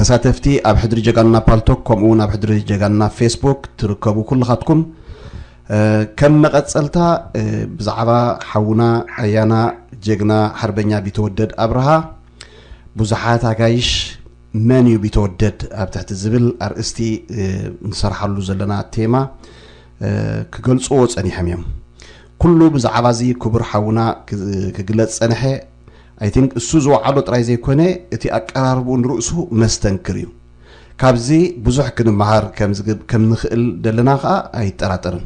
ተሳተፍቲ ኣብ ሕድሪ ጀጋኑና ፓልቶክ፣ ከምኡ እውን ኣብ ሕድሪ ጀጋኑና ፌስቡክ ትርከቡ ኩልኻትኩም፣ እ፣ ከም መቐጸልታ፣ እ፣ ብዛዕባ ሓውና ኣያና ጀግና ሓርበኛ ቢተወደድ ኣብርሃ፣ ብዙሓት ኣጋይሽ መን እዩ ቢተወደድ ኣብ ትሕቲ ዝብል ኣርእስቲ፣ እ፣ ንሰርሓሉ ዘለና ቴማ፣ እ፣ ክገልጽዎ ጸኒሖም እዮም። ኩሉ ብዛዕባ እዚ ክቡር ሓውና ክ-፣ ክግለጽ ጸንሐ። I think እሱ ዝወዓሎ ጥራይ ዘይኮነ፣ እቲ ኣቀራርብኡ ንርእሱ መስተንክር እዩ። ካብዚ ብዙሕ ክንመሃር ከም ዝግብ-፣ ከም ንኽእል ዘለና ኸኣ ኣይጠራጠርን።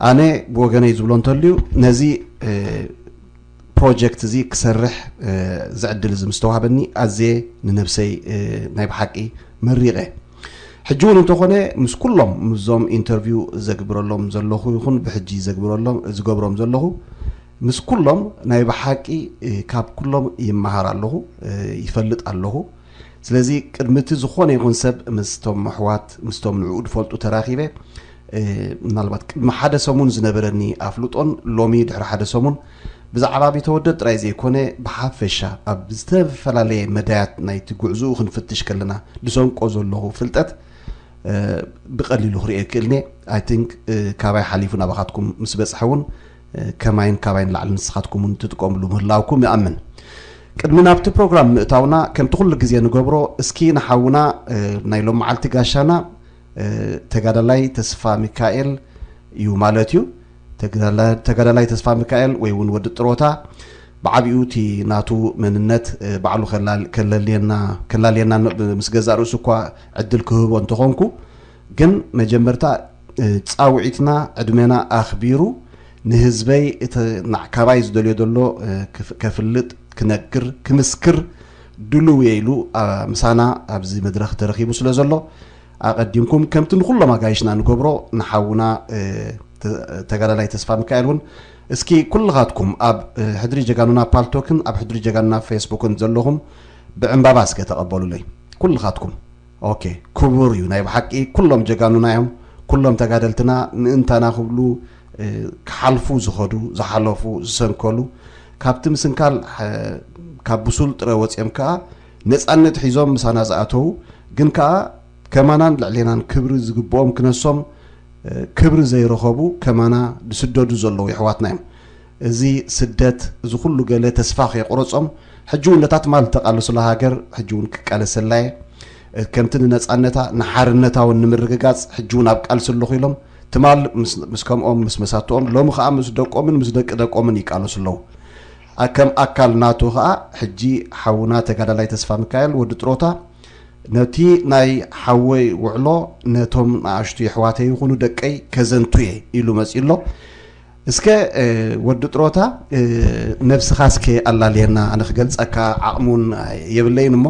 ኣነ ብወገነይ ዝብሎ እንተልዩ፣ ነዚ፣ እ፣ ፕሮጀክት እዚ ክሰርሕ፣ እ፣ ዝዕድል እዚ ምስ ተዋህበኒ፣ ኣዝየ ንነብሰይ፣ እ፣ ናይ ብሓቂ መሪቐ። ሕጂ እውን እንተኾነ፣ ምስ ኩሎም፣ ምስዞም ኢንተርቪው ዘግብረሎም ዘለኹ ይኹን ብሕጂ ዘግብረሎም፣ ዝገብሮም ዘለኹ፣ ምስ ኩሎም ናይ ብሓቂ፣ እ፣ ካብ ኩሎም ይመሃር ኣለኹ፣ እ፣ ይፈልጥ ኣለኹ። ስለዚ ቅድሚ እቲ ዝኾነ ይኹን ሰብ ምስቶም ኣሕዋት፣ ምስቶም ንዕኡ ዝፈልጡ ተራኺበ፣ እ፣ ምናልባት ቅድሚ ሓደ ሰሙን ዝነበረኒ ኣፍልጦን ሎሚ ድሕሪ ሓደ ሰሙን ብዛዕባ ቢተወደድ ጥራይ ዘይኮነ፣ ብሓፈሻ ኣብ ዝተፈላለየ መዳያት ናይቲ ጉዕዞኡ ክንፍትሽ ከለና ዝሰንቆ ዘለኹ ፍልጠት፣ እ፣ ብቐሊሉ ክርእዮ ይክእልኒ። I think፣ እ፣ ካባይ ሓሊፉ ናባኻትኩም ምስ በጽሐ እውን፣ እ፣ ከማይን ካባይን ላዕሊ ንስኻትኩም እውን ትጥቀምሉ ምህላውኩም ይኣምን። ቅድሚ ናብቲ ፕሮግራም ምእታውና፣ ከምቲ ኩሉ ግዜ ንገብሮ፣ እስኪ ንሓውና፣ እ፣ ናይ ሎም መዓልቲ ጋሻና፣ እ፣ ተጋዳላይ ተስፋ ሚካኤል እዩ ማለት እዩ። ተጋዳላ-፣ ተጋዳላይ ተስፋ ሚካኤል ወይ እውን ወዲ ጥሮታ፣ ብዓቢኡ እቲ ናቱ መንነት፣ እ፣ ባዕሉ ከላል-፣ ከለልየና፣ ከላልየና ን-፣ ምስ ገዛእ ርእሱ እኳ ዕድል ክህቦ እንተኾንኩ፣ ግን መጀመርታ፣ እ፣ ጻውዒትና ዕድመና ኣኽቢሩ ንህዝበይ እቲ ና-፣ ካባይ ዝደልዮ ዘሎ፣ እ፣ ክፍ-፣ ከፍልጥ፣ ክነግር፣ ክምስክር ድሉው እየ ኢሉ፣ ኣ፣ ምሳና ኣብዚ መድረኽ ተረኺቡ ስለ ዘሎ፣ ኣቐዲምኩም ከምቲ ንኹሎም ኣጋይሽና ንገብሮ ንሓውና፣ እ፣ ተ-፣ ተጋዳላይ ተስፋ ሚካኤል እውን እስኪ ኩልኻትኩም ኣብ፣ እ፣ ሕድሪ ጀጋኑና ፓልቶክን ኣብ ሕድሪ ጀጋኑና ፌስቡክን ዘለኹም ብዕምባባ እስከ ተቐበሉለይ ኩልኻትኩም። ኦኬ፣ ክቡር እዩ ናይ ብሓቂ። ኩሎም ጀጋኑና እዮም። ኩሎም ተጋደልትና ምእንታና ክብሉ፣ እ፣ ክሓልፉ ዝኸዱ፣ ዝሓለፉ፣ ዝሰንከሉ፣ ካብቲ ምስንካል፣ ሐ-፣ ካብ ብሱል ጥረ ወፂኦም ከዓ ነፃነት ሒዞም ምሳና ዝኣተዉ፣ ግን ከዓ ከማናን ልዕሌናን ክብሪ ዝግብኦም ክነሶም፣ እ፣ ክብሪ ዘይረኸቡ ከማና ዝስደዱ ዘለዉ የሕዋትና እዮም። እዚ ስደት፣ እዚ ኩሉ ገለ ተስፋ ከየቑረጾም፣ ሕጂ እውን ነታ ትማል እተቓለሱላ ሃገር ሕጂ እውን ክቃለሰላ እየ። ከምቲ ንነጻነታ ንሓርነታ እውን ንምርግጋጽ ሕጂ እውን ኣብ ቃልሲ ኣለኹ ኢሎም፣ ትማል ምስ፣ ምስ ከምኦም፣ ምስ መሳትኦም፣ ሎሚ ኸኣ ምስ ደቆምን ምስ ደቂ ደቆምን ይቃለሱ ኣለዉ። ኣ-፣ ከም ኣካል ናቶ ኸኣ ሕጂ ሓውና ተጋዳላይ ተስፋ ሚካኤል ወዲ ጥሮታ ነቲ ናይ ሓወይ ውዕሎ ነቶም ንኣሽቱ የሕዋተይ ይኹኑ ደቀይ ከዘንቱ እየ ኢሉ መጺኡ ኣሎ። እስከ፣ እ፣ ወዲ ጥሮታ፣ እ፣ ነብስኻ እስከ ኣላልየና፣ ኣነ ክገልጸካ ዓቕሙን የብለይን እሞ፣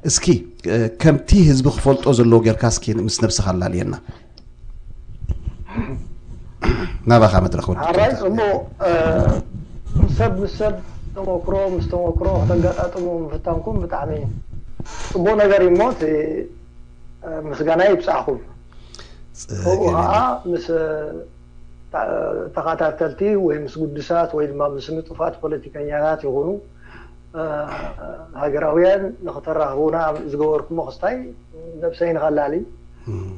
እስኪ፣ እ፣ ከምቲ ህዝቢ ክፈልጦ ዘለዎ ጌርካ እስኪ ምስ ነብስኻ ኣላልየና። ናባኻ መድረኽ ወዲ ሓራይ ጥሮታ። እሞ፣ እ፣ ሰብ ምስ ሰብ ተመክሮ፣ ምስ ተመክሮ ከተጋጣጥሙ ምፍታንኩም ብጣዕሚ ጽቡቕ ነገር እዩ እሞ፣ እቲ፣ እ፣ ምስጋና ይብጻሕኩም። ከምኡ ጽገን ከዓ እዩ። ምስ፣ እ፣ ታ-፣ ተኸታተልቲ ወይ ምስ ግዱሳት ወይ ድማ ምስ ንጡፋት ፖለቲከኛታት ይኹኑ፣ እ፣ ሃገራውያን ንኽተራኽቡና ዝገበርኩሞ ክስታይ ነብሰይ ንኸላሊ። እም።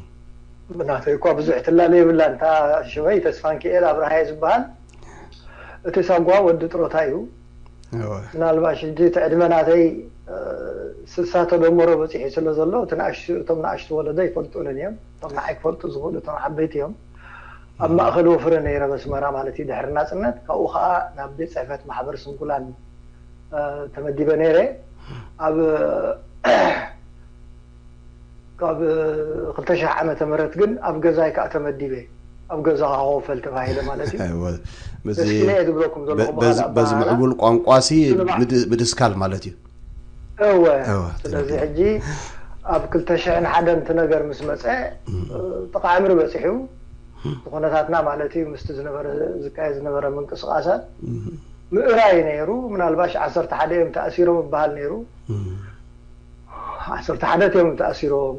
ብናተይ እኳ ብዙሕ ትላለ የብላን። እታ ሽመይ ተስፋንኪኤል ኣብርሃየ ዝበሃል። እቲ ሳጓ ወዲ ጥሮታ እዩ። እወ። ምናልባሽ ሕጂ እቲ ዕድመ ናተይ፣ እ፣ ስሳ ተደመሮ በጺሑ ስለ ዘሎ፣ እቲ ንኣሽቱ፣ እቶም ንኣሽቱ ወለዶ ኣይፈልጡንን እዮም። እቶም ንዓይ ክፈልጡ ዝኽእሉ እቶም ዓበይቲ እዮም። ኣብ ማእከል ወፍሪ ነይረ በስመራ ማለት እዩ፣ ድሕሪ ናጽነት። ካብኡ ኸኣ ናብ ቤት ጽሕፈት ማሕበር ስንኩላን፣ እ፣ ተመዲበ ነይረ። ኣብ ካብ ክልተ ሽሕ ዓመተ ምህረት ግን ኣብ ገዛይ ከኣ ተመዲበ፣ ኣብ ገዛኻ ኮፈል ተባሂለ ማለት እዩ። እወ፣ በዚ፣ ደስ ኢለ እየ ዝብለኩም ዘለኹ በ-፣ በዚ፣ ብኻልእ በዚ ኣበሃህላ። ምዕቡል ቋንቋሲ ንስልማዕ። ምድ-፣ ምድስካል ማለት እዩ። እወ፣ እወ፣ ስለዚ ትክክል። ሕጂ ኣብ ክልተ ሽሕን ሓደን እቲ ነገር ምስ መጸ፣ እም። ጥቓ ዕምሪ በጺሑ፣ እም። እቲ ኩነታትና ማለት እዩ፣ ምስቲ ዝነበረ፣ ዝካየድ ዝነበረ ምንቅስቓሳት እም። ምእራይ ነይሩ። ምናልባሽ ዓሰርተ ሓደ እዮም ተኣሲሮም ይበሃል ነይሩ። እም። ዓሰርተ ሓደ ድዮም ተኣሲሮም?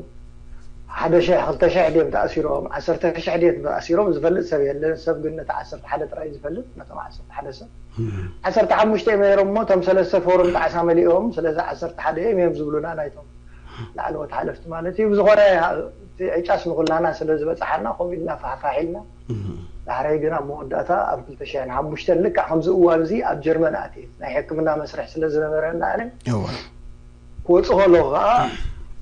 ሓደ ሽሕ፣ ክልተ ሽሕ ድዮም ተኣሲሮም? ዓሰርተ ሽሕ ድዮም ተኣሲሮም? ዝፈልጥ ሰብ የለን። ሰብ ግን ነቲ ዓሰርተ ሓደ ጥራይ ዝፈልጥ፣ ነቶም ዓሰርተ ሓደ ሰብ። እም። ዓሰርተ ሓሙሽተ እዮም ነይሮም እሞ፣ እቶም ሰለስተ ፎርም ጣዕሳ መሊኦም፣ ስለዚ ዓሰርተ ሓደ እዮም እዮም ዝብሉና ናይቶም ላዕለዎት ሓለፍቲ ማለት እዩ። ብዝኾነ እቲ ዕጫስ ንኹላና ስለ ዝበፅሓና ከምኡ ኢልና ፋሕፋሕ ኢልና ዳሕራይ ግን ኣብ መወዳእታ ኣብ ክልተ ሽሕን ሓሙሽተን ልክዕ ከምዚ እዋን እዚ ኣብ ጀርመን ኣትየ ናይ ሕክምና መስርሕ ስለ ዝነበረና ኣነ ክወፅ ከለኹ ከዓ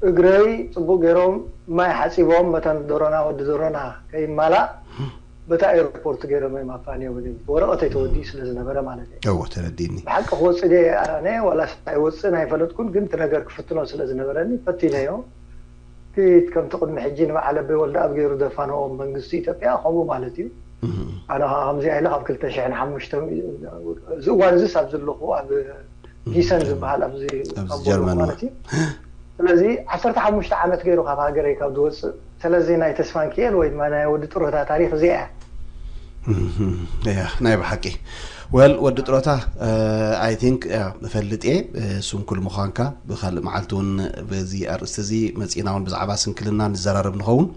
እግረይ ፅቡቅ ገይሮም ማይ ሓፂቦም መታን ደሮና ወዲ ደሮና ከይማላእ በታ ኤርፖርት ገይሮም እዮም ኣፋንዮምኒ። ወረቐተይ ተወዲኡ ስለ ዝነበረ ማለት እዩ። እዎ ተረዲኒ። ብሓቂ ክወፅእ ድየ ኣነ ዋላስ ኣይወፅእን ኣይፈለጥኩን፣ ግን እቲ ነገር ክፍትኖ ስለ ዝነበረኒ ፈቲነዮ። ኪድ ከምቲ ቅድሚ ሕጂ ንበዓል ኣበይ ወልደኣብ ገይሩ ዘፋነዎም መንግስቲ ኢትዮጵያ ከምኡ ማለት እዩ። ኣነ ከዓ ከምዚኣ ኢለ ካብ ክልተ ሽሕን ሓሙሽተን እዚ እዋን እዚስ ኣብ ዘለኹ ኣብ ጊሰን ዝበሃል ኣብዚ ኣብዚ ኣብ ጀርመን ማለት እዩ። ስለዚ ዓሰርተ ሓሙሽተ ዓመት ገይሩ ካብ ሃገረይ ካብ ዝወፅእ ስለዚ ናይ ተስፋንኪኤል ወይ ድማ ናይ ወዲ ጥሮታ ታሪክ እዚኣ እያ። ያ ናይ ብሓቂ ወል ወዲ ጥሮታ ኣይ ቲንክ እፈልጥ እየ ስንኩል ምዃንካ ብካልእ መዓልቲ እውን በዚ ኣርእስቲ እዚ መፂና እውን ብዛዕባ ስንክልና ንዘራረብ ንኸውን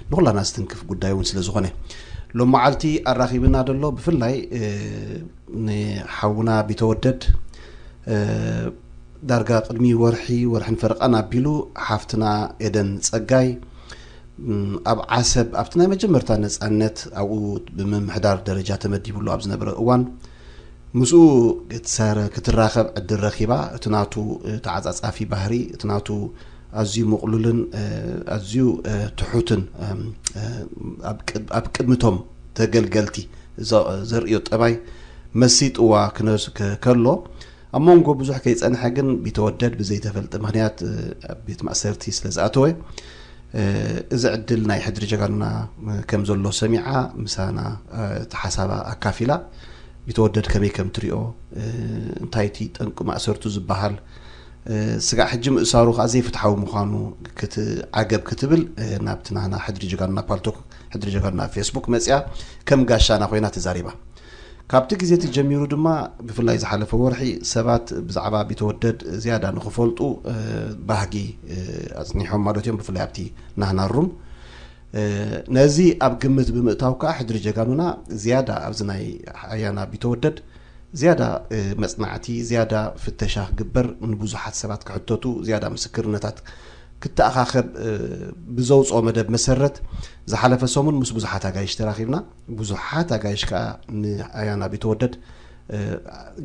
ንኩላና ዝትንክፍ ጉዳይ እውን ስለ ዝኾነ ሎም መዓልቲ ኣራኺብና ዘሎ ብፍላይ ንሓውና ቢተወደድ ዳርጋ ቅድሚ ወርሒ ወርሕን ፈረቓን ኣቢሉ ሓፍትና ኤደን ፀጋይ ኣብ ዓሰብ ኣብቲ ናይ መጀመርታ ነፃነት ኣብኡ ብምምሕዳር ደረጃ ተመዲብሉ ኣብ ዝነበረ እዋን ምስኡ ክትሰረ ክትራኸብ ዕድል ረኺባ እቲ ናቱ ተዓፃፃፊ ባህሪ እቲ ናቱ ኣዝዩ ምቕሉልን ኣዝዩ ትሑትን ኣብ ቅድምቶም ተገልገልቲ ዘርእዮ ጠባይ መሲጥዋ ከሎ ኣብ መንጎ ብዙሕ ከይፀንሐ ግን ቢተወደድ ብዘይተፈልጠ ምክንያት ኣብ ቤት ማእሰርቲ ስለ ዝኣተወ እዚ ዕድል ናይ ሕድሪ ጀጋኑና ከም ዘሎ ሰሚዓ ምሳና እቲ ሓሳባ ኣካፊላ ቢተወደድ ከመይ ከም ትሪኦ እንታይ እቲ ጠንቂ ማእሰርቱ ዝበሃል ስጋዕ ሕጂ ምእሳሩ ከዓ ዘይፍትሓዊ ምዃኑ ክትዓገብ ክትብል ናብቲ ናህና ሕድሪ ጀጋኑና ፓልቶክ ሕድሪ ጀጋኑና ፌስቡክ መፅያ ከም ጋሻና ኮይና ተዛሪባ ካብቲ ግዜ እቲ ጀሚሩ ድማ ብፍላይ ዝሓለፈ ወርሒ ሰባት ብዛዕባ ቢተወደድ ዝያዳ ንክፈልጡ ባህጊ ኣፅኒሖም ማለት እዮም ብፍላይ ኣብቲ ናህና ሩም ነዚ ኣብ ግምት ብምእታው ከዓ ሕድሪ ጀጋኑና ዝያዳ ኣብዚ ናይ ኣያና ቢተወደድ ዝያዳ መፅናዕቲ ዝያዳ ፍተሻ ክግበር ንብዙሓት ሰባት ክሕተቱ ዝያዳ ምስክርነታት ክተኣኻኸብ ብዘውፅኦ መደብ መሰረት ዝሓለፈ ሰሙን ምስ ብዙሓት ኣጋይሽ ተራኺብና ብዙሓት ኣጋይሽ ከዓ ንኣያና ቢተወደድ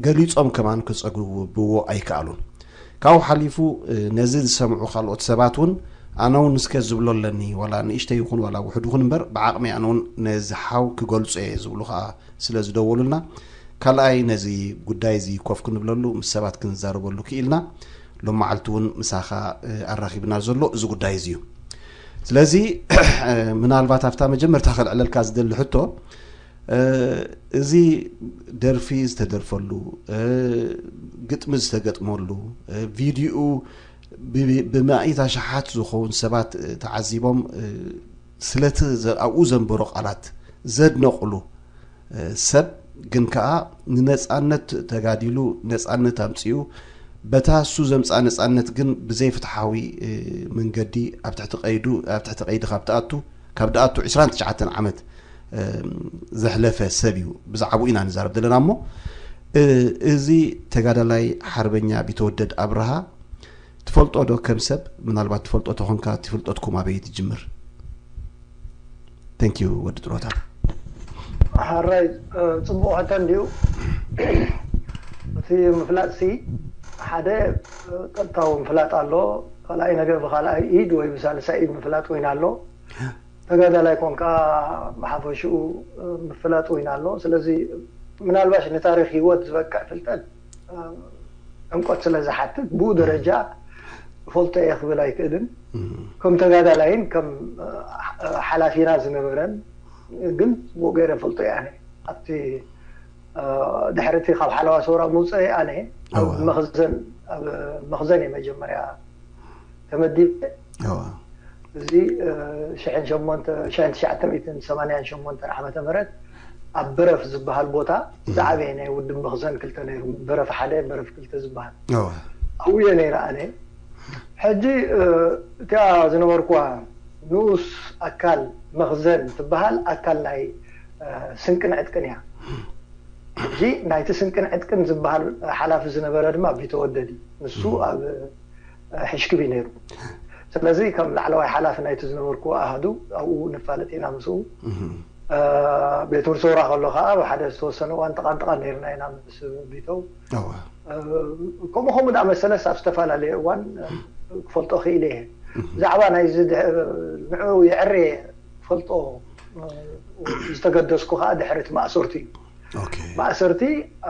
ገሊፆም ከማን ክፀግብዎ ኣይከኣሉን ካብኡ ሓሊፉ ነዚ ዝሰምዑ ካልኦት ሰባት እውን ኣነ እውን እስከ ዝብሎ ኣለኒ ዋላ ንእሽተይ ይኹን ዋላ ውሕድ ይኹን እምበር ብዓቕሚ ኣነ እውን ነዚ ሓው ክገልፆ እየ ዝብሉ ከዓ ስለ ዝደወሉልና ካልኣይ ነዚ ጉዳይ እዚ ኮፍ ክንብለሉ ምስ ሰባት ክንዛረበሉ ክኢልና ሎም መዓልቲ እውን ምሳኻ ኣራኺብና ዘሎ እዚ ጉዳይ እዚ እዩ ስለዚ ምናልባት ኣብታ መጀመርታ ከልዕለልካ ዝደሊ ሕቶ እዚ ደርፊ ዝተደርፈሉ ግጥሚ ዝተገጥመሉ ቪድዮኡ ብማኢት ኣሽሓት ዝኸውን ሰባት ተዓዚቦም ስለቲ ኣብኡ ዘንበሮ ቃላት ዘድነቕሉ ሰብ ግን ከዓ ንነፃነት ተጋዲሉ ነፃነት ኣምፅኡ በታ እሱ ዘምፃ ነፃነት ግን ብዘይፍትሓዊ መንገዲ ኣብ ትሕቲ ቀይዱ ኣብ ትሕቲ ቀይዲ ካብ ትኣቱ ካብ ድኣቱ ዕስራን ትሽዓተን ዓመት ዘሕለፈ ሰብ እዩ ብዛዕባኡ ኢና ንዛረብ ዘለና እሞ እዚ ተጋዳላይ ሓርበኛ ቢተወደድ ኣብርሃ ትፈልጦ ዶ ከም ሰብ ምናልባት ትፈልጦ ተኾንካ ትፍልጠትኩም ኣበይ ትጅምር thank you ወዲ ጥሮታ ሓራይ ፅቡቅ ሕቶ እንድዩ እቲ ምፍላጥ ሲ ሓደ ቀጥታዊ ምፍላጥ ኣሎ ካልኣይ ነገር ብካልኣይ ኢድ ወይ ብሳልሳይ ኢድ ምፍላጥ ወይን ኣሎ ተጋዳላይ ኮንካ ብሓፈሽኡ ምፍላጥ ወይን ኣሎ ስለዚ ምናልባሽ ንታሪክ ህይወት ዝበቅዕ ፍልጠት ዕምቆት ስለ ዝሓትት ብኡ ደረጃ ፈልጦ እየ ክብል ኣይክእልን ከም ተጋዳላይን ከም ሓላፊና ዝነበረን ግን ጽቡቅ ገይረ ፈልጦ እየ ኣነ ኣብቲ ድሕርቲ ካብ ሓለዋ ሰውራ ምውፀ ኣነ ኣብ መኽዘን ኣብ መኽዘን እየ መጀመርያ ተመዲበ እዚ ሽሕን ሸሞንተ ሽሕን ትሽዓተ ሚእትን ሰማንያን ሸሞንተን ዓመተ ምህረት ኣብ በረፍ ዝበሃል ቦታ ዝዓበየ ናይ ውድብ መኽዘን ክልተ ነይሩ በረፍ ሓደ በረፍ ክልተ ዝበሃል ኣብኡ እየ ነይረ ኣነ ሕጂ እቲኣ ዝነበርኩዋ ንኡስ ኣካል መኽዘን ትበሃል ኣካል ናይ ስንቅን ዕጥቅን እያ ሕጂ ናይቲ ስንቅን ዕጥቅን ዝበሃል ሓላፊ ዝነበረ ድማ ቢተወደድ እዩ ንሱ ኣብ ሕሽክቢ ነይሩ ስለዚ ከም ላዕለዋይ ሓላፊ ናይቲ ዝነበርኩ ኣሃዱ ኣብኡ ንፋለጥ ኢና ምስኡ። ቤት ትምህርቲ ሰውራ ከሎ ከዓ ኣብ ሓደ ዝተወሰነ እዋን ጥቓን ጥቓን ነይርና ኢና ምስ ቢተው። ከምኡ ከምኡ ደኣ መሰለስ ኣብ ዝተፈላለየ እዋን ክፈልጦ ክኢለ እየ። ብዛዕባ ናይዚ ንዑ የዕሬ ክፈልጦ ዝተገደስኩ ከዓ ድሕሪ እቲ ማእሰርቱ እዩ። ማእሰርቲ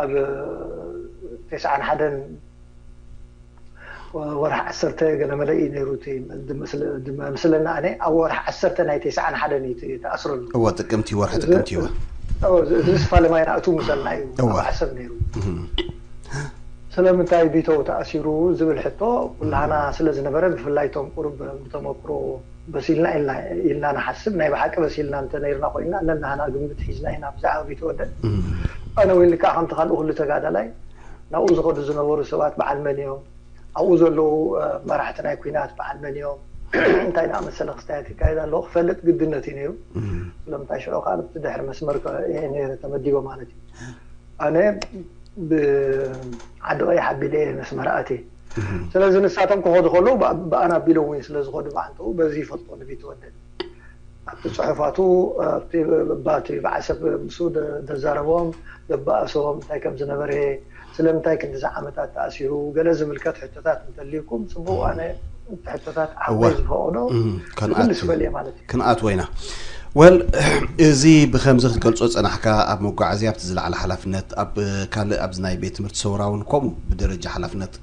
ኣብ ተስዓን ሓደን ወርሒ ዓሰርተ ገለ መለ እዩ ነይሩ። እቲ ዝመስለና ኣነ ኣብ ወርሒ ዓሰርተ ናይ ተስዓን ሓደን እዩ ተኣስረሉ። እወ፣ ጥቅምቲ፣ ወርሒ ጥቅምቲ። እወ፣ እዚ ዝፋለ ማይ ናእቱ ምሰልና እዩ ኣብ ዓሰብ ነይሩ። ስለምንታይ ቢተው ተኣሲሩ ዝብል ሕቶ ኩላህና ስለ ዝነበረ፣ ብፍላይ እቶም ቁሩብ ብተመክሮ በሲልና ኢልና ኢልና ንሓስብ። ናይ ብሓቂ በሲልና እንተ ነይርና ኮይንና፣ ነናህና ግምት ሒዝና ኢና ብዛዕባ ቢተወደድ። ኣነ እውን ልክዕ ከምቲ ካልእ ኩሉ ተጋዳላይ ናብኡ ዝኸዱ ዝነበሩ ሰባት በዓል መን እዮም፣ ኣብኡ ዘለዉ መራሕቲ ናይ ኲናት በዓል መን እዮም፣ እንታይ ዝኣመሰለ ክስታያት ይካየድ ኣለዎ ክፈልጥ ግድነት እዩ ነይሩ። ስለምንታይ ሽዑ ከዓ ኣብቲ ድሕሪ መስመር እየ ነይረ ተመዲበ ማለት እዩ። ኣነ ብዓዲ ቀይሕ ኣቢለ እየ ነስመራ ኣትየ። ስለዚ ንሳቶም ክኸዱ ከለዉ ብኣና ኣቢሎም እውን ስለ ዝኸዱ ብዓንተኡ በዚ ይፈልጦ ንቢትወደድ ኣብቲ ፅሑፋቱ ባቲ ብዓሰብ ምስ ደዛረቦም ደባእሶም እንታይ ከም ዝነበረ ስለምንታይ ክንዲዚ ዓመታት ተኣሲሩ ገለ ዝምልከት ሕቶታት እንተልዩኩም ፅቡቅ ኣነ ሕቶታት ዓበይ ዝፈቀዶ ክምልስ በልየ ማለት እዩ። ክንኣትዎ ኢና። ወል እዚ ብከምዚ ክትገልጾ ጸናሕካ ኣብ መጓዓዝያ ኣብቲ ዝለዓለ ሓላፍነት ኣብ ካልእ ኣብዚ ናይ ቤት ትምህርቲ ሰውራ እውን ከምኡ ብደረጃ ሓላፍነት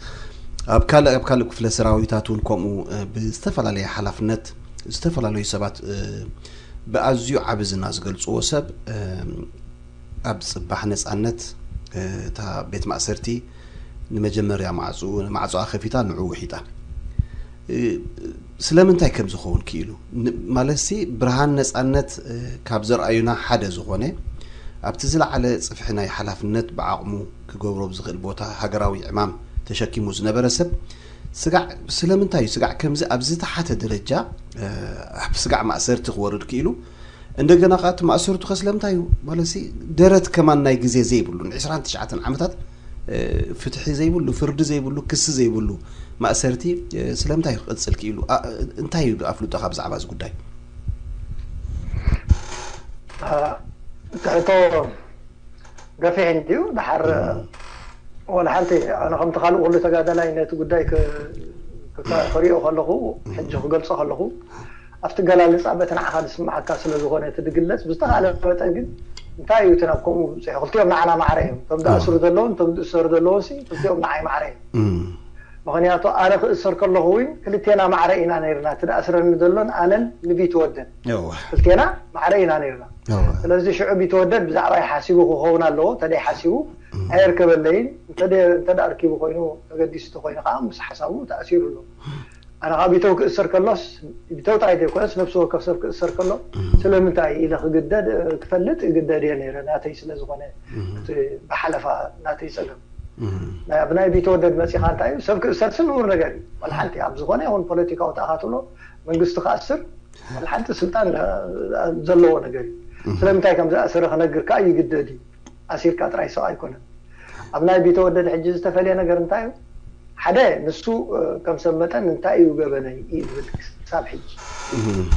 ኣብ ካልእ ኣብ ካልእ ክፍለ ሰራዊታት እውን ከምኡ ብዝተፈላለየ ሓላፍነት ዝተፈላለዩ ሰባት ብኣዝዩ ዓቢ ዝና ዝገልጽዎ ሰብ ኣብ ጽባሕ ነጻነት እታ ቤት ማእሰርቲ ንመጀመርያ ማዕጾ ማዕጾኣ ከፊታ ንዑ ውሒጣ። ስለምንታይ ከም ዝኸውን ክኢሉ ማለትሲ ብርሃን ነጻነት ካብ ዘርኣዩና ሓደ ዝኾነ ኣብቲ ዝለዓለ ጽፍሒ ናይ ሓላፍነት ብዓቕሙ ክገብሮ ብዝኽእል ቦታ ሃገራዊ ዕማም ተሸኪሙ ዝነበረ ሰብ ስጋዕ ስለምንታይ እዩ ስጋዕ ከምዚ ኣብ ዝተሓተ ደረጃ ኣብ ስጋዕ ማእሰርቲ ክወርድ ክኢሉ? እንደገና ከዓ እቲ ማእሰርቱ ከ ስለምንታይ እዩ ማለትሲ ደረት ከማን ናይ ግዜ ዘይብሉ ንዕስራን ትሽዓተን ዓመታት ፍትሒ ዘይብሉ ፍርዲ ዘይብሉ ክሲ ዘይብሉ ማእሰርቲ ስለምንታይ እዩ ክቅፅል ክኢሉ እንታይ እዩ ኣፍልጦካ ብዛዕባ እዚ ጉዳይ? ትሕቶ ገፊሕ እንድዩ ድሓር ወላ ሓንቲ ኣነ ከምቲ ካልእ ኩሉ ተጋዳላይ ነቲ ጉዳይ ክሪኦ ከለኹ ሕጂ ክገልፆ ከለኹ ኣብቲ ገላልፃ በቲ ንዓኻ ዝስምዓካ ስለ ዝኾነ እቲ ድግለፅ ብዝተኻለ መጠን ግን እንታይ እዩ እቲ ናብ ከምኡ ብፅሑ ክልቲኦም ንዓና ማዕረ እዮም እቶም ዝኣስሩ ዘለውን እቶም ዝእሰሩ ዘለውን ሲ ክልቲኦም ንዓይ ማዕረ እዮም ምክንያቱ ኣነ ክእሰር ከለኹ እውን ክልቴና ማዕረ ኢና ነይርና እቲ ዝኣስረኒ ዘሎን ኣነን ንቢትወደን ክልቴና ማዕረ ኢና ነይርና ስለዚ ሽዑ ቢትወደድ ብዛዕባይ ሓሲቡ ክኸውን ኣለዎ ተደይ ሓሲቡ ኣየርከበለይን እንተ ኣርኪቡ ኮይኑ ተገዲሱ ተኮይኑ ከዓ ምስ ሓሳቡ ተኣሲሩ ኣሎ ኣነ ከዓ ቢተው ክእሰር ከሎስ ቢተው ጥራይ ዘይኮነስ ነብሲ ወከፍ ሰብ ክእሰር ከሎ ስለምንታይ ኢለ ክግደድ ክፈልጥ እግደድ እየ ነይረ ናተይ ስለዝኮነ እቲ ብሓለፋ ናተይ ፀገም ብናይ ቢተወደድ መፂኻ እንታይ እዩ ሰብ ክእሰር ስንውር ነገር እዩ ወላ ሓንቲ ኣብ ዝኾነ ይኹን ፖለቲካዊ ተኣኻትሎ መንግስቲ ክኣስር ወላ ሓንቲ ስልጣን ዘለዎ ነገር እዩ ስለምንታይ ከም ዝኣሰረ ክነግር ከዓ ይግደድ እዩ ኣሲርካ ጥራይ ሰው ኣይኮነን ኣብ ናይ ቢተወደድ ሕጂ ዝተፈለየ ነገር እንታይ እዩ ሓደ ንሱ ከም ሰብ መጠን እንታይ እዩ ገበነይ እዩ ዝብል ክሳብ ሕጂ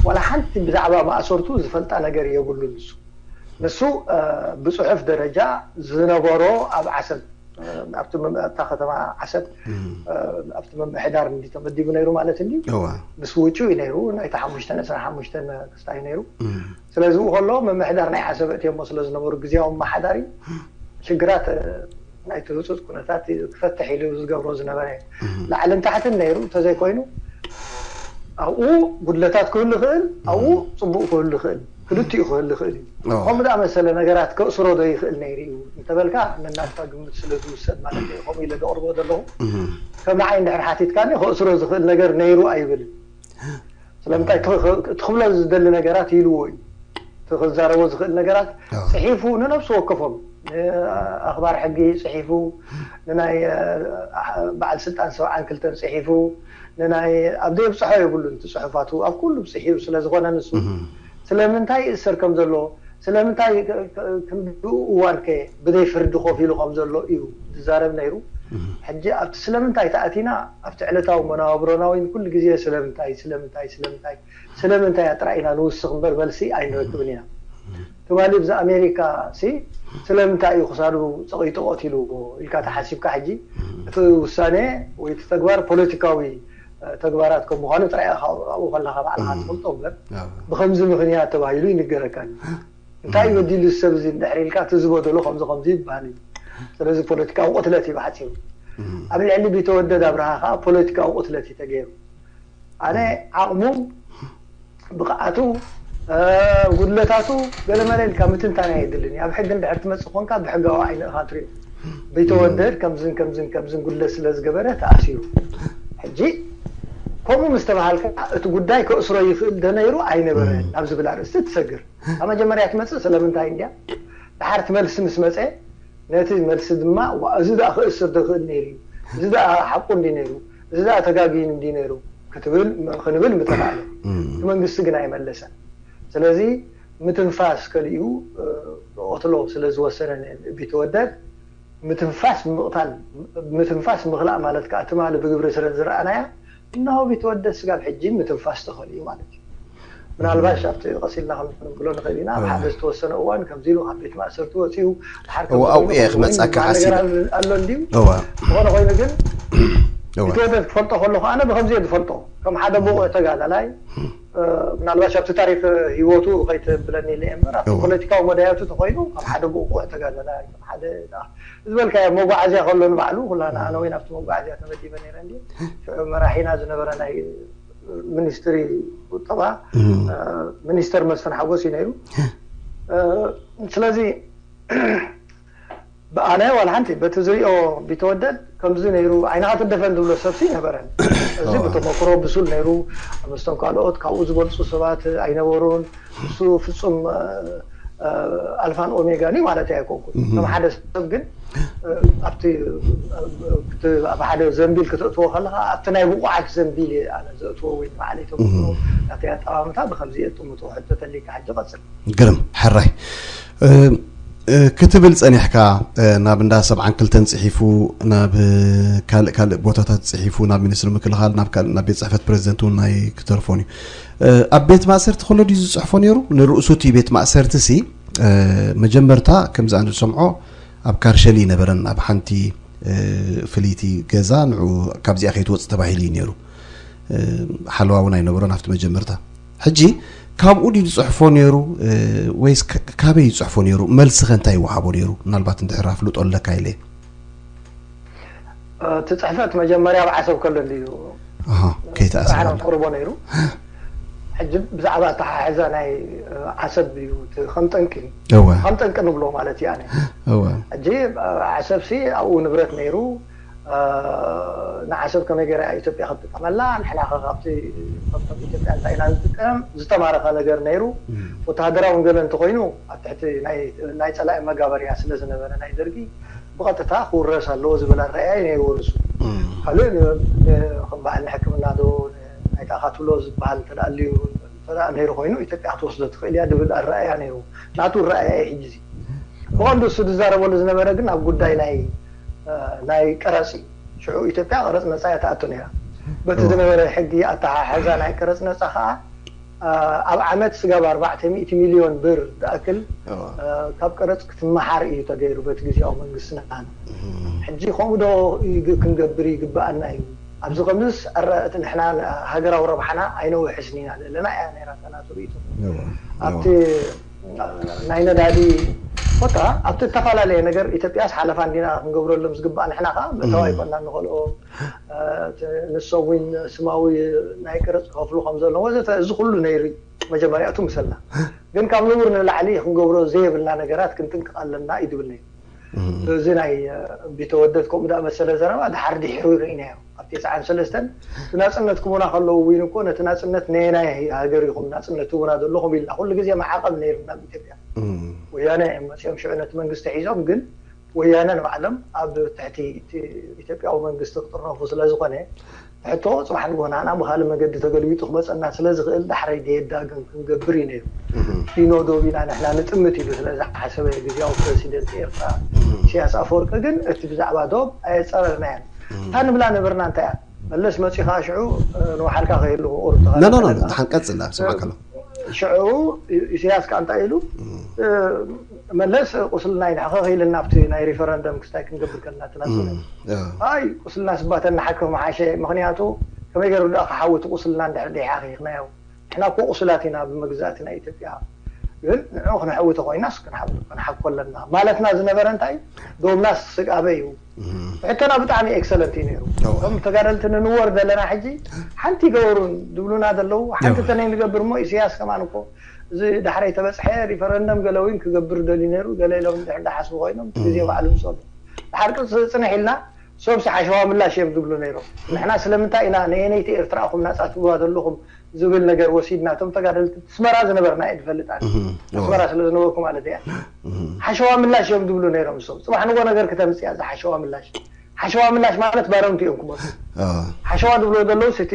ዋላ ሓንቲ ብዛዕባ ማእሰርቱ ዝፈልጣ ነገር የብሉ ንሱ ንሱ ብፅሑፍ ደረጃ ዝነበሮ ኣብ ዓሰብ ኣብቲ እታ ከተማ ዓሰብ ኣብቲ ምምሕዳር እንዲ ተመዲቡ ነይሩ ማለት እንዲ ምስ ውጭ እዩ ነይሩ ናይቲ ሓሙሽተ ዕስራን ሓሙሽተን ክስታይ ነይሩ ስለዚ ከሎ ምምሕዳር ናይ ዓሰብ እትየሞ ስለ ዝነበሩ ግዜያዊ መሓዳሪ ሽግራት ናይቲ ህፁፅ ኩነታት ክፈትሕ ኢሉ ዝገብሮ ዝነበረ ላዕልን ታሕትን ነይሩ እንተዘይኮይኑ ኣብኡ ጉድለታት ክህሉ ይኽእል ኣብኡ ፅቡቅ ክህሉ ይኽእል ክልቲኡ ክህሉ ይኽእል እዩ ከምኡ ዳ መሰለ ነገራት ከእስሮ ዶ ይኽእል ነይሩ እዩ እንተበልካ ነናትካ ግምት ስለ ዝውሰድ ማለት እዩ ከምኡ ኢለ ዘቅርቦ ዘለኹ ከም ንዓይ እንድሕር ሓቲትካኒ ከእስሮ ዝኽእል ነገር ነይሩ ኣይብልን ስለምንታይ ትኽብሎ ዝደሊ ነገራት ኢልዎ እዩ እቲ ክዛረቦ ዝኽእል ነገራት ፅሒፉ ንነብሲ ወከፎም ኣኽባር ሕጊ ፅሒፉ ንናይ በዓል ስልጣን ሰብዓን ክልተን ፅሒፉ ንናይ ኣብ ዘይብፅሖ የብሉን እቲ ፅሑፋቱ ኣብ ኩሉ ብፅሒፉ ስለ ዝኾነ ንሱ ስለምንታይ ይእሰር ከም ዘሎ ስለምንታይ ክንድኡ እዋን ከ ብዘይ ፍርዲ ኮፍ ኢሉ ከም ዘሎ እዩ ዝዛረብ ነይሩ ሕጂ ኣብቲ ስለምንታይ ተኣቲና ኣብቲ ዕለታዊ መናብሮና ወይ ኩሉ ግዜ ስለምንታይ ስለምንታይ ስለምንታይ ስለምንታይ ጥራይ ኢና ንውስኽ እምበር መልሲ ኣይንረክብን ኢና። ትማሊ ብዚ ኣሜሪካ ሲ ስለምንታይ እዩ ክሳዱ ጸቒጡ ቀቲሉ ኢልካ ተሓሲብካ ሕጂ እቲ ውሳኔ ወይ እቲ ተግባር ፖለቲካዊ ተግባራት ከም ምዃኑ ጥራይ ኢኻ ኣብኡ ከለኻ ባዕልኻ ትፈልጦ እምበር ብኸምዚ ምኽንያት ተባሂሉ ይንገረካ እዩ። እንታይ እዩ በዲሉ ሰብ እዚ እንድሕር ኢልካ እቲ ዝበደሎ ከምዚ ከምዚ ይበሃል እዩ። ስለዚ ፖለቲካዊ ቅትለት እዩ ብሓፂሩ። ኣብ ልዕሊ ቢተወደድ ኣብርሃ ከዓ ፖለቲካዊ ቅትለት እዩ ተገይሩ። ኣነ ዓቕሙ ብቕዓቱ ጉድለታቱ ገለመለ ኢልካ ምትንታን ኣየድልን እዩ። ኣብ ሕጊ እንድሕር ትመፅእ ኮንካ ብሕጋዊ ዓይኒ ኢኻ ትሪኦ። ቢተወደድ ከምዝን ከምዝን ከምዝን ጉድለት ስለ ዝገበረ ተኣሲሩ። ሕጂ ከምኡ ምስ ተባሃልካ እቲ ጉዳይ ከእስሮ ይኽእል ዶ ነይሩ ኣይነበረን ናብ ዝብል ኣርእስቲ ትሰግር። ካብ መጀመርያ ትመፅእ ስለምንታይ እንድያ ድሓር እቲ መልሲ ምስ መፀ ነቲ መልሲ ድማ ዋ፣ እዚ ደኣ ክእስር ደኽእል ነይሩ እዩ፣ እዚ ደኣ ሓቁ እንዲ ነይሩ፣ እዚ ደኣ ተጋግዩ እንዲ ነይሩ ክትብል ክንብል ምተኻእለ። እቲ መንግስቲ ግን ኣይመለሰን። ስለዚ ምትንፋስ ከሊኡ እ፣ ክቐትሎ ስለ ዝወሰነ ቢተወደድ ምትንፋስ ምቕታል ምትንፋስ ምኽላእ ማለት ከዓ ትማሊ ብግብሪ ስለ ዝረኣናያ እነሆ ቢተወደድ ስጋብ ሕጂ ምትንፋስ ተኸሊኡ ማለት እዩ። ምናልባሽ ኣብቲ ቀሲልና ክንብሎ ንኽእል ኢና ኣብ ሓደ ዝተወሰነ እዋን ከምዚ ኢሉ ካብ ቤት ማእሰርቲ ወፂኡ ድሓር ከምዚ እወ ኣብኡ ኮይኑ እየ ከምዚ ኮይኑ ክመፅኣካ ዝበሃል ነገር ሓሲበ ኣሎ- ኣሎ እንድዩ እወ ዝኾነ ኮይኑ ግን እወ ቢተወደድ ክፈልጦ ከለኹ ኣነ ብከምዚ እየ ዝፈልጦ ከም ሓደ ብቑዕ ተጋዳላይ ምናልባሽ ኣብቲ ታሪክ ህይወቱ ከይትብለኒ ኢለ እየ እምበር ኣብቲ እወ። ፖለቲካዊ መዳያቱ ተኮይኑ ከም ሓደ ብቑዕ ተጋዳላይ ከም ሓደ ዝበልካዮ መጓዓዝያ ከሎ ንባዕሉ ኩላና ኣነ ወይ ናብቲ መጓዓዝያ ተመዲበ ነይረ እንዲ ሽዑ መራሒና ዝነበረ ናይ ሚኒስትሪ ቁጠባ ሚኒስተር መስፍን ሓጎስ እዩ ነይሩ። ስለዚ ብኣነ ዋላ ሓንቲ በቲ ዝሪኦ ቢተወደድ ከምዚ ነይሩ ዓይንኻ ትደፈን ዝብሎ ሰብሲ ኣይነበረን። እዚ ብተመክሮ ብሱል ነይሩ። ምስቶም ካልኦት ካብኡ ዝበልፁ ሰባት ኣይነበሩን። እሱ ፍፁም ኣልፋን ኦሜጋን እዩ ማለት ኣይኮንኩን። ከም ሓደ ሰብ ግን ኣብቲ ኣብ ሓደ ዘንቢል ክተእትዎ ከለካ ኣብቲ ናይ ብቑዓት ዘንቢል እየ ኣነ ዘእትዎ ወይ ንባዕለይ ተመክሮ ናተይ ኣጠማምታ ብከምዚ እየ ጥምቶ። ሕቶ ተሊካ ሕጂ ቀፅል። ግርም ሕራይ ክትብል ጸኒሕካ ናብ እንዳ ሰብዓን ክልተን ጽሒፉ ናብ ካልእ ካልእ ቦታታት ጽሒፉ ናብ ሚኒስትሪ ምክልኻል ናብ ካልእ ናብ ቤት ጽሕፈት ፕሬዚደንት እውን ናይ ክተርፎን እዩ ኣብ ቤት ማእሰርቲ ከሎ ድዩ ዝጽሕፎ ነይሩ ንርእሱ እቲ ቤት ማእሰርቲ ሲ መጀመርታ ከምዚ ኣነ ዝሰምዖ ኣብ ካርሸሊ ነበረን ኣብ ሓንቲ ፍልይቲ ገዛ ንዑ ካብዚኣ ከይትወጽእ ተባሂሉ እዩ ነይሩ ሓለዋ እውን ኣይነበሮን ኣብቲ መጀመርታ ሕጂ ካብኡ ድዩ ዝፅሕፎ ነይሩ ወይስ ካበይ ይፅሕፎ ነይሩ መልሲ ከ እንታይ ይወሃቦ ነይሩ ምናልባት እንድሕር ኣፍልጦ ኣለካ ኢለ እቲ ፅሕፈት መጀመርያ ኣብ ዓሰብ ከሎ እንድዩ ከይተኣሰረ ተቕርቦ ነይሩ ሕጂ ብዛዕባ ኣተሓሕዛ ናይ ዓሰብ እዩ ከም ጠንቂ ከም ጠንቂ ንብሎ ማለት እዩ ኣነ ሕጂ ዓሰብ ሲ ኣብኡ ንብረት ነይሩ ንዓሰብ ከመይ ገይራ ኢትዮጵያ ክትጥቀመላ ንሕና ከ ካብቲ ካብቶም ኢትዮጵያ እንታይ ኢና ዝጥቀም ዝተማረኸ ነገር ነይሩ ወተሃደራዊ ገለ እንተኮይኑ ኣብ ትሕቲ ናይ ፀላኢ መጋበርያ ስለ ዝነበረ ናይ ደርጊ ብቐጥታ ክውረስ ኣለዎ ዝብል ኣረኣያ እዩ ነይሩ ወርሱ ካልእ ከም በዓል ንሕክምና ዶ ናይ ተኣኻትሎ ዝበሃል እንተ ኣልዩ እንተ ነይሩ ኮይኑ ኢትዮጵያ ክትወስዶ ትኽእል እያ ዝብል ኣረኣያ ነይሩ ናቱ ረኣያ እዩ ሕጂ ብቐንዱ እሱ ዝዛረበሉ ዝነበረ ግን ኣብ ጉዳይ ናይ ናይ ቀረፅ እዩ ሽዑ ኢትዮጵያ ቀረፅ ነፃ እያ ትኣቱ ነይራ በቲ ዝነበረ ሕጊ ኣተሓሕዛ ናይ ቀረፅ ነፃ ከዓ ኣብ ዓመት ስጋብ ኣርባዕተ ሚእቲ ሚልዮን ብር ዝኣክል ካብ ቀረፅ ክትመሓር እዩ ተገይሩ በቲ ግዜያዊ መንግስትና ሕጂ ከምኡ ዶ ክንገብር ይግበኣና እዩ ኣብዚ ከምዝስ ኣረ እቲ ንሕና ሃገራዊ ረብሓና ኣይነውሕስን ኢና ዘለና እያ ነይራ ናቱ ርእቶ ኣብቲ ናይ ነዳዲ ኮታ ኣብቲ እተፈላለየ ነገር ኢትዮጵያስ ሓለፋ እንዲና ክንገብረሎም ዝግባእ ንሕና ከዓ ምእታው ኣይኮና ንኸልኦ ንሶም እውን ስማዊ ናይ ቅርፅ ክኸፍሉ ከም ዘለዎም ወዘተ እዚ ኩሉ ነይሩ መጀመርያቱ ምሰልና ግን ካብ ንቡር ንላዕሊ ክንገብሮ ዘየብልና ነገራት ክንጥንቅቕ ኣለና እዩ ዝብል ነይሩ እዚ ናይ ቢተወደድ ከምኡ ዳ መሰለ ዘረባ ድሓር ድሒሩ ርኢናዮ ኣብ ተስዓን ሰለስተን ናፅነት ክቡና ከለዉ እውን እኮ ነቲ ናፅነት ነየናይ ሃገር ኢኹም ናፅነት ትቡና ዘለኹም ኢልና ኩሉ ግዜ መዓቐብ ነይሩ ናብ ኢትዮጵያ ወያነ እዮም መፅኦም ሽዑ ነቲ መንግስቲ ሒዞም ግን ወያነ ንባዕሎም ኣብ ትሕቲ እቲ ኢትዮጵያዊ መንግስቲ ክጥርነፉ ስለ ዝኾነ፣ ሕቶ ጽባሕ ንግሆ ንዓና ብኻልእ መገዲ ተገልቢጡ ክመጸና ስለ ዝኽእል፣ ዳሕረይ ደየዳግም ክንገብር እዩ ነይሩ። ፊኖ ዶብ ኢና ንሕና ንጥምት ኢሉ ስለ ዝሓሰበ ግዝያዊ ፕረሲደንት ኤርትራ ኢሳያስ ኣፈወርቂ ግን እቲ ብዛዕባ ዶብ ኣየጸረርናዮን። እታ ንብላ ነበርና እንታይ እያ? መለስ መጺኻ ሽዑ ንባዕልካ ከየሉ ቁሩብ ኖ ኖ ኖ ተቐላቀለና። ሓንቀጽ ላ ስማዕካ ኣሎ ሽዑ ኢሳያስ ከኣ እንታይ ኢሉ? መለስ ቁስልና ይንሕኸኽ ኢልና ኣብቲ ናይ ሪፈረንደም ክስታይ ክንገብር ከለና ትናንት ኣይ ቁስልና ስባተ ንሓክም ምሓሸ። ምኽንያቱ ከመይ ገይሩ ደኣ ክሓዊ እቲ ቁስልና እንድሕር ደይሓኺኽናዮ? ንሕና እኮ ቁሱላት ኢና ብመግዛእቲ ናይ ኢትዮጵያ። ግን ንዑ ክነሕዊ ተኮይናስ ክንሓዊ ክንሓኮ ኣለና ማለትና ዝነበረ እንታይ? ዶብናስ ስጋበ እዩ። ሕቶና ብጣዕሚ ኤክሰለንት እዩ ነይሩ። እቶም ተጋደልቲ ንንወር ዘለና ሕጂ ሓንቲ ይገበሩን ዝብሉና ዘለዉ ሓንቲ ተነይ ንገብር እሞ ኢሳያስ ከማን እኮ እዚ ዳሕረይ ተበፅሐ ሪፈረንደም ገለ እውን ክገብር ደልዩ ነይሩ ገለ ኢሎም እንድሕር ዳሓስቡ ኮይኖም ግዜ ባዕሉ ምሰሉ ድሓር ቅፅፅንሕ ኢልና ሶብሲ ሓሸዋ ምላሽ እዮም ዝብሉ ነይሮም። ንሕና ስለምንታይ ኢና ነየነይቲ ኤርትራ ኢኹም ናፃ ትብሉዋ ዘለኹም ዝብል ነገር ወሲድና እቶም ተጋደልቲ ኣስመራ ዝነበርና እየ ዝፈልጥ ኣነ ኣስመራ ስለ ዝነበርኩ ማለት እያ። ሓሸዋ ምላሽ እዮም ዝብሉ ነይሮም እሶም። ፅባሕ ንጎ ነገር ክተምፅእ እያ እዛ ሓሸዋ ምላሽ። ሓሸዋ ምላሽ ማለት ባረምቲ እዮም ክመፁ። ሓሸዋ ዝብሎ ዘለውስ እቲ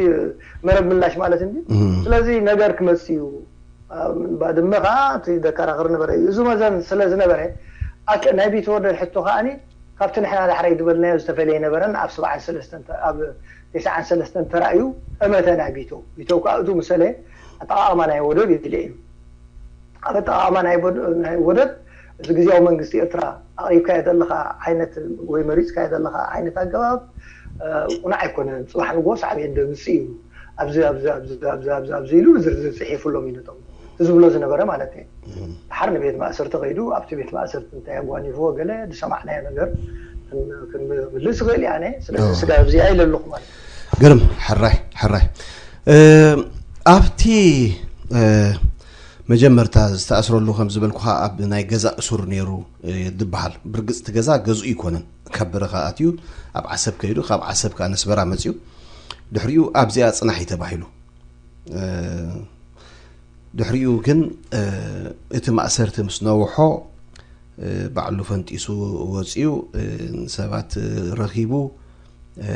መረብ ምላሽ ማለት እንዲ። ስለዚ ነገር ክመፅእ እዩ። ባድመ ከዓ እቲ ደከራኽር ነበረ እዩ። እዚ መዘን ስለ ዝነበረ ኣከ ናይ ቢትወደድ ሕቶ ከዓኒ ካብቲ ንሕና ዳሕራይ ዝበልናዮ ዝተፈለየ ነበረን ኣብ ሰብዓን ሰለስተን ተ- ኣብ ተስዓን ሰለስተን ተራእዩ እመተ ናይ ቢቶ ቢቶ ከዓ እቱ ምሰለ ኣጠቃቅማ ናይ ወደብ ኢለ እዩ። ኣብ ኣጠቃቅማ ናይ ወደ- ናይ ወደብ እዚ ግዜያዊ መንግስቲ ኤርትራ ኣቅሪብካዮ ዘለካ ዓይነት ወይ መሪፅካዮ ዘለካ ዓይነት ኣገባብ ቁኑዕ ኣይኮነን። ፅባሕ ንጎ ሳዕቤን ደምፅእ እዩ። ኣብዚ ኣብዚ ኣብዚ ኣብዚ ኣብዚ ኣብዚ ኢሉ ብዝርዝር ፅሒፉሎም እዩ ነቶም ዝብሎ ዝነበረ ማለት እዩ። ድሓር ንቤት ማእሰርቲ ከይዱ ኣብቲ ቤት ማእሰርቲ እንታይ ኣጓኒፍዎ ገለ ዝሰማዕናዮ ነገር ክን- ክንምልስ ይኽእል እየ ኣነ። ስለዚ ስጋ ኣብዚኣ ኢለ ኣለኹ ማለት እዩ። ግርም ሕራይ ሕራይ እ፣ ኣብቲ እ፣ መጀመርታ ዝተኣስረሉ ከም ዝበልኩኻ ኣብ ናይ ገዛ እሱር ነይሩ እ፣ ዝበሃል ብርግፅ እቲ ገዛ ገዝኡ ይኮነን ካብ በረኻ ኣትዩ ኣብ ዓሰብ ከይዱ ካብ ዓሰብ ከዓ ነስበራ መፅዩ ድሕሪኡ ኣብዚኣ ፅናሕ እዩ ተባሂሉ እ፣ ድሕሪኡ ግን እ፣ እቲ ማእሰርቲ ምስ ነውሖ እ፣ ባዕሉ ፈንጢሱ ወፂኡ እ፣ ንሰባት ረኺቡ እ፣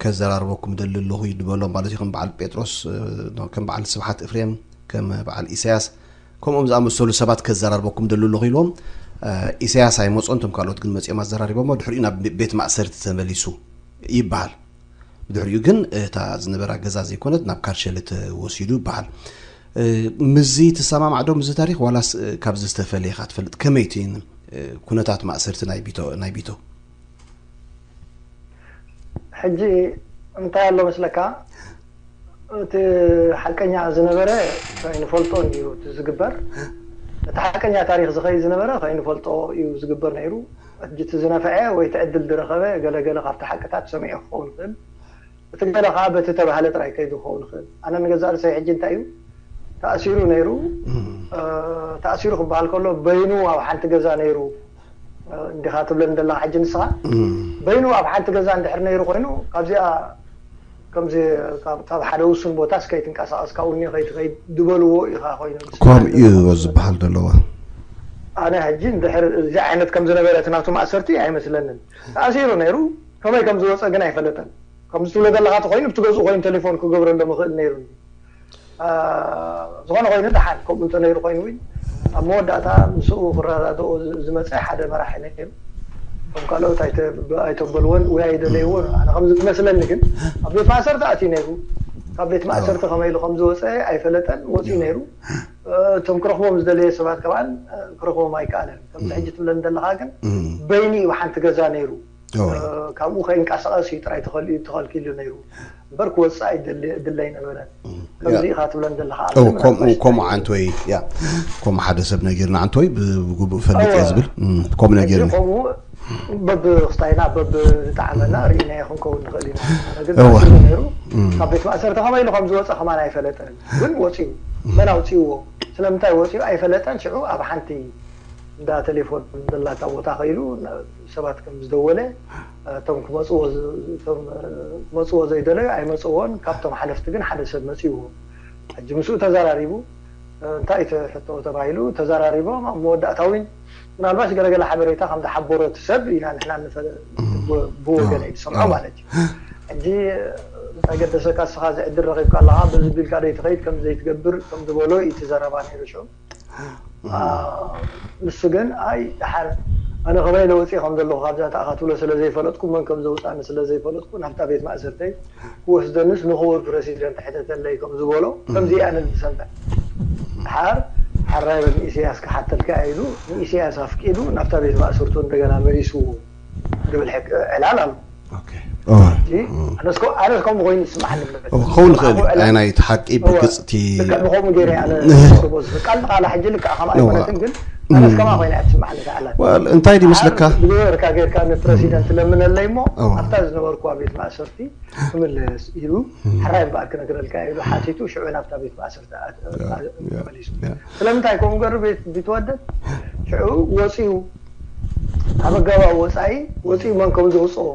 ከዘራርበኩም ደሊ ኣለኹ እዩ ዝበሎም ማለት እዩ ከም በዓል ጴጥሮስ እ፣ ከም በዓል ስብሓት እፍሬም ከም በዓል ኢሳያስ ከምኦም ዝኣመሰሉ ሰባት ከዘራርበኩም ደሊ ኣለኹ ኢልዎም እ፣ ኢሳያስ ኣይመፆን እቶም ካልኦት ግን መፂኦም ኣዘራሪቦሞ ድሕሪኡ ናብ ቤት ማእሰርቲ ተመሊሱ ይበሃል። ብድሕሪኡ ግን እታ ዝነበራ ገዛ ዘይኮነት ናብ ካርሸሊ ተወሲዱ ይበሃል። ምዚ ትሰማማዕ ዶ ምዚ ታሪክ ዋላስ ካብዚ ዝተፈለየ ኢኻ ትፈልጥ? ከመይ እቲ ኩነታት ማእሰርቲ ናይ ቢቶ ናይ ቢቶ? ሕጂ እንታይ ኣሎ መስለካ እቲ ሓቀኛ ዝነበረ ከይንፈልጦ እዩ እቲ ዝግበር። እቲ ሓቀኛ ታሪክ ዝኸይድ ዝነበረ ከይንፈልጦ እዩ ዝግበር ነይሩ። ሕጂ እቲ ዝነፍዐ ወይ እቲ ዕድል ዝረኸበ ገለገለ ካብቲ ሓቅታት ሰሚዑ ክኸውን ይኽእል። እቲ ገለ ከዓ በቲ ተባህለ ጥራይ ከይዱ ክኸውን ይኽእል። ኣነ ንገዛእ ርእሰይ ሕጂ እንታይ እዩ ተኣሲሩ ነይሩ። ተኣሲሩ ክበሃል ከሎ በይኑ ኣብ ሓንቲ ገዛ ነይሩ እንዲኻ ትብለኒ ዘለኻ ሕጂ ንስኻ በይኑ ኣብ ሓንቲ ገዛ እንድሕር ነይሩ ኮይኑ ካብዚኣ ከምዚ ካብ ሓደ ውሱን ቦታስ ከይትንቀሳቐስ ካብኡ እኒኦ ከይትኸይድ ዝበልዎ ኢኻ ኮይኑ ከምኡ እዩ ዝበሃል ዘለዋ። ኣነ ሕጂ እንድሕር እዚ ዓይነት ከም ዝነበረ እቲ ናቱ ማእሰርቲ ኣይመስለንን። ተኣሲሩ ነይሩ ከመይ ከም ዝወፀ ግን ኣይፈለጠን። ከምዚ ትብሎ ዘለኻ ተኮይኑ ብቲ ገዝኡ ኮይኑ ቴሌፎን ክገብረሎም ይኽእል ነይሩ። ዝኾነ ኮይኑ ደሓን ከምኡ እንተነይሩ ኮይኑ እውን ኣብ መወዳእታ ምስኡ ክረዳድኦ ዝመፀ ሓደ መራሒ ነይሩ። እቶም ካልኦት ኣይተበልዎን ወይ ኣይደለይዎን ኣነ ከም ዝመስለኒ ግን ኣብ ቤት ማእሰርቲ ኣትዩ ነይሩ። ካብ ቤት ማእሰርቲ ከመይ ኢሉ ከም ዝወፀ ኣይፈለጠን ወፂኡ ነይሩ። እቶም ክረኽቦም ዝደለየ ሰባት ከማን ክረኽቦም ኣይከኣለን። ከምዚ ሕጂ ትብለኒ ዘለኻ ግን በይኑ እዩ ሓንቲ ገዛ ነይሩ። ካብኡ ከይንቀሳቐስ እዩ ጥራይ ተኸልኪሉ ነይሩ እምበር ክወፅእ ኣይድለይ ነበረ። ከምዚ ኢኻ ትብለን ዘለኻ ከምኡ ከምኡ ዓንቶይ ያ ከምኡ ሓደ ሰብ ነጊርና ዓንቶይ ብግቡእ ፈልጥ እየ ዝብል ከምኡ ነጊርኒ። በብክስታይና በብጣዕመና ርኢናዮ ክንከውን ንኽእል ኢና። ግን ነይሩ ካብ ቤት ማእሰርቲ ከመይ ኢሉ ከም ዝወፀ ከማን ኣይፈለጠን። ግን ወፂኡ መን ኣውፅእዎ ስለምንታይ ወፂኡ ኣይፈለጠን። ሽዑ ኣብ ሓንቲ እንዳ ቴሌፎን ዘላታ ቦታ ከይዱ ሰባት ከም ዝደወለ እቶም ክመፅዎ ዘይደለዩ ኣይመፅዎን። ካብቶም ሓለፍቲ ግን ሓደ ሰብ መፅዎ ሕጂ ምስኡ ተዘራሪቡ እንታይ እዩ ሕቶ ተባሂሉ ተዘራሪቦም ኣብ መወዳእታ እውን ምናልባሽ ገለገለ ሓበሬታ ከም ዝሓበሮ እቲ ሰብ ኢና ንሕና ንፈ- ብ- ብወገን እዩ ዝሰምዖ ማለት እዩ። ሕጂ እንታይ ገደሰካ እስኻ ዝዕድል ረኺብካ ኣለኻ በዚ ቢልካ ደይትኸይድ ከም ዘይትገብር ከም ዝበሎ እዩ እቲ ዘረባ ነይሩ ሽዑ። ንሱ ግን ኣይ ደሓር ኣነ ከመይ ለውፂ ከም ዘለኹ ካብዛ ተኣኻትብሎ ስለ ዘይፈለጥኩ መን ከም ዘውፃኒ ስለ ዘይፈለጥኩ ናብታ ቤት ማእሰርተይ ክወስደንስ ንኽቡር ፕረሲደንት ሕተተለይ ከም ዝበሎ ከምዚ ኣነ ዝሰምዕ። ደሓር ሓራይ ንኢሳያስ ክሓተልካ ኢሉ ንኢሳያስ ኣፍቂዱ ናብታ ቤት ማእሰርቱ እንደገና መሊስዎ ዝብል ዕላል ኣሎ። ኣነስ ከምኡ ኮይኑ ይስማዓኒ። ክኸውን ይኽእል እዩ። ኣይ ናይ ሓቂ ብግፅቲ ከምኡ ገይረ ኣነ ርቦ ዝብል ቃል ንቃላ ሕጂ ልክዕ ከምኣ ኣይኮነትን ግን ኣነስ ከማ ኮይና እያ ትስማዓኒ። ተዓላ እንታይ ድዩ መስለካ ብዝነበርካ ጌርካ ንፕረሲደንት ለምነለይ እሞ ኣብታ ዝነበርኩዋ ቤት ማእሰርቲ ክምለስ ኢሉ ሕራይ እምበኣር ክነግረልካ ኢሉ ሓቲቱ ሽዑ ናብታ ቤት ማእሰርቲ መሊሱ። ስለምንታይ ከምኡ ገሩ ቢትወደድ ሽዑ ወፂኡ ኣብ ኣገባብ ወፃኢ ወፂኡ መን ከም ዘውፅኦ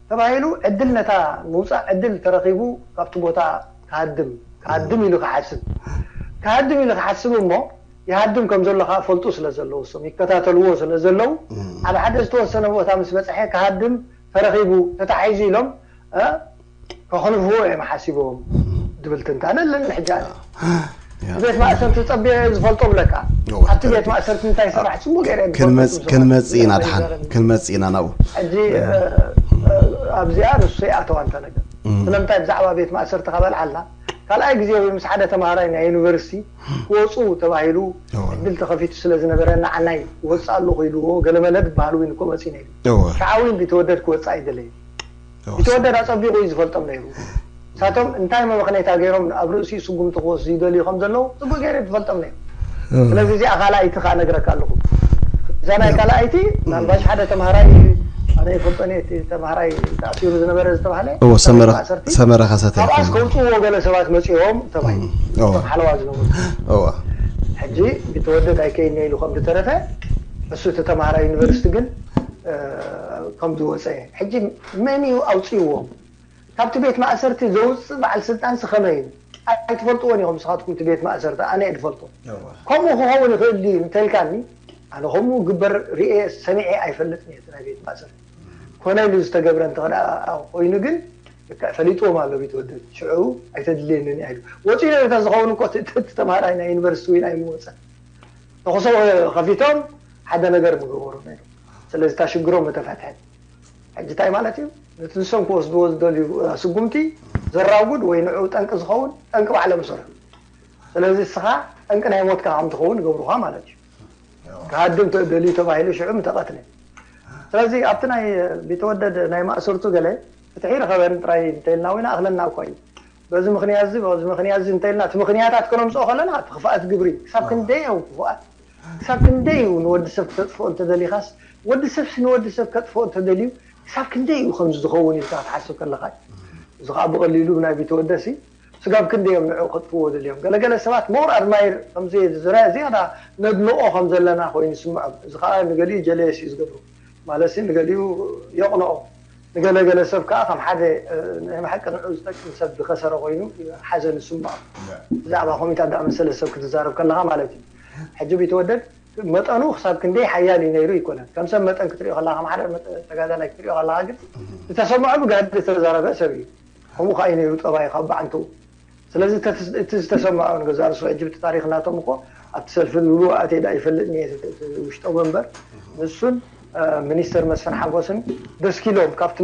ተባሂሉ ዕድል ነታ ምውፃእ ዕድል ተረኺቡ ካብቲ ቦታ ክሃድም ክሃድም ኢሉ ክሓስብ ክሃድም ኢሉ ክሓስብ እሞ ይሃድም ከም ዘሎ ከዓ ፈልጡ ስለ ዘለዉ እሶም ይከታተልዎ ስለ ዘለዉ ኣብ ሓደ ዝተወሰነ ቦታ ምስ በፅሐ ክሃድም ተረኺቡ ተታሒዙ ኢሎም ከኽንፍዎ እዮም ሓሲቦም ዝብል ትንታነ ኣለኒ። ሕጂ ኣነ ቤት ማእሰርቲ ፀቢቐ ዝፈልጦ ብለካ ኣብቲ ቤት ማእሰርቲ እንታይ ስራሕ ፅቡቅ ገይረ ክንመፅእ ኢና ድሓን ክንመፅእ ኢና ናብኡ። ሕጂ ኣብዚኣ ንሱ ይኣተዋ እንተ ነገር ስለምንታይ ብዛዕባ ቤት ማእሰርቲ ካበልዓልና ካልኣይ ግዜ ወይ ምስ ሓደ ተምሃራይ ናይ ዩኒቨርሲቲ ክወፁ ተባሂሉ ዕድል ተኸፊቱ ስለ ዝነበረ ንዓናይ ክወፅእ ኣለኹ ኢልዎ ገለመለ ዝበሃል እውን እኮ መፂ ነይሩ። ሸዓ እውን ቢተወደድ ክወፅእ ኣይደለዩ ቢተወደድ ኣፀቢቑ እዩ ዝፈልጦም ነይሩ። ንሳቶም እንታይ መመኽነይታ ገይሮም ኣብ ርእሲኡ ስጉምቲ ክወስዱ ይደልዩ ከም ዘለዉ ፅቡቅ ገይረ ትፈልጦም ነይሩ። ስለዚ እዚኣ ካልኣይቲ ከዓ ነግረካ ኣለኹ። እዛ ናይ ካልኣይቲ ምናልባሽ ሓደ ተምሃራይ ኣነ ይፈልጦ እቲ ተምሃራይ ተኣሲሩ ዝነበረ ዝተባሃለ ሰመረ ካሰተ ካብኣስ ከውፅዎ ገለ ሰባት መፂኦም ተባሂሉ እቶም ሓለዋ ዝነበሩ ሕጂ ቢተወደድ ኣይከይነ ኢሉ ከም ዝተረፈ እሱ እቲ ተምሃራይ ዩኒቨርሲቲ ግን ከም ዝወፀ ሕጂ መን እዩ ኣውፅእዎም ካብቲ ቤት ማእሰርቲ ዘውፅእ በዓል ስልጣንሲ ከመይ እዩ? ኣይትፈልጥዎን ኢኹም ንስኻትኩም እቲ ቤት ማእሰርቲ ኣነ እየ ዝፈልጦ። ከምኡ ክኸውን ይኽእል ድዩ እንተልካኒ ኣነ ከምኡ ግበር ርእየ ሰሚዐ ኣይፈልጥን እየ እቲ ናይ ቤት ማእሰርቲ። ኮነ ኢሉ ዝተገብረ እንተኽዳ ኮይኑ ግን ልክዕ ፈሊጥዎም ኣሎ ቢትወደድ ሽዑ ኣይተድልየንን እያ ኢሉ ወፂኡ ነታ ዝኸውን እኮ እቲ ተምሃራይ ናይ ዩኒቨርሲቲ እውን ኣይምወፀን። ተኹሶ ከፊቶም ሓደ ነገር ምገበሩ ነይሩ። ስለዚ እታ ሽግሮም ምተፈትሐት። ሕጂ እንታይ ማለት እዩ? ነቲ ንሶም ክወስድዎ ዝደልዩ ስጉምቲ ዘራጉድ ወይ ንዕኡ ጠንቂ ዝኸውን ጠንቂ ባዕሎም ይሰርሑ። ስለዚ እስኻ ጠንቂ ናይ ሞትካ ከም ትኸውን ይገብሩኻ ማለት እዩ። ክሃድም ደልዩ ተባሂሉ ሽዑ ምተቐትለ። ስለዚ ኣብቲ ናይ ቢተወደድ ናይ ማእሰርቱ ገለ ፍትሒ ረኸበን ጥራይ እንተኢልና ወይ ንኣኽለና እኳ እዩ። በዚ ምኽንያት እዚ በዚ ምኽንያት እዚ እንተኢልና እቲ ምኽንያታት ከነምፅኦ ከለና እቲ ክፍኣት ግብሪ ክሳብ ክንደይ እዮም ክፍኣት ክሳብ ክንደይ እዩ ንወዲ ሰብ ክተጥፍኦ እንተደሊኻስ ወዲ ሰብሲ ንወዲ ሰብ ከጥፍኦ እንተደልዩ ክሳብ ክንደይ እዩ ከምዚ ዝኸውን ኢልካ ክትሓስብ ከለኻ እዩ። እዚ ከዓ ብቐሊሉ ብናይ ቢተወደሲ ስጋብ ክንደይ እዮም ንዕኡ ከጥፍዎ ደልዮም። ገለገለ ሰባት more admire ከምዚ ዝረ ዝያዳ ነድንቆ ከም ዘለና ኮይኑ ይስምዖም። እዚ ከዓ ንገሊኡ jealous እዩ ዝገብሮ። ማለትሲ ንገሊኡ የቕንኦ። ንገለገለ ሰብ ከዓ ከም ሓደ ናይ ብሓቂ ንዕኡ ዝጠቅም ሰብ ዝኸሰረ ኮይኑ ሓዘን ይስምዖም። ብዛዕባ ከምኡታት ዝኣመሰለ ሰብ ክትዛረብ ከለኻ ማለት እዩ። ሕጂ ቢተወደድ መጠኑ ክሳብ ክንደይ ሓያል እዩ ነይሩ ኣይኮነን። ከም ሰብ መጠን ክትሪኦ ከለኻ ከም ሓደ ተጋዳላይ ክትሪኦ ከለኻ ግን ዝተሰምዖ ብጋህዲ ዝተዛረበ ሰብ እዩ። ከምኡ ከዓ እዩ ነይሩ ጠባዩ ካብ ብዓንትኡ። ስለዚ እቲ ዝተሰምዖ ንገዛእ ርእሱ ሕጂ ብቲ ታሪኽ ናቶም እኮ ኣብቲ ሰልፊ ዝብልዎ ኣትየ ደኣ ይፈልጥ እየ ውሽጦም እምበር ንሱን ሚኒስተር መስፍን ሓጎስን ደስኪሎም ካብቲ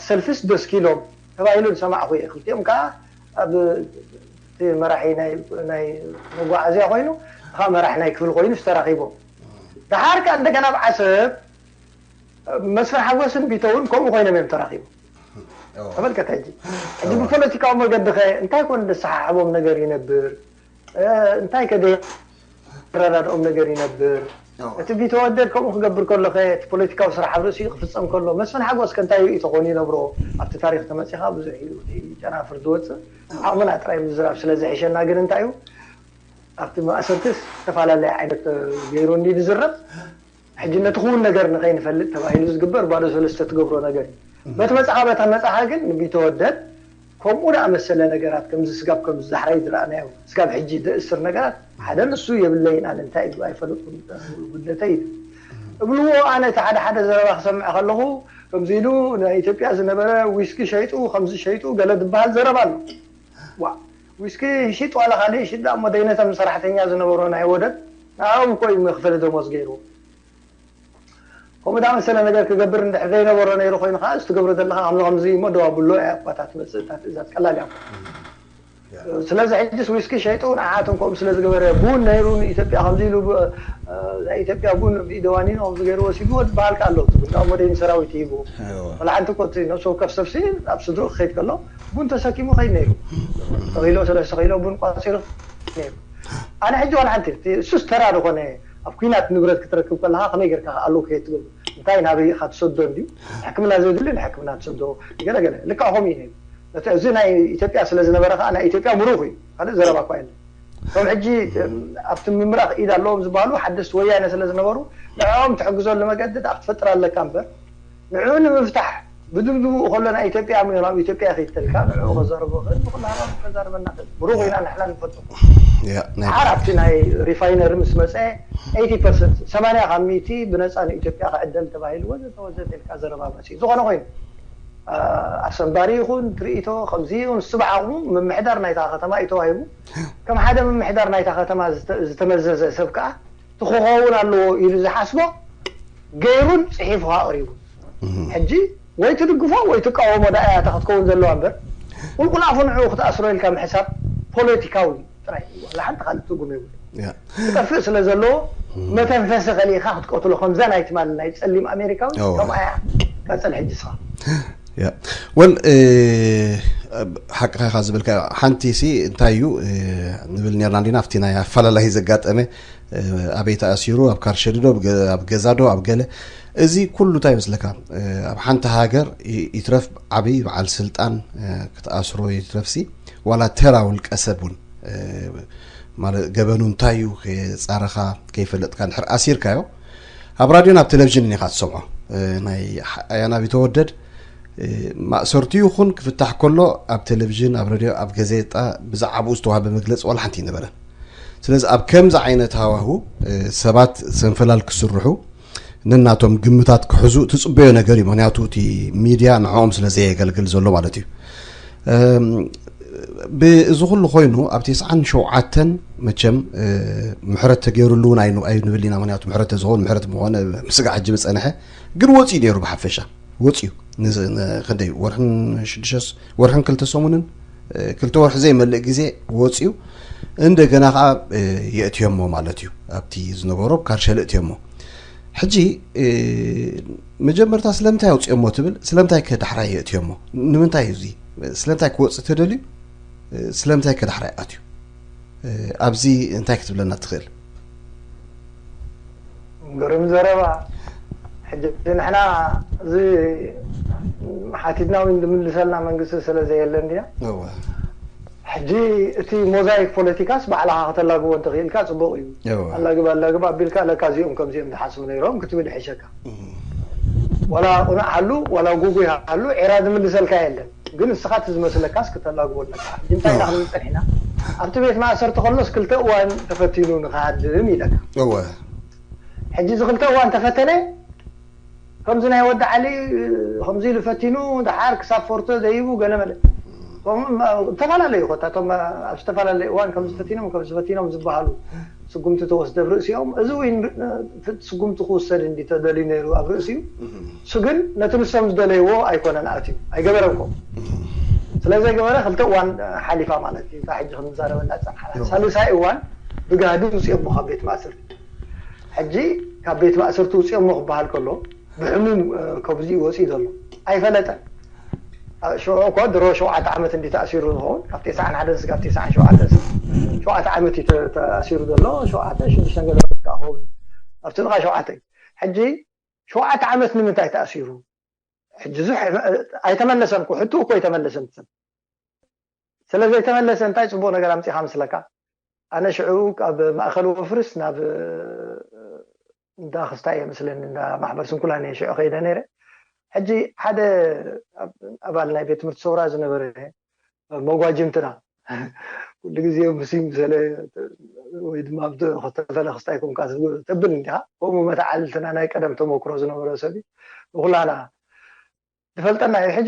ሰልፊስ ደስኪሎም ተባሂሉ ዝሰማዕኹ እየ። ክልቲኦም ከዓ ኣብ እቲ መራሒ ናይ መጓዓዝያ ኮይኑ እኻ መራሕ ናይ ክፍሊ ኮይኑ ዝተራኺቦም። ደሓር ከዓ እንደገና ኣብ ዓሰብ መስፍን ሓጎስን ቢተውን ከምኡ ኮይኖም እዮም ተራኺቦም። ተመልከት ሕጂ ሕጂ ብፖለቲካዊ መገዲ ኸ እንታይ ኮን ዘሰሓሕቦም ነገር ይነብር? እንታይ ከ ዘረዳድኦም ነገር ይነብር? እቲ ቢተወደድ ከምኡ ክገብር ከሎ ኸ እቲ ፖለቲካዊ ስራሕ ኣብ ርእሲኡ ክፍፀም ከሎ መስፍን ሓጎስ ከ እንታይ ርእይቶ ኮን ይነብሮ? ኣብቲ ታሪኽ ተመፂኻ ብዙሕ እዩ ጨናፍር ዝወፅእ። ዓቕምና ጥራይ ምዝራብ ስለ ዝሕሸና ግን እንታይ እዩ ኣብቲ ማእሰርትስ ዝተፈላለየ ዓይነት ገይሩ እንዲ ዝዝረብ ሕጂ ነቲ ክውን ነገር ንኸይንፈልጥ ተባሂሉ ዝግበር ባዶ ሰለስተ ትገብሮ ነገር እዩ። በቲ መፅኻ በታ መፅኻ ግን ንቢተወደድ ከምኡ ደኣ መሰለ ነገራት፣ ከምዚ ስጋብ ከምዚ ዛሕራይ ዝረኣናዮ፣ ስጋብ ሕጂ ዘእስር ነገራት ሓደ ንሱ የብለይን። ኣነ እንታይ እዩ ኣይፈለጥኩን፣ ጉድለተይ እዩ እብልዎ። ኣነ እቲ ሓደ ሓደ ዘረባ ክሰምዕ ከለኹ፣ ከምዚ ኢሉ ናይ ኢትዮጵያ ዝነበረ ዊስኪ ሸይጡ፣ ከምዚ ሸይጡ ገለ ዝበሃል ዘረባ ኣሎ። ዋ፣ ዊስኪ ይሽጥ ዋላ ካልእ ይሽጥ ደኣ እሞ፣ ደይነቶም ሰራሕተኛ ዝነበሮ ናይ ወደብ ንዕኦም እኮ እዩ መኽፈሊ ደሞዝ ገይርዎ። ከምኡ ዳ መሰለ ነገር ክገብር እንድሕር ዘይነበሮ ነይሩ ኮይኑ ከዓ፣ እዚ ትገብሮ ዘለኻ ከምዚ ከምዚ እሞ ደው ኣብሎ፣ እያ እኳ እታ ትመጽእ እታ ትእዛዝ፣ ቀላል እያ። ስለዚ ሕጅስ ዊስኪ ሸይጡ ንዓኣቶም ከምኡ ስለ ዝገበረ፣ ቡን ነይሩ ንኢትዮጵያ ከምዚ ኢሉ ብ-፣ ናይ ኢትዮጵያ ቡን ብኢደዋኒኖ ከምዚ ገይሩ ወሲድዎ ዝበሃል ከ ኣሎ። እቲ ቡን ካብ ሞዴል ሰራዊት ይሂብዎ። ወላ ሓንቲ እኮ እቲ ነፍሲ ወከፍ ሰብሲ ኣብ ስድርኡ ክኸይድ ከሎ ቡን ተሰኪሙ ኸይድ ነይሩ። ተኺሎ፣ ሰለስተ ኪሎ ቡን ቋፂሩ ነይሩ። ኣነ ሕጂ ዋላ ሓንቲ፣ እቲ እሱስ ተራ ዝኾነ፣ ኣብ ኲናት ንብረት ክትረክብ ከለኻ ከመይ ጌርካ ኣሎ ከየት ትገብር? እንታይ ናበይ ኢኻ ትሰዶ እንድዩ? ሕክምና ዘድሊ ንሕክምና ትሰዶ፣ ገለ ገለ። ልክዕ ከምኡ እዩ ነይሩ። ነቲ፣ እዚ ናይ ኢትዮጵያ ስለ ዝነበረ ከዓ ናይ ኢትዮጵያ ምሩኽ እዩ። ካልእ ዘረባ እኳ የለን። እቶም ሕጂ፣ እም፣ ኣብቲ ምምራኽ ኢድ ኣለዎም ዝበሃሉ ሓደስቲ ወያነ ስለ ዝነበሩ፣ ንዕኦም ትሕግዘሉ መገዲ ደኣ ክትፈጥር ኣለካ እምበር፣ ንዕኡ ንምፍታሕ ብድብድቡ ከሎ ናይ ኢትዮጵያ ምሁር ኣብ ኢትዮጵያ ከይተልካ ንዕኡ ከዛርቦ ክእል፣ ንኩላና ከዛርበና ክእል። ብሩኽ ኢና ንሕና ንፈቱ። ያ፣ ናይ ሓር ኣብቲ ናይ ሪፋይነሪ ምስ መፀ፣ ኤይቲ ፐርሰንት፣ ሰማንያ ካብ ሚእቲ ብነፃ ንኢትዮጵያ ክዕደል ተባሂሉ ወዘተ ወዘተ ኢልካ ዘረባ መፅኡ። ዝኾነ ኮይኑ፣ አ፣ ኣሰንባሪ ይኹን ትርኢቶ ከምዚ ይኹን፣ ንሱ ብዓቕሙ ምምሕዳር ናይታ ከተማ እዩ ተዋሂቡ። ከም ሓደ ምምሕዳር ናይታ ከተማ ዝተ-፣ ዝተመዘዘ ሰብ ከዓ እቲ ክኸውን ኣለዎ ኢሉ ዝሓስቦ ገይሩን ፅሒፉ ኣቕሪቡ። ሕጂ ወይ ትድግፎ ወይ ትቃወሞ ደኣ እያ እታ ክትከውን ዘለዋ እምበር፣ ቁልቁል ኣፉ ንዕኡ ክትኣስሮ ኢልካ ምሕሳብ ፖለቲካዊ ጥራይ እዩ። ዋላ ሓንቲ ካልእ ትርጉም የብሉ። ያ። ክጠፍእ ስለ ዘለዎ መተንፈሲ ከሊእኻ ክትቀትሎ፣ ከምዛ ናይ ትማሊ ናይ ጸሊም ኣሜሪካዊ እዎ። ከምኣ እያ። ቀጽል ሕጂ ስኻ። ያ። ወል፣ እ፣ ሓቅኻ ኢኻ ዝበልካ። ሓንቲ ሲ እንታይ እዩ፣ እ፣ ንብል ኔርና እንዲና፣ ኣብቲ ናይ ኣፈላላይ ዘጋጠመ፣ እ፣ ኣበይ ተኣሲሩ፣ ኣብ ካርሸዲ ዶ፣ ኣብ ገ-፣ ኣብ ገዛ ዶ፣ ኣብ ገለ፣ እዚ ኩሉ እንታይ ይመስለካ? እ፣ ኣብ ሓንቲ ሃገር ይ-፣ ይትረፍ ዓብይ በዓል ስልጣን፣ እ፣ ክትኣስሮ ይትረፍሲ፣ ዋላ ተራ ውልቀ ሰብ እውን፣ እ፣ ማለት ገበኑ እንታይ እዩ ከየጻረኻ ከይፈለጥካ እንድሕር ኣሲርካዮ፣ ኣብ ራድዮን ኣብ ቴሌቪዥንን ኢኻ ትሰምዖ። እ፣ ናይ ሓ-፣ ኣያና ቢተወደድ፣ እ፣ ማእሰርቱ ይኹን ክፍታሕ ከሎ ኣብ ቴሌቪዥን፣ ኣብ ሬድዮ፣ ኣብ ገዜጣ ብዛዕባኡ ዝተዋህበ መግለጺ ዋላ ሓንቲ ኣይነበረን። ስለዚ ኣብ ከምዚ ዓይነት ሃዋሁ፣ እ፣ ሰባት ሰንፈላል ክስርሑ፣ ነናቶም ግምታት ክሕዙ ትጽበዮ ነገር እዩ። ምኽንያቱ እቲ ሚድያ ንዕኦም ስለ ዘየገልግል ዘሎ ማለት እዩ። እም፣ ብ-፣ እዚ ኩሉ ኮይኑ ኣብ ተስዓን ሸውዓተን መቸም፣ እ፣ ምሕረት ተገይሩሉ እውን ኣይኑ-፣ ኣይንብል ኢና። ምኽንያቱ ምሕረት ተዝኸውን ምሕረት ምኾነ ምስጋዕ ሕጂ ምጸንሐ። ግን ወፂኡ ነይሩ ብሓፈሻ። ወፂኡ። ንዝ-፣ ን-፣ ክንደይ ወርሕን ሽዱሽተ ስ-፣ ወርሕን ክልተ ሰሙንን፣ እ፣ ክልተ ወርሒ ዘይመልእ ግዜ ወፂኡ። እንደገና ከዓ፣ እ፣ የእትዮሞ ማለት እዩ። ኣብቲ ዝነበሮ ካርሸል እትዮሞ። ሕጂ፣ እ፣ መጀመርታ ስለምንታይ ኣውፅኦሞ ትብል፣ ስለምንታይ ከ ዳሕራይ የእትዮሞ? ንምንታይ እዩ እዚ? ስለምንታይ ክወፅእ ተደልዩ? እ፣ ስለምንታይ ከ ዳሕራይ ኣትዩ? እ፣ ኣብዚ እንታይ ክትብለና ትኽእል? ግርም ዘረባ። ሕጂ ንሕና እዚ ሓቲትና እውን ዝምልሰልና መንግስቲ ስለ ዘየለ እንድያ። እወ። ሕጂ እቲ ሞዛይክ ፖለቲካስ ባዕልኻ ከተላግቦ እንተኽኢልካ ጽቡቕ እዩ። እወ። ኣላግብ ኣላግብ ኣቢልካ ለካ እዚኦም ከምዚኦም ዝሓስቡ ነይሮም ክትብል ይሕሸካ። እም። ዋላ ቁኑዕ ሃሉ ዋላ ጉጉይ ሃሉ ዒራ ዝምልሰልካ የለን። ግን ንስኻ እቲ ዝመስለካስ ክተላግቦ ኣለካ። ሕጂ እንታይ ኢና ክንብል ጸኒሕና? ኣብቲ ቤት ማእሰርቲ ከሎስ ክልተ እዋን ተፈቲኑ ንኽሃድም ኢለካ። እወ። ሕጂ እዚ ክልተ እዋን ተፈተነ፣ ከምዚ ናይ ወዲ ዓሊ ከምዚ ኢሉ ፈቲኑ፣ ደሓር ክሳብ ፎርቶ ደይቡ ገለ መለ። እቶም፣ እተፈላለዩ ኮታ፣ እቶም ኣብ ዝተፈላለየ እዋን ከምዚ ፈቲኖም፣ ከምዚ ፈቲኖም ዝበሃሉ ስጉምቲ ተወስደ ኣብ ርእሲኦም። እዚ እውን ስጉምቲ ክውሰድ እንዲ ተደልዩ ነይሩ ኣብ ርእሲኡ። እሱ ግን ነቲ ንሶም ዝደለይዎ ኣይኮነን ኣትዩ፣ ኣይገበረን ከምኡ። ስለ ዘይገበረ ክልተ እዋን ሓሊፋ ማለት እዩ። እታ ሕጂ ክንዛረበላ ዝጸንሓና ሳልሳይ እዋን ብጋህዲ ውፅኦሞ ካብ ቤት ማእሰርቲ። ሕጂ ካብ ቤት ማእሰርቲ ውፅኦሞ ክበሃል ከሎ ብሕሙም፣ እ፣ ከብዚ ወፂኡ ዘሎ ኣይፈለጠን። እ፣ ሽዑ እኮ ድሮ ሸውዓተ ዓመት እንዲ ተኣሲሩ ዝኸውን፣ ካብ ተስዓን ሓደን ስጋብ ተስዓን ሸውዓተን ሸውዓተ ዓመት እዩ ተ-፣ ተኣሲሩ ዘሎ። ሸውዓተ፣ ሽዱሽተ ገለ ክኸውን ኣብቲ ጥቓ ሸውዓተ እዩ። ሕጂ ሸውዓተ ዓመት ንምንታይ ተኣሲሩ? ሕጂ እዚ ሕ-፣ ኣይተመለሰን እኮ፣ ሕትኡ እኮ ኣይተመለሰን። ሰብ ስለ ዘይተመለሰ እንታይ ጽቡቕ ነገር ኣምጺኻ መስለካ? ኣነ ሽዑ ካብ ማእከል ወፍርስ ናብ እንዳ ክስታይ እየ መስለኒ፣ እንዳ ማሕበር ስንኩላን እየ ሽዑ ከይደ ነይረ። ሕጂ ሓደ ኣብ-፣ ኣባል ናይ ቤት ትምህርቲ ሰውራ ዝነበረ መጓጅምትና ኩሉ ግዜ ምስ ይምሰለ ወይ ድማ ብተፈለ ክስታይ ኮንካ ተብል እንዲኻ። ከምኡ መተዓልትና ናይ ቀደም ተመክሮ ዝነበረ ሰብ እዩ። ንኩላና ዝፈልጠና እዩ። ሕጂ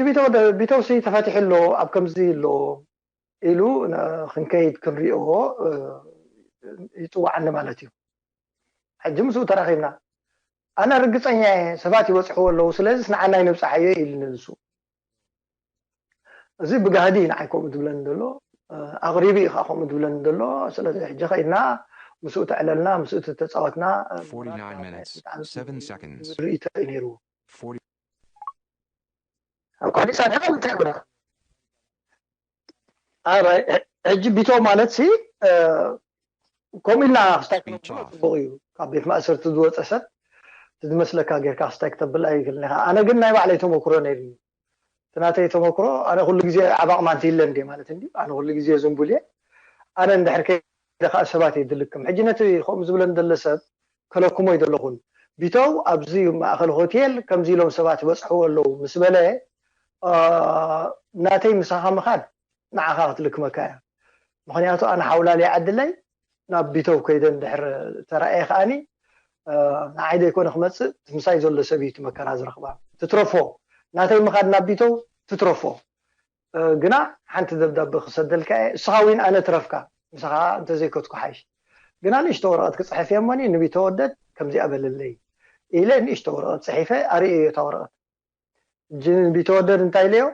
ቢተው ሲ ተፈቲሑ ኣሎ፣ ኣብ ከምዚ ኣሎ ኢሉ ክንከይድ ክንሪኦ ይፅዋዓኒ ማለት እዩ። ሕጂ ምስኡ ተራኺብና ኣነ ርግፀኛ እየ ሰባት ይበፅሕዎ ኣለዉ፣ ስለዚስ ንዓናይ ነብፅሓዮ ኢልኒ ንሱ። እዚ ብጋህዲ እዩ ንዓይ ከምኡ ዝብለኒ ዘሎ፣ ኣቕሪቢ እዩ ከዓ ከምኡ ዝብለኒ ዘሎ። ስለዚ ሕጂ ከይድና ምስኡ ተዕለልና ምስኡ ተተፃወትና ርእይቶ እዩ ነይርዎ። ኣቋሪፃ እንታይ ጉዳ ሕጂ ቢቶ ማለት ሲ ከምኡ ኢልና ክስታይ ክነብሎ ፅቡቅ እዩ። ካብ ቤት ማእሰርቲ ዝወፀ ሰብ ዝመስለካ ጌርካ ክስታይ ክተብል ኣይክልን ኢካ። ኣነ ግን ናይ ባዕለይ ተመክሮ ነይርኒ። እቲ ናተይ ተመክሮ ኣነ ኩሉ ግዜ ዓባቕ ማንቲለ እንዲ ማለት እንዲ ኣነ ኩሉ ግዜ ዝንቡል እየ። ኣነ እንድሕር ከይደ ከዓ ሰባት እየ ዝልክም። ሕጂ ነቲ ከምኡ ዝብለን ዘሎ ሰብ ከለኩሞ ይደለኹን ቢተው ኣብዚ ማእኸል ሆቴል ከምዚ ኢሎም ሰባት ይበፅሕዎ ኣለዉ ምስ በለ ናተይ ምሳኻ ምኻድ ንዓኻ ክትልክመካ እያ። ምኽንያቱ ኣነ ሓውላሊ ዓድለይ ናብ ቢተው ከይደ እንድሕር ተራእየ ከኣኒ ንዓይ ዘይኮነ ክመፅእ ምሳይ ዘሎ ሰብ እዩ እቲ መከራ ዝረኽባ ትትረፎ ናተይ ምኻድ ናብ ቢተው ትትረፎ ግና ሓንቲ ደብዳበ ክሰደልካ እየ እስኻ ዊን ኣነ ትረፍካ ምሳኻ እንተዘይከትኩ ሓይሽ ግና ንእሽቶ ወረቐት ክፅሕፍ እየ እሞኒ ንቢተው ወደድ ከምዚኣ በለለይ ኢለ ንእሽቶ ወረቐት ፅሒፈ ኣርእየዮ እታ ወረቐት ጅን ቢተወደድ እንታይ ኢለዮ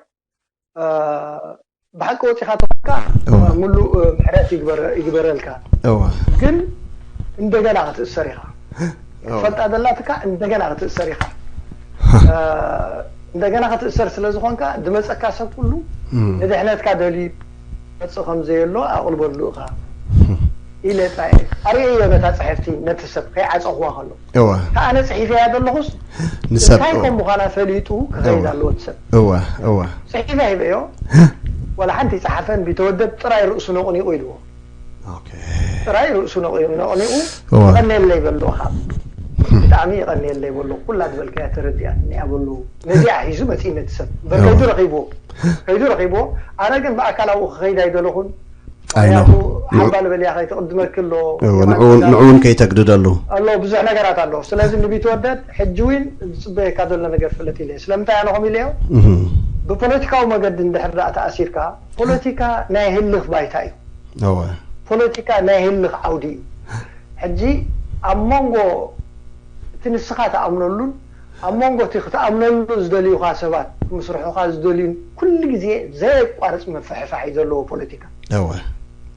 ብሓቂ ወፂኻ ተኾንካ ሙሉእ ምሕረት ይግበረልካ ግን እንደገና ክትእሰር ኢኻ ፈልጣ ዘላትካ እንደገና ክትእሰር ኢኻ እንደገና ክትእሰር ስለ ዝኾንካ ዝመፀካ ሰብ ኩሉ ንድሕነትካ ደልዩ መፅእ ከም ዘየሎ ኣቕልበሉ ኢኻ ኢለ ፃየ ኣርእየዮ ነታ ፅሕፍቲ ነቲ ሰብ ከይዓፀኽዋ ከሎ እዋ ኣነ ጽሒፈያ ዘለኹስ ንሰብ እንታይ እዋ ከም ምዃና ፈሊጡ ክኸይድ እዋ ኣለዎ እቲ ሰብ እዋ እዋ ጽሒፈ ሂበዮ ዋላ ሓንቲ ይጸሓፈን ቢተወደድ ጥራይ ርእሱ ነቕኒቑ ኢልዎ ኦኬ ጥራይ ርእሱ ነቕኒቑ ነቕኒቑ እዋ ቀኔለይ በልዎ ካብ ብጣዕሚ ይቐኔለይ በሎ ኩላ ዝበልካያ ተረዲኣትኒ እያ በሉ ነዚኣ ሒዙ መጺእ ነቲ ሰብ እምበር እዋ ከይዱ ረኺብዎ ከይዱ ረኺብዎ ኣነ ግን ብኣካል ኣብኡ ክኸይድ ኣይደለኹን I know. ምኽንያቱ ሓባ ልበልያ ከይትቕድመኪ ኣሎ ንዕውን ከይተግድደሉ ኣሎ ብዙሕ ነገራት ኣሎ ስለዚ ንቢትወደድ ሕጂ እውን ዝፅበየካ ዘሎ ነገር ፍለጥ ኢለ ስለምንታይ ኣነ ከምኡ ኢለዮ ብፖለቲካዊ መገዲ እንድሕር ዳኣ ተኣሲርካ ፖለቲካ ናይ ህልኽ ባይታ እዩ ፖለቲካ ናይ ህልኽ ዓውዲ እዩ ሕጂ ኣብ መንጎ እቲ ንስኻ ትኣምነሉን ኣብ መንጎ እቲ ክትኣምነሉ ዝደልዩኻ ሰባት ክምስርሑኻ ዝደልዩን ኩሉ ግዜ ዘየቋርፅ ምፍሕፋሕ እዩ ዘለዎ ፖለቲካ እወ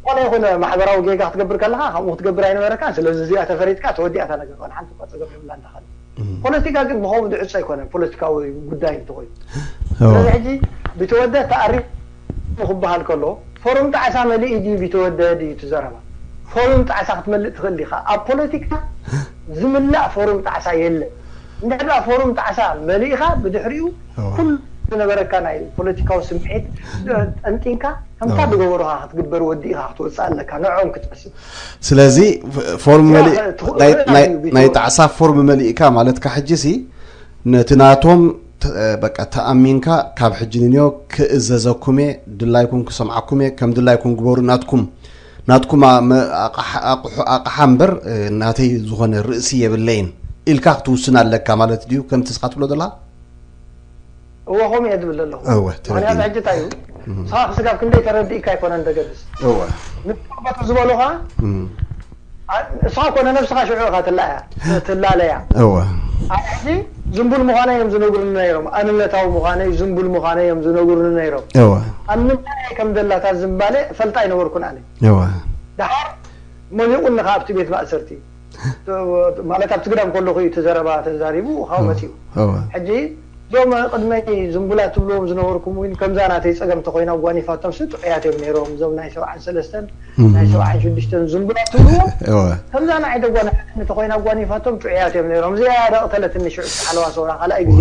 ዝኾነ ይኹን ማሕበራዊ ጌጋ ክትገብር ከለኻ ከምኡ ክትገብር ኣይነበረካን ስለዚ እዚኣ ተፈሪጥካ ተወዲኣታ ነገር ኮነ ሓንቲ እኳ ፀገም የብላ እንተኻል ፖለቲካ ግን ብኸምኡ ዝዕፆ ኣይኮነን ፖለቲካዊ ጉዳይ እንተኾይኑ ስለዚ ሕጂ ቢተወደድ ተኣሪሙ ክበሃል ከሎ ፎሩም ጣዕሳ መሊኡ ድዩ ቢተወደድ እዩ እቲ ዘረባ ፎሩም ጣዕሳ ክትመልእ ትኽእል ኢኻ ኣብ ፖለቲካ ዝምላእ ፎሩም ጣዕሳ የለን እንድሕር ፎሩም ጣዕሳ መሊእኻ ብድሕሪኡ ኩሉ ዝነበረካ ናይ ፖለቲካዊ ስምዒት ጠንጢንካ ከምታ ዝገበሩኻ ክትግበር ወዲእኻ ክትወፅእ ኣለካ ንዕኦም ክትመስል ስለዚ ፎርም መሊእ ናይ ጣዕሳ ፎርም መሊእካ ማለትካ ሕጂ ሲ ነቲ ናቶም በቃ ተኣሚንካ ካብ ሕጂ ንንዮ ክእዘዘኩም እየ ድላይኩም ክሰምዓኩም እየ ከም ድላይኩም ግበሩ ናትኩም ናትኩም ኣቕሓ እምበር ናተይ ዝኾነ ርእሲ የብለይን ኢልካ ክትውስን ኣለካ ማለት ድዩ ከምቲ ስኻ ትብሎ ዘለኻ እወ ከምኡ እየ ዝብል ዘለኹ እወ ምክንያቱ ተረዲእኒ ሕጂ እንታይ እዩ ንስኻ ክስጋብ ክንደይ ተረዲእካ ኣይኮነን ዘገድስ እወ ንስኻ ዝበሉኻ እም፣ ኣ- ንስኻ ኮነ ነብስኻ ሽዑ ኢኻ ትላያ ትላለያ እወ ኣነ ሕጂ ዝንቡል ምዃነ እዮም ዝነግሩኒ ነይሮም ኣንነታዊ ምዃነይ ዝንቡል ምዃነ እዮም ዝነግሩኒ ነይሮም እወ ኣብ ምንታይ ከም ዘላታ ዝንባለ ፈልጣ ኣይነበርኩን ኣነ እወ ደሓር መሊቑኒ ከኣ ኣብቲ ቤት ማእሰርቲ ማለት ኣብቲ ግዳም ከለኹ እዩ እቲ ዘረባ ተዛሪቡ ካብኡ መፂኡ ሕጂ እዞም ቅድመይ ዝንቡላት ትብልዎም ዝነበርኩም እውን ከምዛ ናተይ ፀገም ተኮይና ጓኒፋቶም ሲ ጥዑያት እዮም ነይሮም እዞም ናይ ሰብዓን ሰለስተን ናይ ሰብዓን ሽዱሽተን ዝንቡላት ትብልዎም ከምዛ ንዓይ ደጓንፋትኒ ተኮይና ጓኒፋቶም ጥዑያት እዮም ነይሮም እዚኣ ደቕተለትኒ ሽዑ ሓለዋ ሰውራ ካልኣይ ግዜ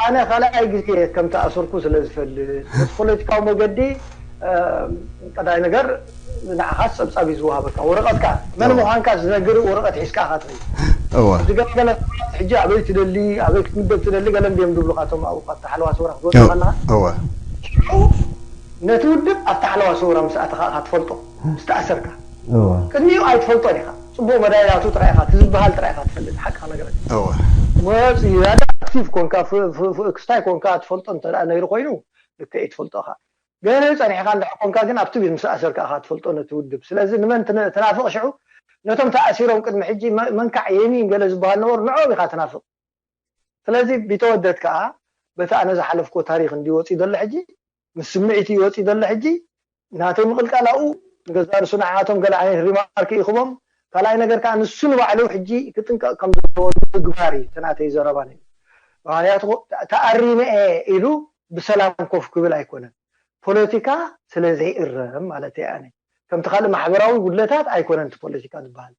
ኣነ ካልኣይ ግዜ ከም ተኣሰርኩ ስለ ዝፈልጥ በቲ ፖለቲካዊ መገዲ ቀዳይ ነገር ንዓኻስ ፀብፃብ እዩ ዝወሃበካ ወረቐትካ መን ምዃንካ ዝነግር ወረቐት ሒዝካ ኢኻ ትኸይድ እወ እዚ ገለገለ ሕጂ ኣበይ ትደሊ ኣበይ ክትምደብ ትደሊ ገለ እንድዮም ዝብሉካ እቶም ኣብኡ ካብቲ ሓለዋ ሰውራ ክትወፅእ ከለካ እወ ሽዑ ነቲ ውድብ ኣብታ ሓለዋ ሰውራ ምስ ኣተኻ ኢኻ ትፈልጦ፣ ምስ ተኣሰርካ። እወ። ቅድሚኡ ኣይትፈልጦን ኢኻ። ጽቡቕ መዳይ ናቱ ጥራይ ኢኻ፣ እቲ ዝበሃል ጥራይ ኢኻ ትፈልጥ፣ ሓቂ ክነግረካ። እወ። መጽዩ፣ ያዳ ኣክቲቭ ኮንካ፣ ፍ-፣ ፍ-፣ ፍ-፣ ክስታይ ኮንካ ትፈልጦ እንተ ደኣ ነይሩ ኮይኑ፣ ልክዕ እዩ ትፈልጦ ኢኻ። ገለ ጸኒሕካ እንድሕር ኮንካ ግን ኣብቲ ቤት ምስ ኣሰርካ ኢኻ ትፈልጦ ነቲ ውድብ። ስለዚ ንመን ትነ-፣ ትናፍቕ ሽዑ? ነቶም ተኣሲሮም ቅድሚ ሕጂ መ-፣ መንካዕ የሚን ገለ ዝበሃል ነበሩ፣ ንዕኦም ኢኻ ትናፍቕ። ስለዚ ቢተወደድ ከኣ በቲ ኣነ ዝሓለፍኮ ታሪኽ እንዲ ወጺኡ ዘሎ ሕጂ ምስ ስምዒት እዩ ወፂኡ ዘሎ። ሕጂ ናተይ ምቕልቃል ኣብኡ ንገዛ ርእሱ ንዓቶም ገለ ዓይነት ሪማርክ ይኽቦም። ካልኣይ ነገር ከዓ ንሱ ንባዕሉ ሕጂ ክጥንቀቕ ከም ዘለዎ ምግባር እዩ እቲ ናተይ ዘረባ ነይሩ። ምክንያቱ ተኣሪመ እየ ኢሉ ብሰላም ኮፍ ክብል ኣይኮነን። ፖለቲካ ስለ ዘይእረም ማለት እየ ኣነ። ከምቲ ካልእ ማሕበራዊ ጉድለታት ኣይኮነን እቲ ፖለቲካ ዝበሃል።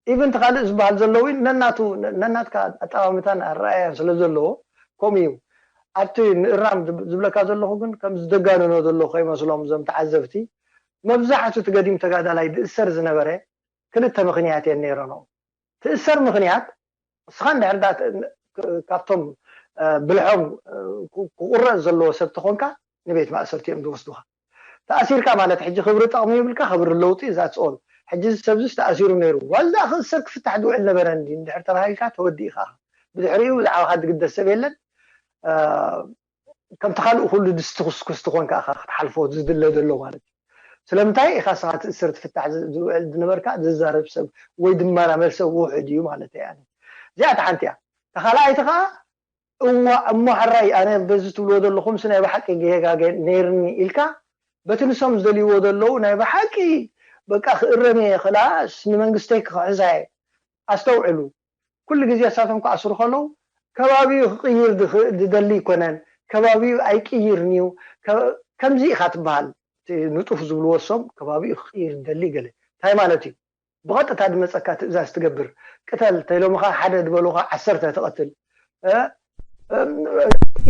ኢቭን እቲ ካልእ ዝበሃል ዘሎ እውን ነናቱ ነናትካ ኣጠማምታን ኣረኣያን ስለ ዘለዎ ከምኡ እዩ። ኣብቲ ምእራም ዝብ- ዝብለካ ዘለኹ ግን ከም ዝደጋንኖ ዘለኹ ከይመስሎም እዞም ተዓዘብቲ። መብዛሕቱ እቲ ገዲም ተጋዳላይ ዝእሰር ዝነበረ ክልተ ምኽንያት እየን ነይረንኦ። ትእሰር ምኽንያት ንስኻ እንድሕር ዳ ት- ክ- ካብቶም እ፣ ብልሖም እ፣ ክ- ክቑረፅ ዘለዎ ሰብ ተኾንካ ንቤት ማእሰርቲ እዮም ዝወስዱኻ። ተኣሲርካ ማለት ሕጂ ክብሪ ጠቕሚ ይብልካ፣ ክብሪ ለውጢ ዛትስ ኦል። ሕጂ እዚ ሰብዚ ተኣሲሩ ነይሩ ዋላ ክእሰር ክፍታሕ ዝውዕል ነበረ እንዲ እንድሕር ተባሂልካ ተወዲእካ። ብድሕሪኡ ብዛዕባኻ ዝግደስ ሰብ የለን። እ፣ ከምቲ ካልእ ኩሉ ድስቲ ኩስኩስ ትኾንካ ኢኻ ክትሓልፎ ዝድለ ዘሎ ማለት እዩ። ስለምንታይ ኢኻ ስኻ ትእሰር ትፍታሕ ዝ- ዝውዕል ዝነበርካ ዝዛረብ ሰብ ወይ ዝመራመር ሰብ ውሑድ እዩ ማለት እያ። እዚኣ እቲ ሓንቲ እያ። ተኻልኣይቲ ከዓ እዋ እሞ ሕራይ ኣነ በዚ ትብልዎ ዘለኹም ሲ ናይ ብሓቂ ጌጋ ገ- ነይርኒ ኢልካ በቲ ንሶም ዝደልይዎ ዘለዉ ናይ ብሓቂ በቃ ክእረም እየ ክላስ ንመንግስተይ ክሕዛ እየ። ኣስተውዕሉ። ኩሉ ግዜ እሳቶም ክኣስሩ ከለዉ ከባቢኡ ክቕይር ዝኽእል ዝደሊ ኣይኮነን። ከባቢኡ ኣይቅይርን እዩ። ከ- ከምዚ ኢኻ ትበሃል። እቲ ንጡፍ ዝብልዎ እሶም ከባቢኡ ክቕይር ዝደሊ ገለ እንታይ ማለት እዩ? ብቐጥታ ዝመፀካ ትእዛዝ ትገብር። ቅተል ተይሎምኻ ሓደ ዝበሉኻ ዓሰርተ ትቐትል። እ? እ፣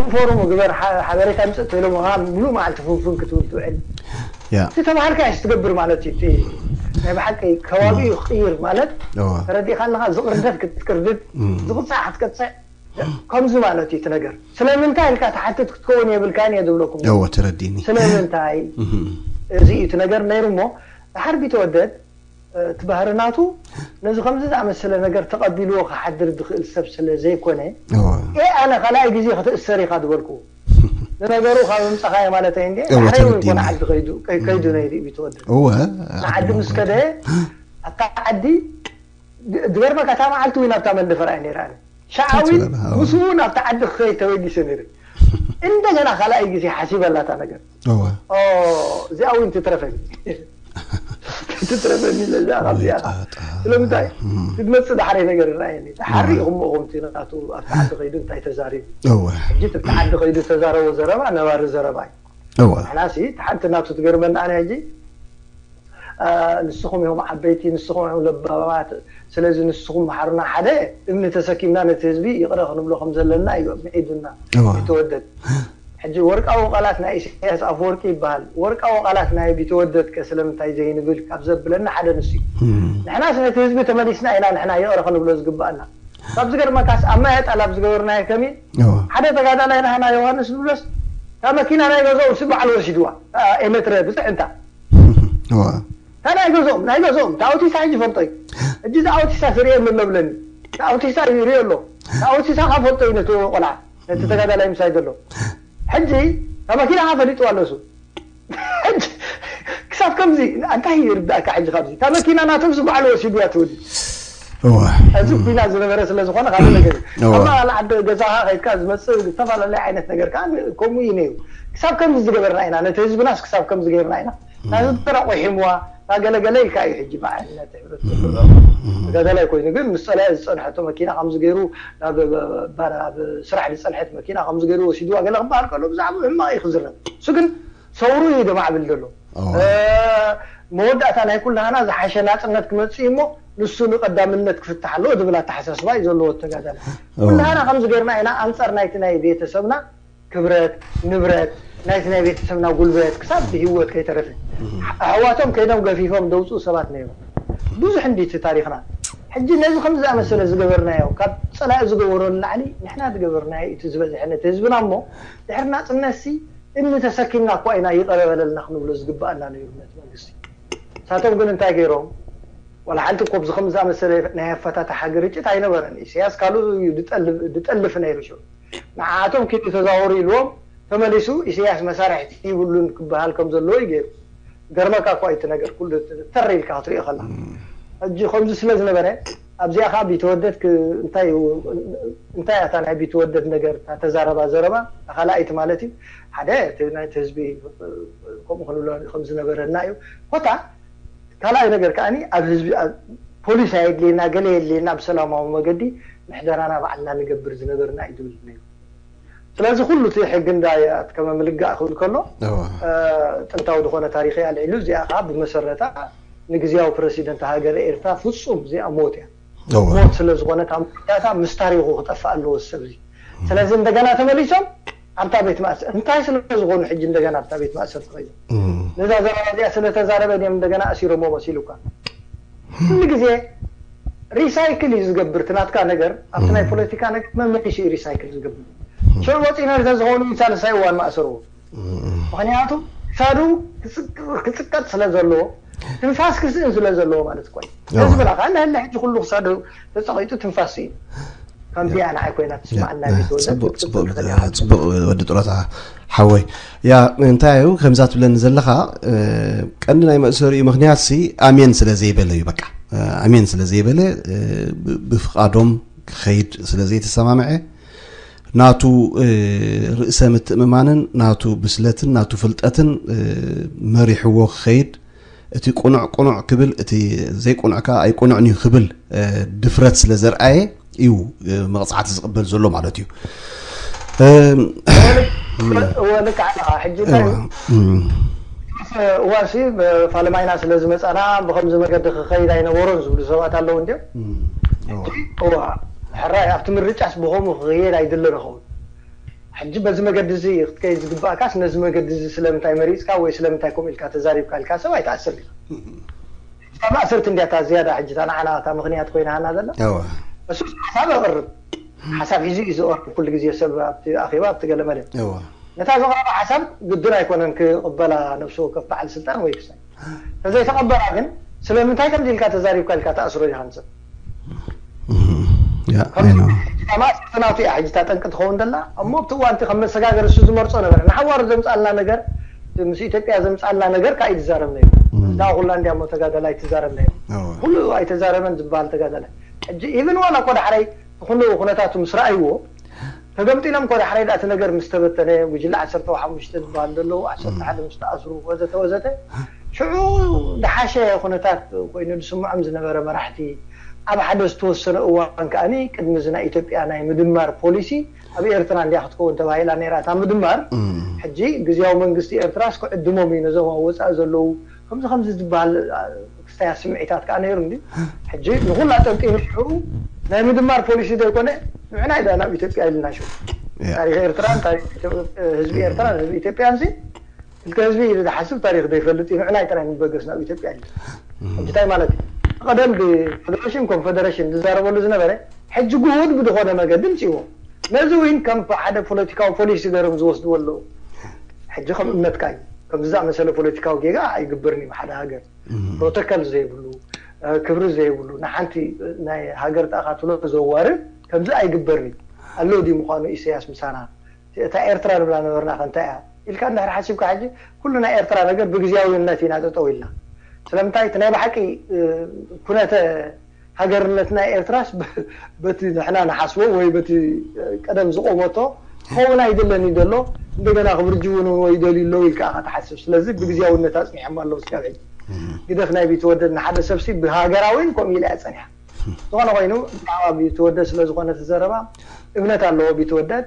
ኢንፎርም ግበር፣ ሓ- ሓበሬታ ምፅእ ተይሎምኻ ሙሉእ መዓልቲ ፍንፍን ክትብል ትውዕል። ያ እቲ ተባሃልካ እስ ትገብር ማለት እዩ። እቲ ናይ ብሓቂ ከባቢኡ ክቕይር ማለት እወ። ተረዲእካ ኣለኻ። ዝቕርደድ ክትቅርድድ፣ እም። ዝቕፃዕ ክትቀፅዕ፣ ከምዚ ማለት እዩ እቲ ነገር። ስለምንታይ ኢልካ ትሓትት ክትከውን የብልካን እየ ዝብለኩም። እወ ተረዲኒ ስለምንታይ እህም። እዚ እዩ እቲ ነገር ነይሩ እሞ ድሓር ቢተወደድ እቲ ባህሪ ናቱ ነዚ ከምዚ ዝኣመሰለ ነገር ተቐቢልዎ ክሓድር ዝኽእል ሰብ ስለ ዘይኮነ እወ ኤ ኣነ ካልኣይ ግዜ ክትእሰር ኢኻ ዝበልኩ። ንነገሩ ካብ ምምፃኻዮ ማለተይ እንዲ እወ፣ ዳሕረይ እውን ተረዲእኒ። ኮነ ዓዲ ከይዱ ከይዱ ነይሩ እዩ ቢተወደድ እወ ንዓዲ ምስ ከደ ኣብታ ዓዲ ድ- ድገርመካ እታ መዓልቲ እውን ኣብታ መንደፈራ እየ ነይራ ኣነ። ሸዓ እውን ትበል፣ ኣዎ። ምስኡ እውን ኣብታ ዓዲ ክኸይድ ተበጊሰ ነይረ። እንደገና ካልኣይ ግዜ ሓሲበላ እታ ነገር። እወ ኦ፣ እዚኣ እውን ትትረፈኒ ትትረፈኒ ለዛ ካብዚኣ ጣጣ። ስለምንታይ እም። ትመፅእ ዳሕረይ ነገር ይረኣየኒ። ድሓሪ እወ። ከምኡ ከምቲ ናቱ ኣብቲ ዓዲ ከይዱ እንታይ ተዛሪቡ እወ ሕጂ እቲ ዓዲ ከይዱ ተዛረቦ ዘረባ ነባሪ ዘረባ እዩ። እወ ንሕና ሲ ሓንቲ ናቱ ትገርመና ኣነ ሕጂ ኣ፣ ንስኹም ኢኹም ዓበይቲ ንስኹም ኢኹም ለባማት። ስለዚ ንስኹም መሓሩና ሓደ እምኒ ተሰኪምና ነቲ ህዝቢ ይቕረ ክንብሎ ከም ዘለና እዩ ምዒዱና። እወ ይተወደድ ሕጂ ወርቃዊ ቃላት ናይ ኢሳያስ ኣፈወርቂ ይበሃል። ወርቃዊ ቃላት ናይ ቢተወደድ ከ ስለምንታይ ዘይንብል ካብ ዘብለና ሓደ ንሱ እዩ። እም። ንሕናስ ነቲ ህዝቢ ተመሊስና ኢና ንሕና ይቕረ ክንብሎ ዝግባኣና። ካብ ዝገርመካስ ኣብ ማይ ኣጣል ኣብ ዝገበርናዮ ከሚን እወ ሓደ ተጋዳላይ ናህና ዮሃንስ ንብሎስ እታ መኪና ናይ ገዛኡ ሲ በዓል ወሲድዋ። ኤመትረ ብፅዕንታ እወ እታ ናይ ገዝኦም ናይ ገዝኦም እታ ኣውቲሳ ሕጂ ፈልጦ እዩ። ሕጂ እዛ ኣውቲሳ ስርየ ምሎ ብለኒ። እታ ኣውቲሳ ይርዮ ኣሎ። እታ ኣውቲሳ ካብ ፈልጦ እዩ ነቲ ቆልዓ ነቲ ተጋዳላይ ምሳይ ዘሎ። ሕጂ እታ መኪና ካ ፈሊጥዋ ኣለሱ። ሕጂ ክሳብ ከምዚ እንታይ ይርዳእካ ሕጂ ካብዚ እታ መኪና ናቶም ሲ በዓል ወሲድዋ ትብል። እወ እዚ ኩናት ዝነበረ ስለ ዝኾነ ካልእ ነገር እዩ። እወ። ኣብ መቐለ ዓዲ ገዛኻ ከይድካ ዝመፅእ ዝተፈላለየ ዓይነት ነገር ከዓ ከምኡ እዩ ነይሩ። ክሳብ ከምዚ ዝገበርና ኢና ነቲ ህዝብናስ ክሳብ ከምዚ ገይርና ኢና። ናዚ ተረቑ ሒምዋ ናገለገለ ኢልካ እዩ ሕጂ በዓል ነቲ ሕብረት ተጋዳላይ ኮይኑ ግን ምስ ፀላኢ ዝፀንሐቶ መኪና ከምዚ ገይሩ ናብ ባ- ናብ ስራሕ ዝፀንሐት መኪና ከምዚ ገይሩ ወሲድዋ ገለ ክበሃል ከሎ ብዛዕባ ሕማቕ እዩ ክዝረብ። እሱ ግን ሰውሩ እዩ ደማዕብል ዘሎ። እወ እ፣ መወዳእታ ናይ ኩላህና ዝሓሸ ናፅነት ክመፅእ እሞ ንሱ ንቀዳምነት ክፍታሕ ኣለዎ ዝብል ኣተሓሳስባ እዩ ዘለዎ ተጋዳላይ። ኩላህና ከምዚ ገይርና ኢና ኣንፃር ናይቲ ናይ ቤተሰብና ክብረት ንብረት ናይቲ ናይ ቤተሰብና ጉልበት ክሳብ ብሂወት ከይተረፈ ኣሕዋቶም ከይዶም ገፊፎም ደውፅኡ ሰባት ነይሩ። ብዙሕ እንዲ እቲ ታሪኽና ሕጂ ነዚ ከምዚ ዝኣመሰለ ዝገበርናዮ ካብ ፀላኢ ዝገበሮ ንላዕሊ ንሕና ዝገበርናዮ እቲ ዝበዝሐ ነቲ ህዝብና እሞ ድሕሪ ናፅነት ሲ እኒ ተሰኪምና እኳ ኢና ይቐረ በለልና ክንብሎ ዝግባኣና ነይሩ ነቲ መንግስቲ። ንሳቶም ግን እንታይ ገይሮም? ዋላ ሓንቲ እኮ ብዚ ከም ዝኣመሰለ ናይ ኣፈታትሓ ግርጭት ኣይነበረን። ኢሳያስ ካልኡ እዩ ዝጠልፍ ነይሩ ሽዑ። ንዓኣቶም ኪዱ ተዛወሩ ኢልዎም ተመሊሱ ኢሳያስ መሳርሕቲ ይብሉን ክበሃል ከም ዘለዎ እዩ ገይሩ። ገርመካ እኳ እቲ ነገር ኩሉ ተር ኢልካ ክትሪኦ ከላ ሕጂ ከምዚ ስለ ዝነበረ ኣብዚኣ ከዓ ቢተወደድ እንታይ እንታይ እታ ናይ ቢተወደድ ነገር እታ ተዛረባ ዘረባ ካልኣይቲ ማለት እዩ። ሓደ እቲ ናይቲ ህዝቢ ከምኡ ክንብሎ ከም ዝነበረና እዩ። ኮታ ካልኣይ ነገር ከዓኒ ኣብ ህዝቢ ፖሊስ ኣየድልየና ገለ የድልየና ብሰላማዊ መገዲ ምሕደራና ባዕልና ንገብር ዝነበርና እዩ ዝብል ነይሩ። ስለዚ ኩሉ እቲ ሕጊ እንዳ ከም ምልጋእ ክብል ከሎ ጥንታዊ ዝኾነ ታሪኽ ኣልዒሉ እዚኣ ከዓ ብመሰረታ ንግዜያዊ ፕረሲደንት ሃገር ኤርትራ ፍጹም እዚኣ ሞት እያ። ሞት ስለ ዝኾነት ኣመሪካታ ምስ ታሪኹ ክጠፍእ ኣለዎ ሰብ እዚ። ስለዚ እንደገና ተመሊሶም ኣብታ ቤት ማእሰርቲ እንታይ ስለ ዝኾኑ ሕጂ እንደገና ኣብታ ቤት ማእሰርቲ ኸይዶም ነዛ ዘረባ እዚኣ ስለ ተዛረበ ድዮም እንደገና ኣሲሮሞ መሲሉካ? ኩሉ ግዜ ሪሳይክል እዩ ዝገብር እቲ ናትካ ነገር ኣብቲ ናይ ፖለቲካ ነገር መመሊሱ እዩ ሪሳይክል ዝገብር። ሽዑ ወፂና እንተዝኸውን ሳልሳይ እዋን ማእሰርዎ። ምክንያቱ ክሳዱ ክፅቀጥ ስለ ዘለዎ ትንፋስ ክስእን ስለ ዘለዎ ማለት እኮ እዩ። እዚ ብላ ከዓ እንዳ ሕጂ ኩሉ ክሳዱ ተፀቂጡ ትንፋስ እዩ። ከምዚኣ ንዓይ ኮይና ትስማዓና። ጽቡቅ ጽቡቅ ጽቡቅ ወዲ ጥሮታ ሓወይ። ያ እንታይ እዩ ከምዛ ትብለኒ ዘለኻ ቀንዲ ናይ መእሰሪኡ ምክንያት ሲ ኣሜን ስለ ዘይበለ እዩ። በቃ ኣሜን ስለ ዘይበለ ብፍቓዶም ክኸይድ ስለ ዘይተሰማምዐ ናቱ ርእሰ ምትእምማንን ናቱ ብስለትን ናቱ ፍልጠትን መሪሕዎ ክኸይድ እቲ ቁኑዕ ቁኑዕ ክብል እቲ ዘይቁኑዕ ከዓ ኣይቁኑዕን እዩ ክብል ድፍረት ስለ ዘርኣየ እዩ መቕፃዕቲ ዝቕበል ዘሎ ማለት እዩ። ወልክ ዓለኻ ሕጂ እንታይ እዩ እዋሲ ፋለማይና ስለ ዝመፃና ብከምዚ መገዲ ክኸይድ ኣይነበሮን ዝብሉ ሰባት ኣለዉ እንዲዮም። ሕራይ ኣብቲ ምርጫስ ብከምኡ ክኸየድ ኣይድልን ይኸውን። ሕጂ በዚ መገዲ እዚ ክትከይድ ዝግባእካስ ነዚ መገዲ እዚ ስለምንታይ መሪፅካ ወይ ስለምንታይ ከምኡ ኢልካ ተዛሪብካ ኢልካ ሰብ ኣይትኣስር ኢኻ። እታ ማእሰርቲ እንድያ እታ ዝያዳ ሕጂ እታ ንዓና እታ ምኽንያት ኮይናና ዘላ። እሱ ሓሳብ ኣቕርብ ሓሳብ ሒዙ እዩ ዝቐርብ ኩሉ ግዜ ሰብ ኣብቲ ኣኼባ ኣብቲ ገለ መለ። ነታ ዘቕረባ ሓሳብ ግድን ኣይኮነን ክቕበላ ነብሱ ከፍ በዓል ስልጣን ወይ ክሳይ ተዘይተቐበላ ግን ስለምንታይ ከምዚ ኢልካ ተዛሪብካ ኢልካ ተኣስሮ ኢኻ ንሰብ። ማእሰርቲ ናቱ እያ ሕጂ እታ ጠንቂ ትኸውን ዘላ እሞ ኣብቲ እዋንቲ ከም መሰጋገሪ እሱ ዝመርፆ ነበረ ንሓዋሩ ዘምፃልና ነገር ምስ ኢትዮጵያ ዘምፃልና ነገር ከዓ ይዛረብ ነይሩ። እዛ ኩላ እንዲያሞ ተጋደላይ ትዛረብ ነይሩ። ኩሉ ኣይተዛረበን ዝበሃል ተጋደላይ ሕጂ ኢቭን ዋላ እኮ ዳሕራይ ኩሉ ኩነታቱ ምስ ረኣይዎ ተገምጢሎም እኮ ዳሕራይ ዳእቲ ነገር ምስ ተበተነ ጉጅለ ዓሰርተ ሓሙሽተ ዝበሃል ዘለዉ ዓሰርተ ሓደ ምስ ተኣስሩ ወዘተ ወዘተ ሽዑ ዝሓሸ ኩነታት ኮይኑ ዝስምዖም ዝነበረ መራሕቲ ኣብ ሓደ ዝተወሰነ እዋን ከዓኒ ቅድሚ እዚ ናይ ኢትዮጵያ ናይ ምድማር ፖሊሲ ኣብ ኤርትራ እንዲያ ክትከውን ተባሂላ ነይራ እታ ምድማር ሕጂ ግዜያዊ መንግስቲ ኤርትራስ ክዕድሞም እዩ ነዞም ኣብ ወፃኢ ዘለዉ ከምዚ ከምዚ ዝበሃል ክስታያ ስምዒታት ከዓ ነይሩ እንዲ ሕጂ ንኩላ ጠንጢኑ ሽዑ ናይ ምድማር ፖሊሲ ዘይኮነ ንዕና ኢና ናብ ኢትዮጵያ ኢልና ሽዑ ታሪክ ኤርትራን ታሪክ ህዝቢ ኤርትራን ህዝቢ ኢትዮጵያን ሲ ክልተ ህዝቢ ኢሉ ዝሓስብ ታሪክ ዘይፈልጥ እዩ ንዕና ጥራይ ንበገስ ናብ ኢትዮጵያ ኢሉ እንታይ ማለት እዩ ቀደም ብፌደሬሽን ኮንፌደሬሽን ዝዛረበሉ ዝነበረ ሕጂ ጉሁድ ብዝኮነ መገዲ ምፅዎ ነዚ እውን ከም ሓደ ፖለቲካዊ ፖሊሲ ገሮም ዝወስድዎ ኣለዉ ሕጂ ከም እምነትካ እዩ ከምዚ ዝኣመሰለ ፖለቲካዊ ጌጋ ኣይግብርን እዩ ሓደ ሃገር ፕሮቶኮል ዘይብሉ ክብሪ ዘይብሉ ንሓንቲ ናይ ሃገር ጣቃትሎ ዘዋርድ ከምዚ ኣይግበርን እዩ ኣለዉ ድዩ ምኳኑ ኢሳያስ ምሳና እታ ኤርትራ ንብላ ነበርና ከ እንታይ እያ ኢልካ እንድሕር ሓሲብካ ሕጂ ኩሉ ናይ ኤርትራ ነገር ብግዜያዊነት ኢና ጠጠው ኢልና ስለምንታይ እቲ ናይ ብሓቂ ኩነተ ሃገርነት ናይ ኤርትራስ በቲ ንሕና ንሓስቦ ወይ በቲ ቀደም ዝቆመቶ ክኸውን ኣይደለን እዩ ዘሎ እንደገና ክብርጅውን ወይ ደልዩ ኣለዉ ኢልካ ኢኻ ትሓስብ ስለዚ ብግዜያውነት ኣፅኒሖም ኣለዉ ስጋብ ሕጂ ግደፍ ናይ ቢትወደድ ንሓደ ሰብሲ ብሃገራዊን ከምኡ ኢላ እያ ፀኒሓ ዝኾነ ኮይኑ ብዛዕባ ቢትወደድ ስለ ዝኾነ እቲ ዘረባ እምነት ኣለዎ ቢትወደድ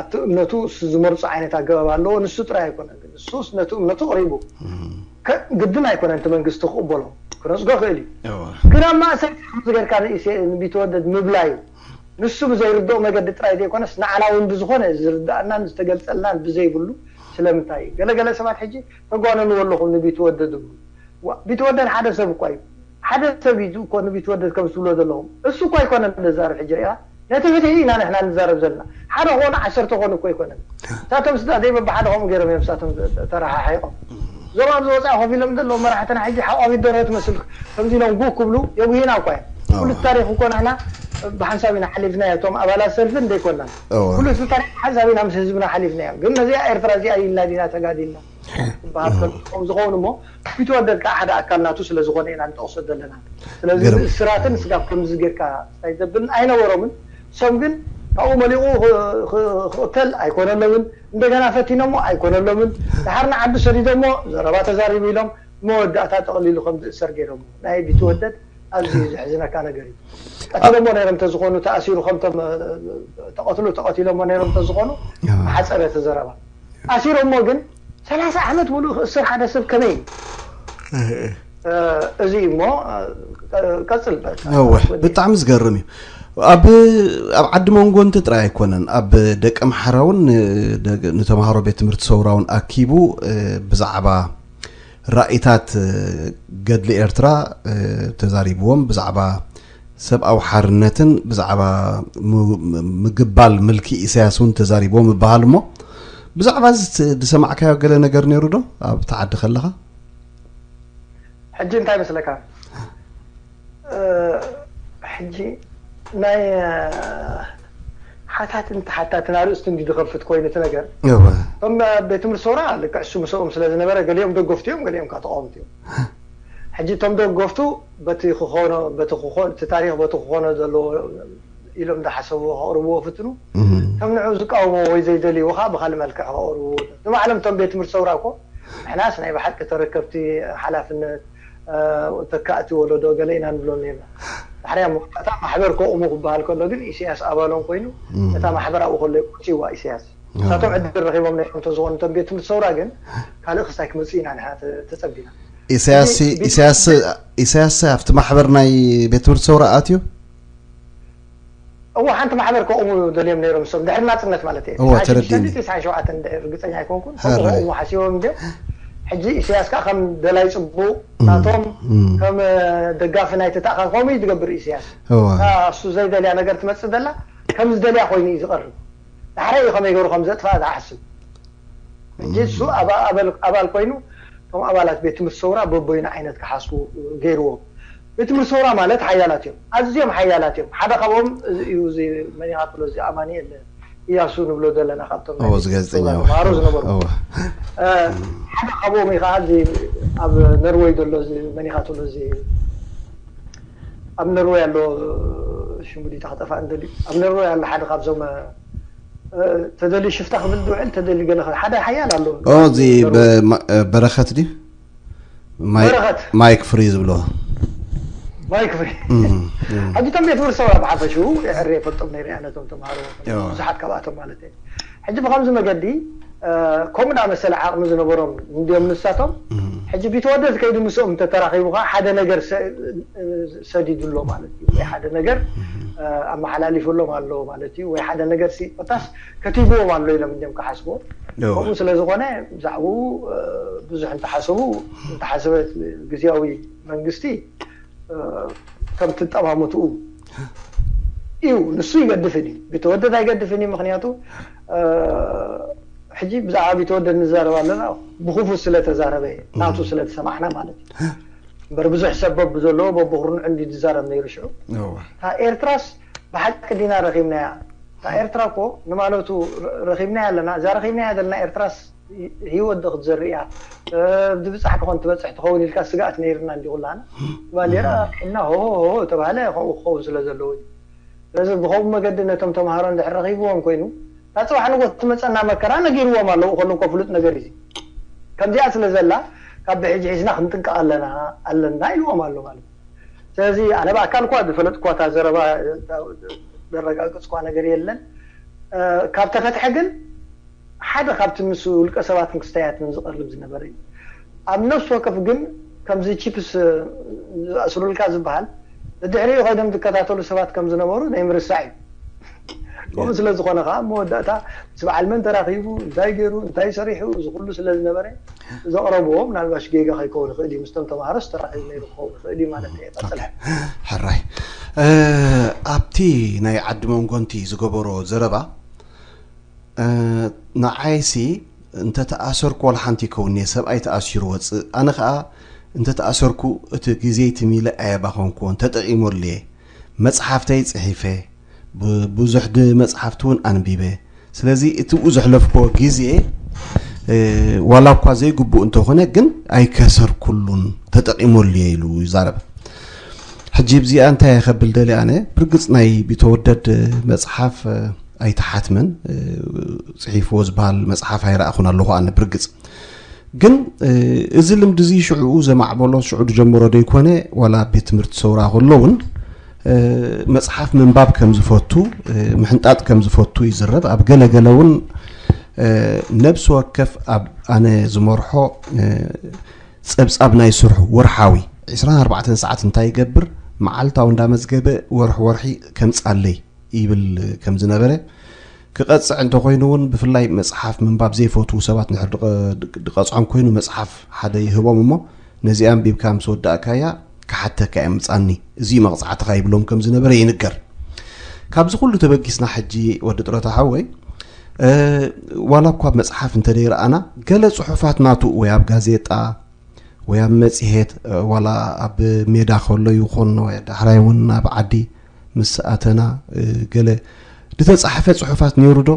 ኣብቲ እምነቱ እሱ ዝመርፆ ዓይነት ኣገባብ ኣለዎ ንሱ ጥራይ ኣይኮነን ግን እሱስ ነቲ እምነቱ ኣቕሪቡ ግድን ኣይኮነን እቲ መንግስቲ ክቕበሎ ክነፅጎ ይኽእል እዩ ግን ኣብ ማእሰርቲ ከምዚ ጌርካ ንቢትወደድ ምብላዩ ንሱ ብዘይርድኦ መገዲ ጥራይ ዘይኮነስ ንዓና እውን ብዝኾነ ዝርድኣናን ዝተገልፀልናን ብዘይብሉ ስለምንታይ እዩ ገለገለ ሰባት ሕጂ ተጓነንዎ ኣለኹም ንቢትወደድ ዝብሉ ቢትወደድ ሓደ ሰብ እኳ እዩ ሓደ ሰብ እዩ እኮ ንቢትወደድ ከም ዝብሎ ዘለኹም እሱ እኳ ኣይኮነን ዘዛርብ ሕጂ ሪኢኻ ነቲ ፍትሒ ኢና ንሕና ንዛረብ ዘለና። ሓደ ኾኑ ዓሰርተ ኾኑ እኮ ኣይኮነን። እሳቶም ስዳ ዘይበብ ሓደ ኾም ገይሮም እዮም እሳቶም ተረሓሒቖም። እዞም ኣብዚ ወፃኢ ኮፍ ኢሎም ዘለዉ መራሕትና ሕጂ ሓቋቢት ደርሆ ትመስል ከምዚ ኢሎም ጉ ክብሉ የጉሂና እኳ እዮም። ኩሉ እቲ ታሪኽ እኮ ንሕና ብሓንሳብ ኢና ሓሊፍናዮ። እቶም ኣባላት ሰልፊ እንደይኮናን ኩሉ እቲ ታሪኽ ሓንሳብ ኢና ምስ ህዝብና ሓሊፍናዮ። ግን ነዚኣ ኤርትራ እዚኣ ኢልና ዲና ተጋዲልና ዝበሃል ከሎ ዝኸውን እሞ ቢትወደድ ከዓ ሓደ ኣካል ናቱ ስለ ዝኾነ ኢና ንጠቕሶ ዘለና። ስለዚ ምእስራትን ስጋብ ከምዚ ጌርካ እንታይ ዘብል ኣይነበሮምን። እሶም ግን ካብኡ መሊቑ ክቕተል ኣይኮነሎምን። እንደገና ፈቲኖሞ ኣይኮነሎምን። ድሓር ንዓዲ ሰዲዶሞ ዘረባ ተዛሪቡ ኢሎም መወዳእታ ጠቕሊሉ ከም ዝእሰር ገይሮሞ። ናይ ቢትወደድ ኣዝዩ ዘሕዝነካ ነገር እዩ። ቀቲሎሞ ነይሮም ተዝኾኑ ተኣሲሩ ከምቶም ተቐትሉ ተቐቲሎሞ ነይሮም ተዝኾኑ ሓፀረ ተዘረባ ኣሲሮሞ ግን ሰላሳ ዓመት ሙሉእ ክእስር ሓደ ሰብ ከመይ እዩ? እዚ እሞ ቀጽል በቃ። እወ፣ ብጣዕሚ ዝገርም እዩ። ኣብ ኣብ ዓዲ መንጎንቲ ጥራይ ኣይኮነን፣ ኣብ ደቂ ኣምሓራ እውን ንተምሃሮ ቤት ትምህርቲ ሰውራ እውን ኣኪቡ ብዛዕባ ራእይታት ገድሊ ኤርትራ ተዛሪብዎም፣ ብዛዕባ ሰብኣዊ ሓርነትን ብዛዕባ ምግባል ምልኪ ኢሳያስ እውን ተዛሪቦም ይበሃል። እሞ ብዛዕባ እዚ ዝሰማዕካዮ ገለ ነገር ነይሩ ዶ ኣብቲ ዓዲ ከለኻ? ሕጂ እንታይ መስለካ? ሕጂ ናይ ሓታትን ተሓታትን ኣርእስቲ እንዲ ዝኸፍት ኮይኑ እቲ ነገር እቶም ቤት ትምህርቲ ሰውራ ልክዕ እሱ ምስኦም ስለ ዝነበረ ገሊኦም ደገፍቲ እዮም፣ ገሊኦም ከዓ ተቃወምቲ እዮም። ሕጂ እቶም ደገፍቱ በቲ ክኾኖ በቲ ክኾን እቲ ታሪኽ በቲ ክኾኖ ዘለዎ ኢሎም ዝሓሰብዎ ከቕርብዎ ፍትኑ። ከም ንዑ ዝቃወምዎ ወይ ዘይደልይዎ ከዓ ብካልእ መልክዕ ከቕርብዎ ንባዕሎም እቶም ቤት ትምህርቲ ሰውራ እኮ ንሕናስ ናይ ብሓቂ ተረከብቲ ሓላፍነት ተካእቲ ወለዶ ገለ ኢና ንብሎም ነርና። ዳሕሪያ መወዳእታ ማሕበር ከቑሙ ክበሃል ከሎ ግን ኢሳያስ ኣባሎም ኮይኑ ነታ ማሕበር ኣብኡ ከሎ እዩ ቆጺዋ ኢሳያስ። ንሳቶም ዕድል ረኺቦም ነይሮም እንተዝኾኑ እቶም ቤት ትምህርቲ ሰውራ ግን ካልእ ክስታይ ክመጽእ ኢና ንሕና ተጸቢና። ኢሳያስ ኣብቲ ማሕበር ናይ ቤት ትምህርቲ ሰውራ ኣትዩ? እዎ ሓንቲ ማሕበር ከቑሙ ደልዮም ነይሮም እሶም ድሕሪ ናጽነት ማለት እየ። እዎ ተረዲእኒ። ትስዓን ሸውዓተን ድሕሪ ርግጸኛ ኣይኮንኩን ከምኡ ከቑሙ ሓሲቦም እንድዮም። ሕጂ ኢሳያስ ከዓ ከም ደላይ ጽቡቕ ናቶም ከም ደጋፊ ናይቲ ተኣኻል ከምኡ እዩ ዝገብር ኢሳያስ። እሱ ዘይደልያ ነገር ትመጽእ ዘላ ከም ዝደልያ ኮይኑ እዩ ዝቐርብ። ዳሕራይ እዩ ከመይ ገይሩ ከም ዘጥፍኣ ዝሓስብ። ሕጂ እሱ ኣባል ኮይኑ እቶም ኣባላት ቤት ትምህርቲ ሰውራ በበይኑ ዓይነት ክሓስቡ ገይርዎም። ቤት ትምህርቲ ሰውራ ማለት ሓያላት እዮም፣ ኣዝዮም ሓያላት እዮም። ሓደ ካብኦም እዩ እዚ መኒኻ ትብሎ እዚ ኣማኒኤል እያሱ ንብሎ ዘለና ካብቶም ናይ ቤት ትምህርቲ ሰውራ ተምሃሮ ዝነበሩ ሓደ ካብኦም እዩ ከዓ እዚ ኣብ ነርወይ ዘሎ እዚ መኒኻ ትብሎ እዚ ኣብ ነርወይ ኣሎ ሽሙ ዲታ ክጠፋእ እንደልዩ ኣብ ነርወይ ኣሎ ሓደ ካብዞም ተደልዩ ሽፍታ ክብል ዝውዕል ተደልዩ ገለ ሓደ ሓያል ኣሎ። እዚ በረኸት ድዩ? ማይክ ፍሪ ዝብሎ ማይክ ፍሪ ሕጂ እቶም ቤት ትምህርቲ ሰውራ ብሓፈሽኡ የዕሪ የፈልጦም ነይረ ነቶም ተምሃሮ ብዙሓት ካብኣቶም ማለት እዩ። ሕጂ ብከምዚ መገዲ ከምኡ ዳ መሰለ ዓቕሚ ዝነበሮም እንዲዮም ንሳቶም። ሕጂ ቢትወደድ ከይዱ ምስኦም እንተተራኺቡ ከዓ ሓደ ነገር ሰዲዱሎ ማለት እዩ ወይ ሓደ ነገር ኣመሓላሊፉሎም ኣሎ ማለት እዩ ወይ ሓደ ነገር ኮታስ ከቲብዎም ኣሎ ኢሎም እንዲዮም ክሓስቡ። ከምኡ ስለ ዝኾነ ብዛዕባኡ ብዙሕ እንተሓሰቡ እንተሓሰበ ግዜያዊ መንግስቲ ከም ትጠማምትኡ እዩ። ንሱ ይገድፍን እዩ፣ ቢተወደድ ኣይገድፍን እዩ። ምክንያቱ ሕጂ ብዛዕባ ቢተወደድ ንዛረብ ኣለና ብክፉ ስለተዛረበ ናቱ ስለተሰማዕና ማለት እዩ። እምበር ብዙሕ ሰብ በብዘለዎ በብኩርንዑ እንዲ ዝዛረብ ነይሩ ሽዑ። እታ ኤርትራስ ብሓቂ ዲና ረኺብናያ? እታ ኤርትራ እኮ ንማለቱ ረኺብናያ ኣለና። እዛ ረኺብናያ ዘለና ኤርትራስ ህይወት ዶ ክትዘርእ እያ? ብዝብጻሕ ዶ ኮን ትበጽሕ ትኸውን ኢልካ ስግኣት ነይርና እንዲ ኩላና። ባንዴራ ሒና ሆሆሆ ተባህለ ከምኡ ክኸውን ስለ ዘለዎ እዩ። ስለዚ ብኸምኡ መገዲ ነቶም ተምሃሮ እንድሕር ረኺብዎም ኮይኑ እታ ጽባሕ ንጎት ትመጸና መከራ ነጊርዎም ኣለዉ ከሎ እኮ ፍሉጥ ነገር እዩ። ከምዚኣ ስለ ዘላ ካብ ብሕጂ ሒዝና ክንጥንቀቕ ኣለና ኣለና ኢልዎም ኣሎ ማለት እዩ። ስለዚ ኣነ ብኣካል እኳ ዝፈለጥኳ እታ ዘረባ ዘረጋገጽኳ ነገር የለን። ካብ ተፈትሐ ግን ሓደ ካብቲ ምስ ውልቀ ሰባትን ክስታያትን ዝቐርብ ዝነበረ እዩ። ኣብ ነፍሲ ወከፍ ግን ከምዚ ቺፕስ ዝኣስሩልካ ዝበሃል ድሕሪኡ ከይዶም ዝከታተሉ ሰባት ከም ዝነበሩ ናይ ምርሳዕ እዩ። ከምኡ ስለ ዝኾነ ከዓ መወዳእታ ምስ በዓል መን ተራኺቡ እንታይ ገይሩ እንታይ ሰሪሑ እዚ ኩሉ ስለ ዝነበረ ዘቕረብዎ ምናልባሽ ጌጋ ከይከውን ይኽእል እዩ። ምስቶም ተምሃሮስ ተራኺቡ ነይሩ ክኸውን ይኽእል እዩ ማለት እየ። ቀፅለ። ሕራይ ኣብቲ ናይ ዓዲ መንጎንቲ ዝገበሮ ዘረባ፣ ንዓይሲ እንተተኣሰርኩ ዋላ ሓንቲ ይከውን እየ፣ ሰብኣይ ተኣሲሩ ወፅእ። ኣነ ከዓ እንተተኣሰርኩ እቲ ግዜይ ትሚለ ኣየባኸንኩዎን፣ ተጠቒመሉ እየ። መፅሓፍተይ ፅሒፈ፣ ብዙሕ መፅሓፍቲ እውን ኣንቢበ። ስለዚ እቲ ብኡ ዘሕለፍኮ ግዜ ዋላ እኳ ዘይግቡእ እንተኾነ ግን ኣይከሰርኩሉን፣ ተጠቒመሉ እየ ኢሉ ይዛረብ። ሕጂ ብዚኣ እንታይ ከብል ደልየ ኣነ፣ ብርግፅ ናይ ቢተወደድ መፅሓፍ ኣይተሓትመን፣ ፅሒፍዎ ዝበሃል መፅሓፍ ኣይረኣኹን ኣለኹ ኣነ ብርግፅ። ግን እዚ ልምዲ እዚ ሽዕኡ ዘማዕበሎ ሽዑ ዝጀመሮ ዶ ይኮነ፣ ዋላ ቤት ትምህርቲ ሰውራ ከሎ እውን መፅሓፍ ምንባብ ከም ዝፈቱ፣ ምሕንጣጥ ከም ዝፈቱ ይዝረብ። ኣብ ገለ ገለ እውን ነብሲ ወከፍ ኣብ ኣነ ዝመርሖ ፀብፃብ ናይ ስርሑ ወርሓዊ ዕስራን ኣርባዕተን ሰዓት እንታይ ይገብር፣ መዓልታዊ እንዳመዝገበ ወርሒ ወርሒ ከምፃለይ ይብል ከም ዝነበረ፣ ክቐፅዕ እንተኮይኑ እውን ብፍላይ መፅሓፍ ምንባብ ዘይፈትዉ ሰባት ንድሕር ድቐፅዖም ኮይኑ መፅሓፍ ሓደ ይህቦም እሞ ነዚኣ ኣንቢብካ ምስ ወዳእካያ ክሓተካ እየ ምፃኒ፣ እዚ መቕፃዕትኻ ይብሎም ከም ዝነበረ ይንገር። ካብዚ ኩሉ ተበጊስና ሕጂ ወዲ ጥረታ ሓወይ፣ ዋላ እኳ መፅሓፍ እንተደይረኣና ገለ ፅሑፋት ናቱ ወይ ኣብ ጋዜጣ ወይ ኣብ መፅሄት ዋላ ኣብ ሜዳ ከሎ ይኹን ወይ ዳሕራይ እውን ናብ ዓዲ ምስ ኣተና ገለ ዝተፃሕፈ ፅሑፋት ነይሩ ዶ?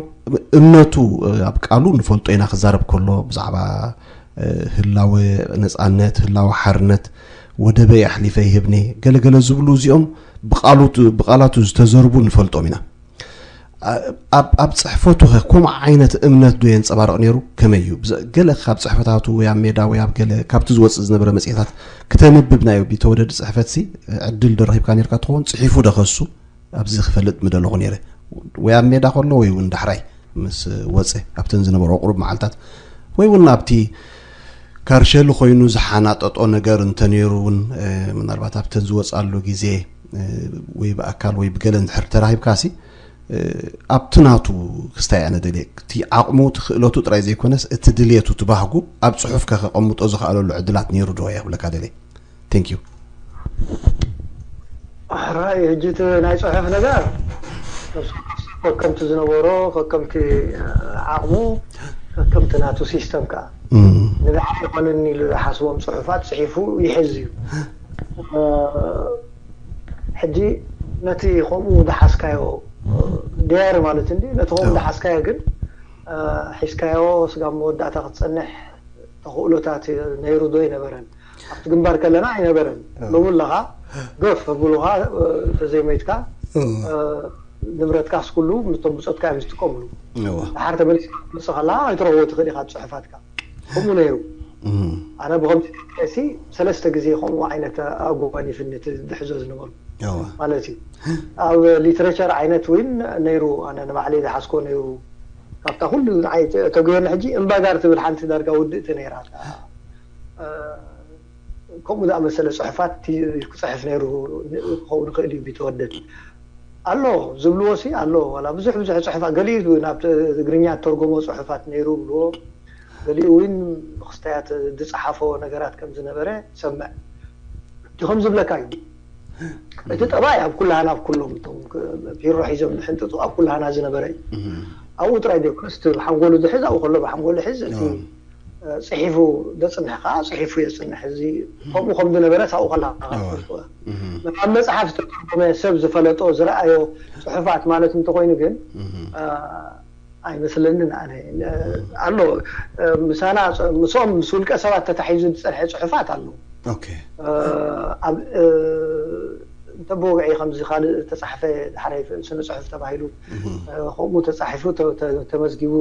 እምነቱ ኣብ ቃሉ ንፈልጦ ኢና፣ ክዛረብ ከሎ ብዛዕባ ህላወ ነፃነት፣ ህላወ ሓርነት፣ ወደበይ ኣሕሊፈ ይህብኒ ገለገለ ዝብሉ እዚኦም ብቃላቱ ዝተዘርቡ ንፈልጦም ኢና። ኣብ ፅሕፈቱ ከ ከምኡ ዓይነት እምነት ዶ የንፀባርቕ ነይሩ? ከመይ እዩ? ገለ ካብ ፅሕፈታቱ ወይ ኣብ ሜዳ ወይ ኣብ ገለ ካብቲ ዝወፅእ ዝነበረ መፅሄታት ክተንብብ ናይ ቢተወደድ ፅሕፈት ሲ ዕድል ዶ ረኺብካ ነርካ ትኸውን? ፅሒፉ ዶ ከሱ ኣብዚ ክፈልጥ ምደለኹ ነይረ፣ ወይ ኣብ ሜዳ ከሎ ወይ እውን ዳሕራይ ምስ ወፀ ኣብተን ዝነበሩ ቁሩብ መዓልታት ወይ እውን ኣብቲ ካርሸሊ ኮይኑ ዝሓናጠጦ ነገር እንተነይሩ እውን ምናልባት ኣብተን ዝወፃሉ ግዜ ወይ ብኣካል ወይ ብገለ እንድሕር ተራኺብካ ሲ ኣብቲ ናቱ ክስታይ ኣነ ደልየ፣ እቲ ዓቕሙ እቲ ክእለቱ ጥራይ ዘይኮነስ እቲ ድልየቱ እቲ ባህጉ ኣብ ፅሑፍ ከ ከቐምጦ ዝኽኣለሉ ዕድላት ነይሩ ዶ እየ ክብለካ ደልየ። Thank you። ሕራይ ሕጂ እቲ ናይ ፅሑፍ ነገር ከከምቲ ዝነበሮ ከከምቲ ዓቕሙ ከከምቲ ናቱ ሲስተም ከዓ ንብዓት ይኾንን ኢሉ ዝሓስቦም ፅሑፋት ፅሒፉ ይሕዝ እዩ። ሕጂ ነቲ ከምኡ ዝሓዝካዮ ዲያሪ ማለት እንዲ ነቲ ከምኡ ዝሓዝካዮ ግን ሒዝካዮ ስጋብ መወዳእታ ክትፀንሕ ተኽእሎታት ነይሩ ዶ ኣይነበረን? ኣብቲ ግንባር ከለና ኣይነበረን። ሎሚ ኣለኻ ገፍ ኣብሉኻ ተዘይመይትካ ንብረትካስ ኩሉ ምስቶም ብፆትካ እዮም ዝጥቀምሉ። ድሓር ተመሊስካ ክትመፅእ ከለኻ ኣይትረኽቦ ትኽእል ኢኻ ፅሑፋትካ። ከምኡ ነይሩ። ኣነ ብኸምዚ ሲ ሰለስተ ግዜ ከምኡ ዓይነት ኣጓኒፍኒ እቲ ዝሕዞ ዝነበሩ ማለት እዩ። ኣብ ሊትሬቸር ዓይነት እውን ነይሩ። ኣነ ንባዕለይ ዝሓዝኮ ነይሩ። ካብታ ኩሉ ንዓይ ተጉየኒ ሕጂ እምባጋር ትብል ሓንቲ ዳርጋ ውድእቲ ነይራ። ከምኡ ዝኣመሰለ ፅሑፋት ክፅሕፍ ነይሩ ክኸውን ይኽእል እዩ ቢተወደድ ኣሎ ዝብልዎ ሲ ኣሎ ዋላ ብዙሕ ብዙሕ ፅሑፋት ገሊኡ ናብ ትግርኛ ተርጎሞ ፅሑፋት ነይሩ ብልዎ ገሊኡ እውን ብክስታያት ዝፀሓፎ ነገራት ከም ዝነበረ ሰምዕ እቲ ከም ዝብለካ እዩ። እቲ ጠባይ ኣብ ኩላህና ኣብ ኩሎም እቶም ፒሮ ሒዞም ዝሕንጥጡ ኣብ ኩላህና ዝነበረ እዩ። ኣብኡ ጥራይ ዘይኮነስ እቲ ሓንጎሉ ዝሕዝ ኣብኡ ከሎ ብሓንጎሉ ይሕዝ እቲ ፅሒፉ ዘፅንሕ ከዓ ፅሒፉ የፅንሕ እዚ ከምኡ ከም ዝነበረ ካብኡ ከላ ኣብ መፅሓፍ ዝተተርጎመ ሰብ ዝፈለጦ ዝረኣዮ ፅሑፋት ማለት እንተኮይኑ ግን ኣይመስለንን ኣነ ኣሎ ምሳና ምስኦም ምስ ውልቀ ሰባት ተታሒዙ ዝፀንሐ ፅሑፋት ኣሎ። ኣብ እንተ ብወግዒ ከምዚ ካልእ ተፃሕፈ ዳሕራይ ስነ ፅሑፍ ተባሂሉ ከምኡ ተፃሒፉ ተመዝጊቡ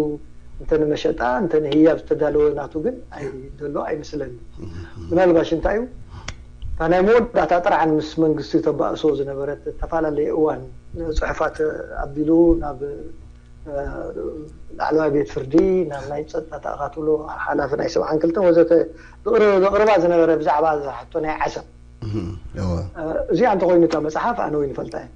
እንተ ንመሸጣ እንተ ንህያብ ዝተዳለወ ናቱ ግን ኣይደሎ ኣይመስለኒ። ምናልባሽ እንታይ እዩ እታ ናይ መወዳእታ ጥርዓን ምስ መንግስቲ ተባእሶ ዝነበረት ተፈላለየ እዋን ፅሑፋት ኣቢሉ ናብ ላዕለዋይ ቤት ፍርዲ ናብ ናይ ፀጥታ ተኣኻትሎ ሓላፊ ናይ ሰብዓን ክልተን ወዘተ ዘቕርባ ዝነበረ ብዛዕባ ዝሓቶ ናይ ዓሰብ እዚኣ እንተኮይኑ እታ መፅሓፍ ኣነ ወይ ንፈልጣ እየ።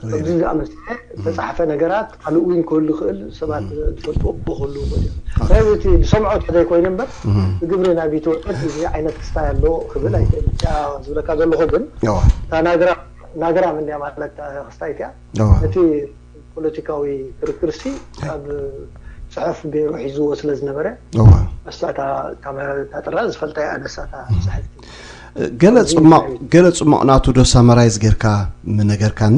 ከምዚ ዝኣመሰለ ዝተፃሕፈ ነገራት ካልእ እውን ክህሉ ይኽእል ሰባት ዝፈልጥዎ ክህሉ ይኽእል እዩ። ሰብ እቲ ዝሰምዖ እንተዘይኮይኑ እምበር፣ ብግብሪ ናብ ቢትወደድ እዚ ዓይነት ክስታይ ኣሎ ክብል ኣይክእል። እዚኣ ዝብለካ ዘለኹ ግን እታ ናግራ ናግራም እንድያ ማለት ክስታይት እያ። ነቲ ፖለቲካዊ ክርክርሲ ኣብ ጽሑፍ ገይሩ ሒዝዎ ስለ ዝነበረ፣ እዋ። እሳ እታ ካሜራ እታ ጥራ ዝፈልጣ እያ፣ ኣነሳ እታ ጽሕፍቲ። ገለ ጽማቕ ገለ ጽማቕ ናቱ ዶ ሳመራይዝ ጌርካ ምነገርካኒ?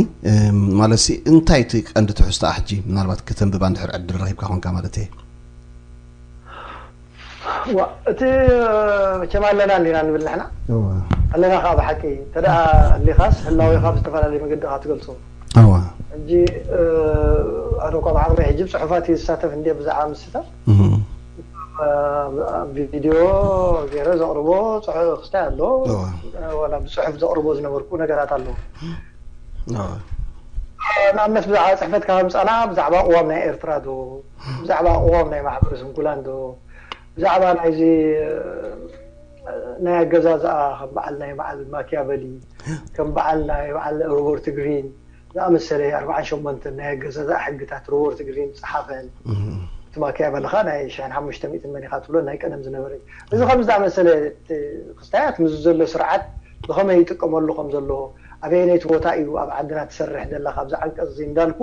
ማለት ሲ እንታይ እቲ ቀንዲ ትሕዝቶኣ ሕጂ ምናልባት ከተንብባ እንድሕር ዕድል ረኺብካ ኮንካ ማለት እየ። ዋ፣ እቲ መቸም ኣለና እንዲና ንብል ንሕና። ኣለና ከዓ ብሓቂ እንተ ደኣ ኣሊኻስ ህላዌኻ ብዝተፈላለየ መገዲ ኢኻ ትገልጾ። ሕጂ ኣነ እኳ ብዓቕመይ ሕጂ ብፅሑፋት እየ ዝሳተፍ እንደ ብዛዕባ ምስታፍ ቪድዮ ገይረ ዘቕርቦ ክስታይ ኣሎ። ዋላ ብፅሑፍ ዘቕርቦ ዝነበርኩ ነገራት ኣለዉ። ንኣብነት ብዛዕባ ፅሕፈት ካብ ምፃና ብዛዕባ ቅዋም ናይ ኤርትራ ዶ ብዛዕባ ቅዋም ናይ ማሕበረ ስንኩላን ዶ ብዛዕባ ናይዚ ናይ ኣገዛዝኣ ከም በዓል ናይ በዓል ማኪያቨሊ ከም በዓል ናይ በዓል ሮበርት ግሪን ዝኣመሰለ ኣርባዓን ሸሞንተን ናይ ኣገዛዝኣ ሕግታት ሮበርት ግሪን ዝፀሓፈን እቲ ማኪያቨሊ ኸ ናይ ሽሕን ሓሙሽተ ሚእትን መን ኢኻ ትብሎ ናይ ቀደም ዝነበረ እዩ። እዚ ከም ዝኣመሰለ ክስታያት ምስ ዘሎ ስርዓት ብኸመይ ይጥቀመሉ ከም ዘሎ ኣበየነይቲ ቦታ እዩ ኣብ ዓድና ትሰርሕ ደላ ካብዚ ዓንቀፅ እዚ እንዳልኩ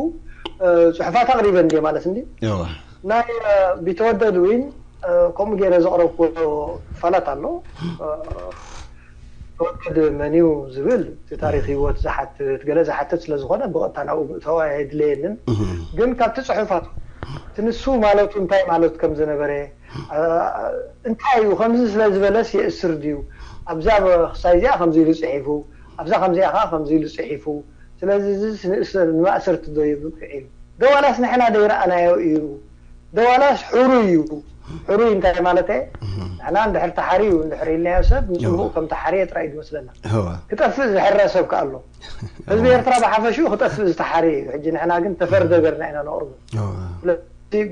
ፅሑፋት ኣቕሪበ እንዲ ማለት እንዲ ናይ ቢተወደድ ዊን ከምኡ ገይረ ዘቕረብኩ ክፋላት ኣሎ። ተወደድ መን እዩ ዝብል እቲ ታሪክ ህይወት ዝሓትት ገለ ዝሓትት ስለ ዝኾነ ብቐጥታ ናብኡ ምእታው ኣየድለየንን። ግን ካብቲ ፅሑፋት እቲ ንሱ ማለቱ እንታይ ማለት ከም ዝነበረ እንታይ እዩ ከምዚ ስለ ዝበለስ የእስር ድዩ ኣብዛ ክሳይ እዚኣ ከምዚ ኢሉ ፅሒፉ ኣብዛ ከምዚኣ ከዓ ከምዚ ኢሉ ፅሒፉ ስለዚ እዚ ንእስ ንማእሰርቲ ዶ ይብቅዕ እዩ ዶ ዋላስ ንሕና ደይረኣናዮ እዩ ዶ ዋላስ ሕሩይ እዩ? ሕሩይ እንታይ ማለት እየ? ንሕና እንድሕር ተሓርዩ እንድሕር ኢልናዮ ሰብ ንፅቡቅ ከም ተሓርየ ጥራይ እዩ ዝመስለና። ክጠፍእ ዝሕረ ሰብ ከ ኣሎ? ህዝቢ ኤርትራ ብሓፈሽኡ ክጠፍእ ዝተሓርየ እዩ። ሕጂ ንሕና ግን ተፈርደ ገርና ኢና ነቕርቦ። ስለዚ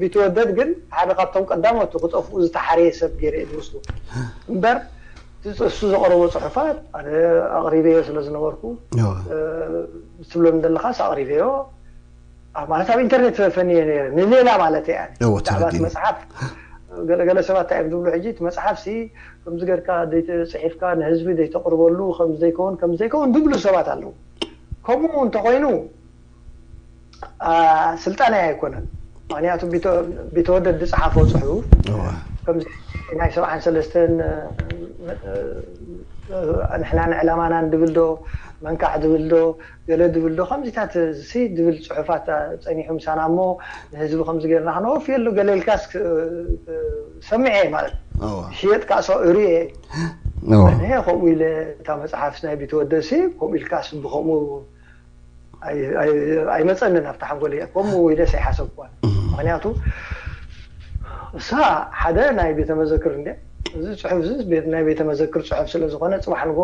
ቢትወደድ ግን ሓደ ካብቶም ቀዳሞት ክጠፍኡ ዝተሓርየ ሰብ ገይረ እየ ዝወስዶ። እምበር እቲ እሱ ዘቕረቦ ፅሑፋት ኣነ ኣቕሪበዮ ስለ ዝነበርኩ ትብሎም ዘለኻስ ኣቕሪበዮ ማለት ኣብ ኢንተርኔት ፈንየ ነይረ ንሌላ ማለት እየ ብዛዕባ መፅሓፍ ገለገለ ሰባት እንታይ እዮም ዝብሉ ሕጂ እቲ መፅሓፍ ሲ ከምዚ ገርካ ደይተፅሒፍካ ንህዝቢ ደይተቕርበሉ ከምዚ ዘይከውን ከምዚ ዘይከውን ዝብሉ ሰባት ኣለዉ ከምኡ እንተኮይኑ ስልጣነ ኣይኮነን ምክንያቱ ቢተወደድ ዝፀሓፎ ፅሑፍ ከምዚ ናይ ሰብዓን ሰለስተን ንሕና ንዕላማናን ድብል ዶ መንካዕ ድብል ዶ ገለ ድብል ዶ ከምዚታት ሲ ድብል ፅሑፋት ፀኒሑ ምሳና እሞ ንህዝቢ ከምዚ ገርና ክነወፍየሉ ገለ ኢልካስ ሰሚዐ ማለት ሽየጥ ከዓ ሰው እርየ ከምኡ ኢለ እታ መፅሓፍ ናይ ቢተወደሲ ከምኡ ኢልካስ ብከምኡ ኣይመፀንን ኣብቲ ሓንጎለይ ከምኡ ኢለ ኣይሓሰብኳን ምክንያቱ እሳ ሓደ ናይ ቤተ መዘክር እንደ እዚ ፅሑፍ እዚ ናይ ቤተ መዘክር ፅሑፍ ስለ ዝኾነ ፅባሕ ንጎ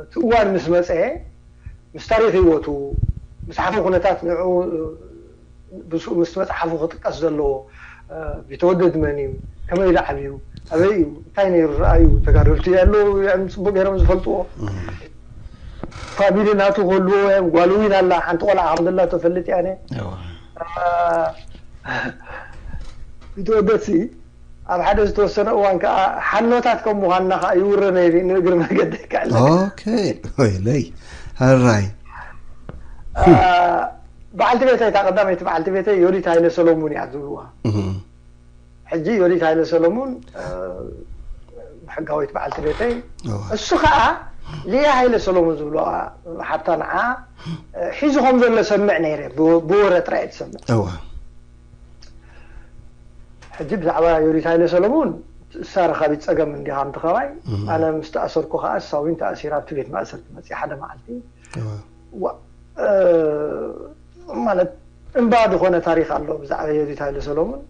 እቲ እዋን ምስ መፀ ምስ ታሪክ ህይወቱ ምስ ሓፈ ኩነታት ንዑ ምስ መፅሓፉ ክጥቀስ ዘለዎ ቢተወደድ መን እዩ ከመይ ኢሉ ዓብዩ ኣበይ እዩ እንታይ ነይሩ ረኣዩ ተጋደልቲ ኣለዉ እዮም ፅቡቅ ገይሮም ዝፈልጥዎ ፋሚሊ ናቱ ክህልዎ እዮም ጓል እውን ኣላ ሓንቲ ቆልዓ ከም ዘላ ተፈልጥ እያ ቢተወደድ ሲ ኣብ ሓደ ዝተወሰነ እዋን ከዓ ሓኖታት ከም ምዃንና ከዓ ይውረ ነይሩ ንእግሪ መገዲ ክዕለ ወይለይ ሕራይ በዓልቲ ቤተይ እታ ቀዳመይቲ በዓልቲ ቤተይ ዮዲት ሃይለ ሰሎሙን እያ ዝብልዋ ሕጂ ዮዲት ሃይለ ሰሎሙን ሕጋዊት በዓልቲ ቤተይ እሱ ከዓ ሊያ ሃይለ ሰሎሙን ዝብልዋ ሓብታ ንዓ ሒዙ ከም ዘሎ ሰምዕ ነይረ ብወረ ጥራይ ትሰምዕ ሕጂ ብዛዕባ ዮዲት ሃይለ ሰሎሙን እሳ ረኻቢት ፀገም እንዲኻ ምትኸባይ ኣነ ምስ ተኣሰርኩ ከዓ እሳ እውን ተኣሲራ ኣብቲ ቤት ማእሰርቲ መፅያ ሓደ መዓልቲ ማለት እምባ ዝኾነ ታሪክ ኣሎ ብዛዕባ ዮዲት ሃይለ ሰሎሙን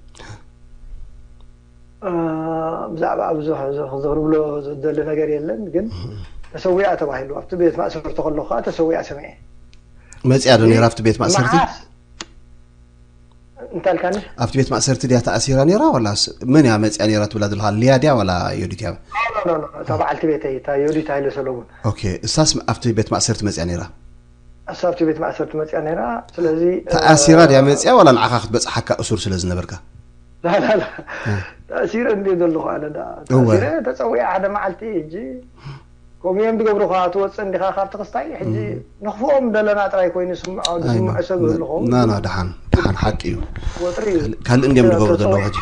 ብዛዕባ ብዙሕ ክዝኽርብሎ ዝደሊ ነገር የለን ግን ተሰዊኣ ተባሂሉ ኣብቲ ቤት ማእሰርቲ ከለኹ ከዓ ተሰዊኣ ሰሚዐ መፅያ ዶ ነይራ ኣብቲ ቤት ማእሰርቲ እንታይ ኢልካኒ ኣብቲ ቤት ማእሰርቲ ድያ ተኣሲራ ነይራ ዋላስ መን እያ መፅያ ነይራ ትብላ ዘለካ ሊያ ድያ ዋላ ዮዲት እያ እታ በዓልቲ ቤተይ እታ ዮዲት ሃይለ ሰሎሙን ኦኬ እሳስ ኣብቲ ቤት ማእሰርቲ መፅያ ነይራ እሳ ኣብቲ ቤት ማእሰርቲ መፅያ ነይራ ስለዚ ተኣሲራ ድያ መፅያ ዋላ ንዓኻ ክትበፅሓካ እሱር ስለ ዝነበርካ ላላላ ተእሲረ እንዲ ዘለኹ ኣነ ዳ ተእሲረ ተፀዊዐ ሓደ መዓልቲ ሕጂ ከምኡ እዮም ዝገብሩኻ ትወፅእ እንዲኻ ካብቲ ክስታይ ሕጂ ንኽፍኦም ደለና ጥራይ ኮይኑ ዝስምዖ ዝስምዖ ሰብ ዝህሉ ኸውን ናና ደሓን ደሓን ሓቂ እዩ ወጥሪ እዩ ካልእ እንዲዮም ዝገብሩ ዘለዉ ሕጂ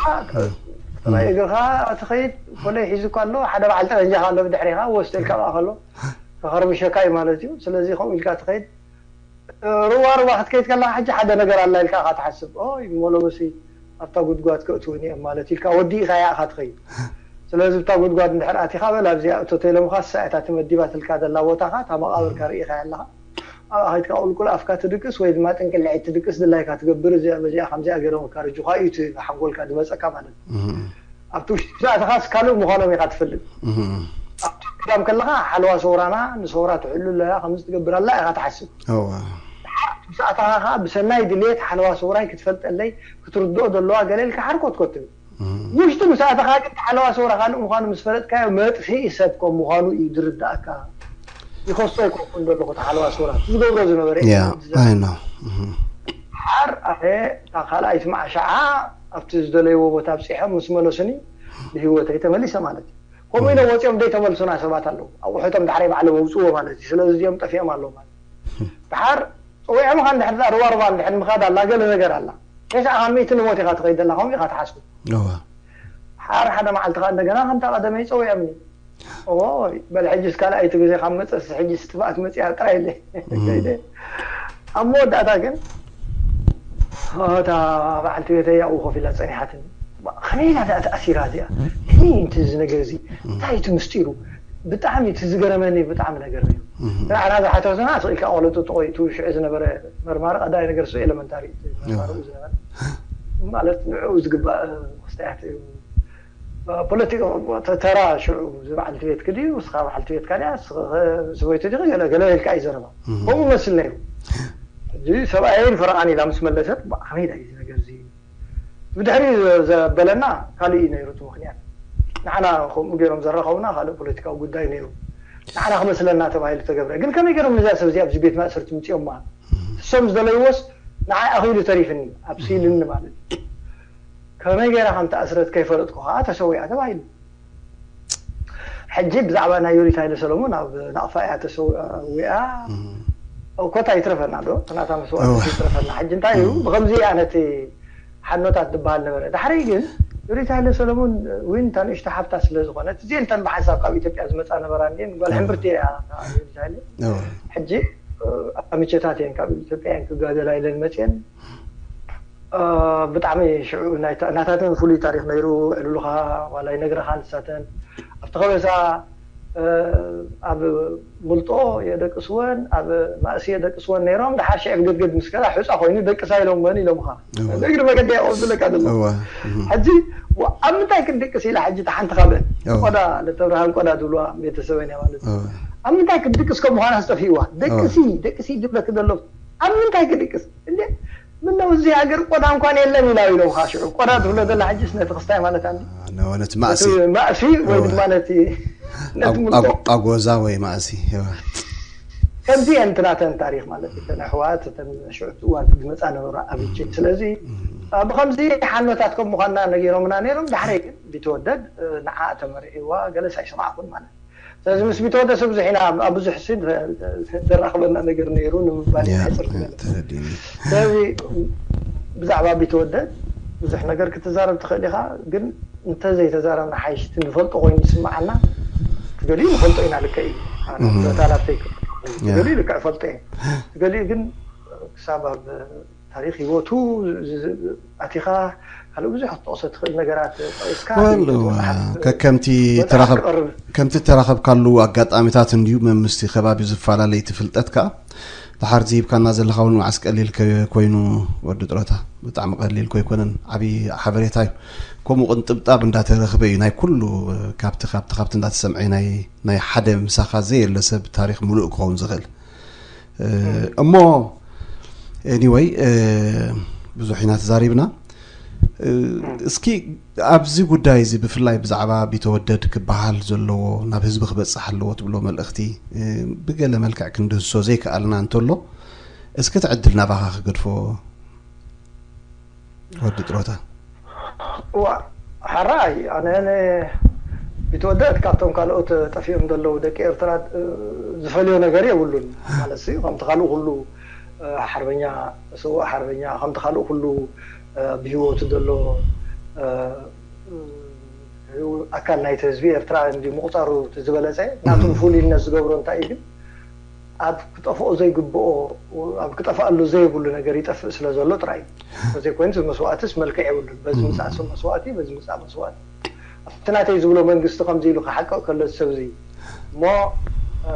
ጥራይ እግርኻ ትኸይድ ኮለይ ሒዙ እኳ ኣሎ ሓደ በዓል ጠበንጃ ኣሎ ብድሕሪኻ ወስደልካ ብኣ ከሎ ከኸርብሸካ እዩ ማለት እዩ ስለዚ ከምኡ ኢልካ ትኸይድ ሩባ ሩባ ክትከይድ ከለካ ሕጂ ሓደ ነገር ኣላ ኢልካ ኢካ ትሓስብ ኦይ እሞ ሎምሲ ኣብታ ጉድጓድ ከእትውኒ እዮም ማለት ኢልካ ወዲእካያ ኢካ ትኸይድ ስለዚ ብታ ጉድጓድ እንድሕር ኣቲካ በል ኣብዚኣ እቶ ተይሎምካ እሳ እታ ትመዲባትልካ ዘላ ቦታካ እታ መቃብርካ ርኢካያ ኣለካ ኣብኣ ከይድካ ቁልቁል ኣፍካ ትድቅስ ወይ ድማ ጥንቅልዒት ትድቅስ ድላይካ ትገብር እዚኣ በዚኣ ከምዚኣ ገይሮም ካርጁካ እዩ እቲ ሓንጎልካ ዝመፀካ ማለት እዩ ኣብቲ ውሽጢ ክሳእትኻስ ካልእ ምዃኖም ኢኻ ትፈልጥ ኣብቲ ክዳም ከለኻ ሓለዋ ሰውራና ንሰውራ ትሕሉ ኣለያ ከምዚ ትገብር ኣላ ኢኻ ትሓስብ ሰዓትኻ ከዓ ብሰናይ ድሌት ሓለዋ ሰውራይ ክትፈልጠለይ ክትርድኦ ዘለዋ ገለ ኢልካ ሓርኮትኮት ትብል ውሽጢ ምሳእትኻ ግን ሓለዋ ሰውራ ካልእ ምዃኑ ምስ ፈለጥካዮ መጥፍኢ ሰብ ከም ምዃኑ እዩ ዝርዳእካ ይኸሶ ኣይኮንኩን ዘለኹ ሓለዋ ሰውራ ዝገብሮ ዝነበረ ሓር ኣነ እታ ካልኣይቲ መዓሻዓ ኣብቲ ዝደለይዎ ቦታ ኣብፂሖም ምስ መለሱኒ ብህይወተይ ተመሊሰ ማለት እዩ ከምኡ ኢሎም ወፂኦም ዘይተመልሱና ሰባት ኣለዉ ኣቑሑቶም ዳሕረይ ባዕሎም ኣውፅዎ ማለት እዩ ስለዚ እዚኦም ጠፊኦም ኣለዉ ማለት ድሓር ፀዊዖምኻ እንድሕር ርባርባ እንድሕር ምኻድ ኣላ ገለ ነገር ኣላ ከይስዓ ካብ ሚእቲ ንሞት ኢኻ ትኸይድ ዘላ ከምኡ ኢኻ ትሓስቡ ሓር ሓደ መዓልቲ ከዓ እንደገና ከምታ ቀደመይ ፀዊዖምኒ ኦይ በል ሕጅስ ካልኣይቲ ግዜ ካብ መፀስ ሕጅስ ጥፍኣት መፅያ ጥራይ ኢለ ከይደ ኣብ መወዳእታ ግን እታ በዓልቲ ቤተይ ኣብኡ ኮፍ ኢላ ፀኒሓትኒ ከመይ ኢላ እዚኣ ተኣሲራ እዚኣ ከመይ እዩ እዚ ነገር እዚ እንታይ እቲ ምስጢሩ ብጣዕሚ እቲ ዝገረመኒ ብጣዕሚ ነገር እዩ ንዓና ዝሓተትና ስቕ ኢልካ ቆለጡ ተቆይቱ ሽዑ ዝነበረ መርማሪ ቀዳይ ነገር ሱ ኤለመንታሪ መርማሪኡ ዝነበረ ማለት ንዕኡ ዝግባእ ክስተያት እዩ ፖለቲካ ተራ ሽዑ እዚ በዓልቲ ቤትኪ ድዩ እስኻ በዓልቲ ቤትካ ድያ ሰበይቱ ዲ ገለ ገለ ኢልካ እዩ ዘረባ ከምኡ መስል ነይሩ እዚ ሰብኣየይን ፈረቓን ኢላ ምስ መለሰት ከመይ ዳ እዚ ነገር እዚ ብድሕሪ ዘበለና ካልእ እዩ ነይሩ እቲ ምክንያት ንዓና ከምኡ ገይሮም ዘራኸቡና ካልእ ፖለቲካዊ ጉዳይ ነይሩ ንዓና ክመስለና ተባሂሉ ተገብረ ግን ከመይ ገይሮም ነዛ ሰብ እዚኣ ኣብዚ ቤት ማእሰርቲ ምፅኦማ እሶም ዝደለይዎስ ንዓይ ኣኺሉ ተሪፍኒ ኣብሲልኒ ማለት እዩ ከመይ ገይራ ከም ተኣስረት ከይፈለጥኩ ከዓ ተሰዊኣ ተባሂሉ ሕጂ ብዛዕባ ናይ ዮዲት ሃይለ ሰለሙን ኣብ ናቕፋ እያ ተሰዊኣ ኮታ ይትረፈና ዶ ናታ መስዋእቲ ይትረፈና ሕጂ እንታይ እዩ ብከምዚ እያ ነቲ ሓኖታት ዝበሃል ነበረ ዳሕረይ ግን ዮዲት ሃይለ ሰለሙን ዊን እታ ንእሽቶ ሓፍታ ስለ ዝኾነት እዚአን እተን ብሓንሳብ ካብ ኢትዮጵያ ዝመፃ ነበራ እንዲን ጓል ሕምብርቲ እያ ዮዲት ሃይለ ሕጂ ኣሚቸታት እየን ካብ ኢትዮጵያ እየን ክጋደላ ኢለን መፅየን ብጣዕሚ ሽዑ ናታተን ፍሉይ ታሪክ ነይሩ ዕልሉካ ዋላ ይነግረካ ንሳተን ኣብቲ ከበሳ ኣብ ምልጦ የደቅስወን ኣብ ማእሲ የደቅስወን ነይሮም ድሓር ሽዕ ብግድግድ ምስ ከዳ ሕፃ ኮይኑ ደቅሳ ኢሎምወን ኢሎምካ እግሪ መገዲ ያቆብለካ ዘሎ ሕጂ ኣብ ምንታይ ክንድቅስ ኢላ ሕጂ ተሓንቲ ካብአን ቆዳ ለተብርሃን ቆዳ ዝብልዋ ቤተሰበን እያ ማለት ኣብ ምንታይ ክድቅስ ከም ምኳና ዝጠፊእዋ ደቅሲ ደቅሲ ዝብለክ ዘሎ ኣብ ምንታይ ክድቅስ እንዴ ምነው እዚ ሃገር ቆዳ እንኳን የለን ኢላ ኢሎም ካ ሽዑ ቆዳ ትብሎ ዘላ ሕጅስ ነቲ ክስታይ ማለት ኣንዲ ነቲ ማእሲ ማእሲ ወይ ድማ ነቲ ነቲ ምልቆ ኣጎዛ ወይ ማእሲ ከምዚ እየን እቲ ናተን ታሪክ ማለት እዩ እተን ኣሕዋት እተን ሽዑ እዋን ዝመፃ ነበሩ ኣብቼ ስለዚ ብከምዚ ሓኖታት ከም ምኳንና ነጊሮምና ነይሮም ዳሕረይ ግን ቢተወደድ ንዓ ተመርዒዋ ገለስ ኣይሰማዕኩን ማለት ስለዚ ምስ ቢተወደስ ብዙሕ ኢና ኣብ ብዙሕ ሲ ዘራኽበና ነገር ነይሩ ንምባል ሕፅር ስለዚ ብዛዕባ ቢተወደድ ብዙሕ ነገር ክትዛረብ ትኽእል ኢኻ ግን እንተዘይተዛረብና ሓይሽቲ ንፈልጦ ኮይኑ ዝስምዓና ትገሊኡ ንፈልጦ ኢና ልክዕ እዩ ተላብተይ ትገሊኡ ልክዕ ፈልጦ እየ ትገሊኡ ግን ክሳብ ኣብ ታሪክ ህይወቱ ኣቲኻ ካልእ ብዙሕ ክትጠቕሶ ትኽእል ነገራት ጠቂስካ ከምቲ ተራኸብካሉ ኣጋጣሚታት እንድዩ መምስቲ ከባቢ ዝፈላለይ ትፍልጠት ከዓ ድሓር ዝሂብካና ዘለካ እውን መዓስ ቀሊል ኮይኑ ወዲ ጥሮታ ብጣዕሚ ቀሊል ኮይኮነን ዓብዪ ሓበሬታ እዩ ከምኡ ቅንጥብጣብ እንዳተረኽበ እዩ ናይ ኩሉ ካብቲ ካብቲ ካብቲ እንዳተሰምዐ ናይ ሓደ ምሳኻ ዘየለ ሰብ ታሪክ ሙሉእ ክኸውን ዝኽእል እሞ anyway ብዙሕ ኢና ተዛሪብና እስኪ ኣብዚ ጉዳይ እዚ ብፍላይ ብዛዕባ ቢተወደድ ክበሃል ዘለዎ ናብ ህዝቢ ክበፅሕ ኣለዎ ትብሎ መልእኽቲ ብገለ መልክዕ ክንድህሶ ዘይከኣልና እንተሎ እስኪ ትዕድል ናባኻ ክገድፎ ወዲ ጥሮታ እዋ፣ ሓራይ ኣነ ነ- ቢትወደድ ካብቶም ካልኦት ጠፊኦም ዘለዉ ደቂ ኤርትራ እ፣ ዝፈልዮ ነገር የብሉን። ማለት ሲ ከምቲ ካልኡ ኩሉ እ፣ ሓርበኛ፣ ስዉእ ሓርበኛ፣ ከምቲ ካልኡ ኩሉ እ፣ ብህይወቱ ዘሎ እ፣ እ፣ ኣካል ናይቲ ህዝቢ ኤርትራ እንዲ ምቑጻሩ እቲ ዝበለጸ ናቱ ፍሉይነት ዝገብሮ እንታይ እዩ ግን ኣብ ክጠፍኦ ዘይግብኦ ኣብ ክጠፍኣሉ ዘይብሉ ነገር ይጠፍእ ስለ ዘሎ ጥራይ እዩ። ተዘይኮይኑ እቲ መስዋእትስ መልክዕ የብሉን። በዚ ምጻእ ሰብ መስዋእቲ፣ በዚ ምጻእ መስዋእቲ ኣብቲ ናተይ ዝብሎ መንግስቲ ከምዚ ኢሉ ክሓቅቕ ከሎ እቲ ሰብ እዚ እሞ እ፣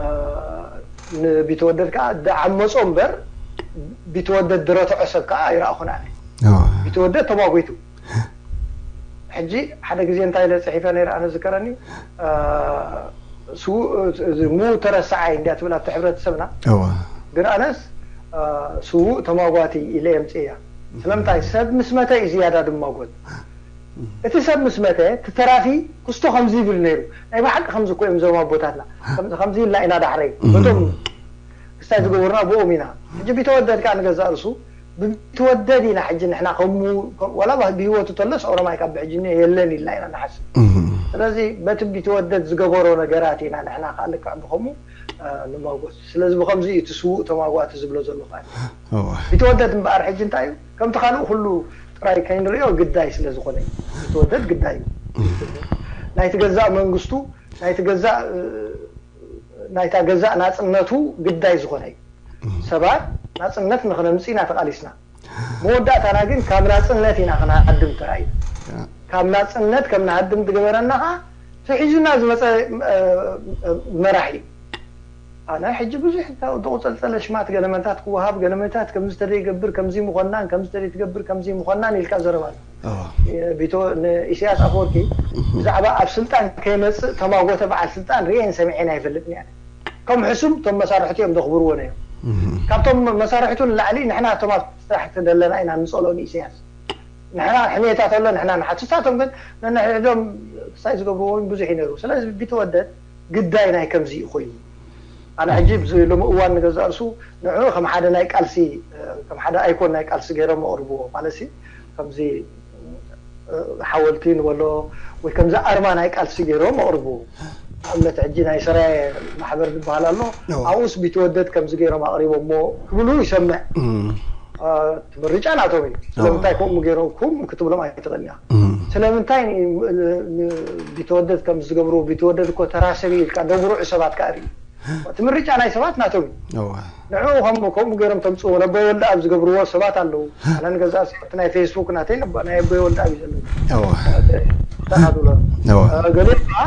ንቢተወደድ ከዓ ደዓመጾ እምበር ቢተወደድ ድረትዖ ሰብ ከዓ ኣይረኣኹን ኣነ። ቢተወደድ ተማጒቱ ሕጂ ሓደ ግዜ እንታይ ኢለ ጽሒፈ ነይረ ኣነ ዝከረኒ እ፣ ስዉእ እዚ ምዉት ተረሳዓይ እንድያ ትብል ኣብቲ ሕብረተሰብና እዋ ግን ኣነስ እ፣ ስዉእ ተማጓቲ ኢለ የምጽእያ ስለምንታይ ሰብ ምስ መተ እዩ ዝያዳ ድማጎት እቲ ሰብ ምስ መተ እቲ ተራፊ ክስቶ ከምዚ ይብል ነይሩ ናይ ብሓቂ ከምዚ እኮ እዮም ዞም ኣቦታትና ከምዚ ከምዚ ኢልና ኢና ዳሕረይ በቶም ክስታይ ዝገበሩና ብኦም ኢና ሕጂ ቢተወደድ ከዓ ንገዛእ ርሱ ብቢትወደድ ኢና ሕጂ ንሕና ከሙ ዋላ ብህይወቱ ተሎስ ኦሮማይ ካብ ብሕጂ እኒኦ የለን ኢልና ኢና ንሓስብ ስለዚ በቲ ቢትወደድ ዝገበሮ ነገራት ኢና ንሕና ከዓ ልክዕ ብኸሙ ንመጎስ ስለዚ ብኸምዚ እዩ እቲ ስዉእ ተማጓእቲ ዝብሎ ዘሎ ከዓ እዋ ቢትወደድ እምበኣር ሕጂ እንታይ እዩ ከምቲ ካልኡ ኩሉ ጥራይ ከይንሪኦ ግዳይ ስለ ዝኾነ እዩ ቢትወደድ ግዳይ እዩ ናይቲ ገዛእ መንግስቱ ናይቲ ገዛእ ናይታ ገዛእ ናፅነቱ ግዳይ ዝኾነ እዩ ሰባት ናፅነት ንኽነምፅእ ኢና ተቓሊስና መወዳእታና ግን ካብ ናፅነት ኢና ክንሃድም ተራእዩ ካብ ናፅነት ከም ንሃድም ዝገበረና ከዓ ተሒዙና ዝመፀ መራሕ እዩ ኣነ ሕጂ ብዙሕ ተቆፀልፀለ ሽማት ገለመታት ክወሃብ ገለመታት ከምዚ ተደይ ገብር ከምዚ ምኾናን ከምዚ ተደይ ትገብር ከምዚ ምኾናን ኢልካ ዘረባ ቢቶ ንኢሳያስ ኣፈወርቂ ብዛዕባ ኣብ ስልጣን ከይመፅእ ተማጎተ በዓል ስልጣን ርእየን ሰሚዐን ኣይፈልጥን እየ ከም ሕሱም እቶም መሳርሕቱ እዮም ዘኽብርዎ ነዮም ካብቶም መሳርሕቱ ንላዕሊ ንሕና እቶም ኣብ ስራሕ ዘለና ኢና ንፀልኦ ንኢሳያስ ንሕና ሕሜታ ተሎ ንሕና ንሓት ንሳቶም ግን ነንሕድሕዶም ክሳይ ዝገብርዎ እውን ብዙሕ እዩ ነይሩ ስለዚ ቢተወደድ ግዳይ ናይ ከምዚ እዩ ኮይኑ ኣነ ሕጂ ብዚ ሎሚ እዋን ንገዛእ ርሱ ንዑ ከም ሓደ ናይ ቃልሲ ከም ሓደ ኣይኮን ናይ ቃልሲ ገይሮም ኣቕርብዎ ማለት ሲ ከምዚ ሓወልቲ ንበሎ ወይ ከምዚ ኣርማ ናይ ቃልሲ ገይሮም ኣቕርብዎ ኣብነት ሕጂ ናይ ሰራየ ማሕበር ዝበሃል ኣሎ ኣብኡስ ቢትወደድ ከምዚ ገይሮም ኣቕሪቦሞ ክብሉ ይሰምዕ እቲ ምርጫ ናቶም እዩ ስለምንታይ ከምኡ ገይሮም ኩም ክትብሎም ኣይትኽእል እያ ስለምንታይ ቢተወደድ ከም ዝገብሩ ቢተወደድ እኮ ተራሰቢ ኢልካ ደብሩዑ ሰባት ከኣ ርኢ እቲ ምርጫ ናይ ሰባት ናቶም እዩ ንዑ ከም ከምኡ ገይሮም ተምፅዎ ነቦይ ወልደ ኣብ ዝገብርዎ ሰባት ኣለዉ ኣነ ንገዛ እቲ ናይ ፌስቡክ ናተይ ናይ ኣቦይ ወልደ ኣብ እዩ ዘለዎ ተኻትሎ ገሊኦም ከዓ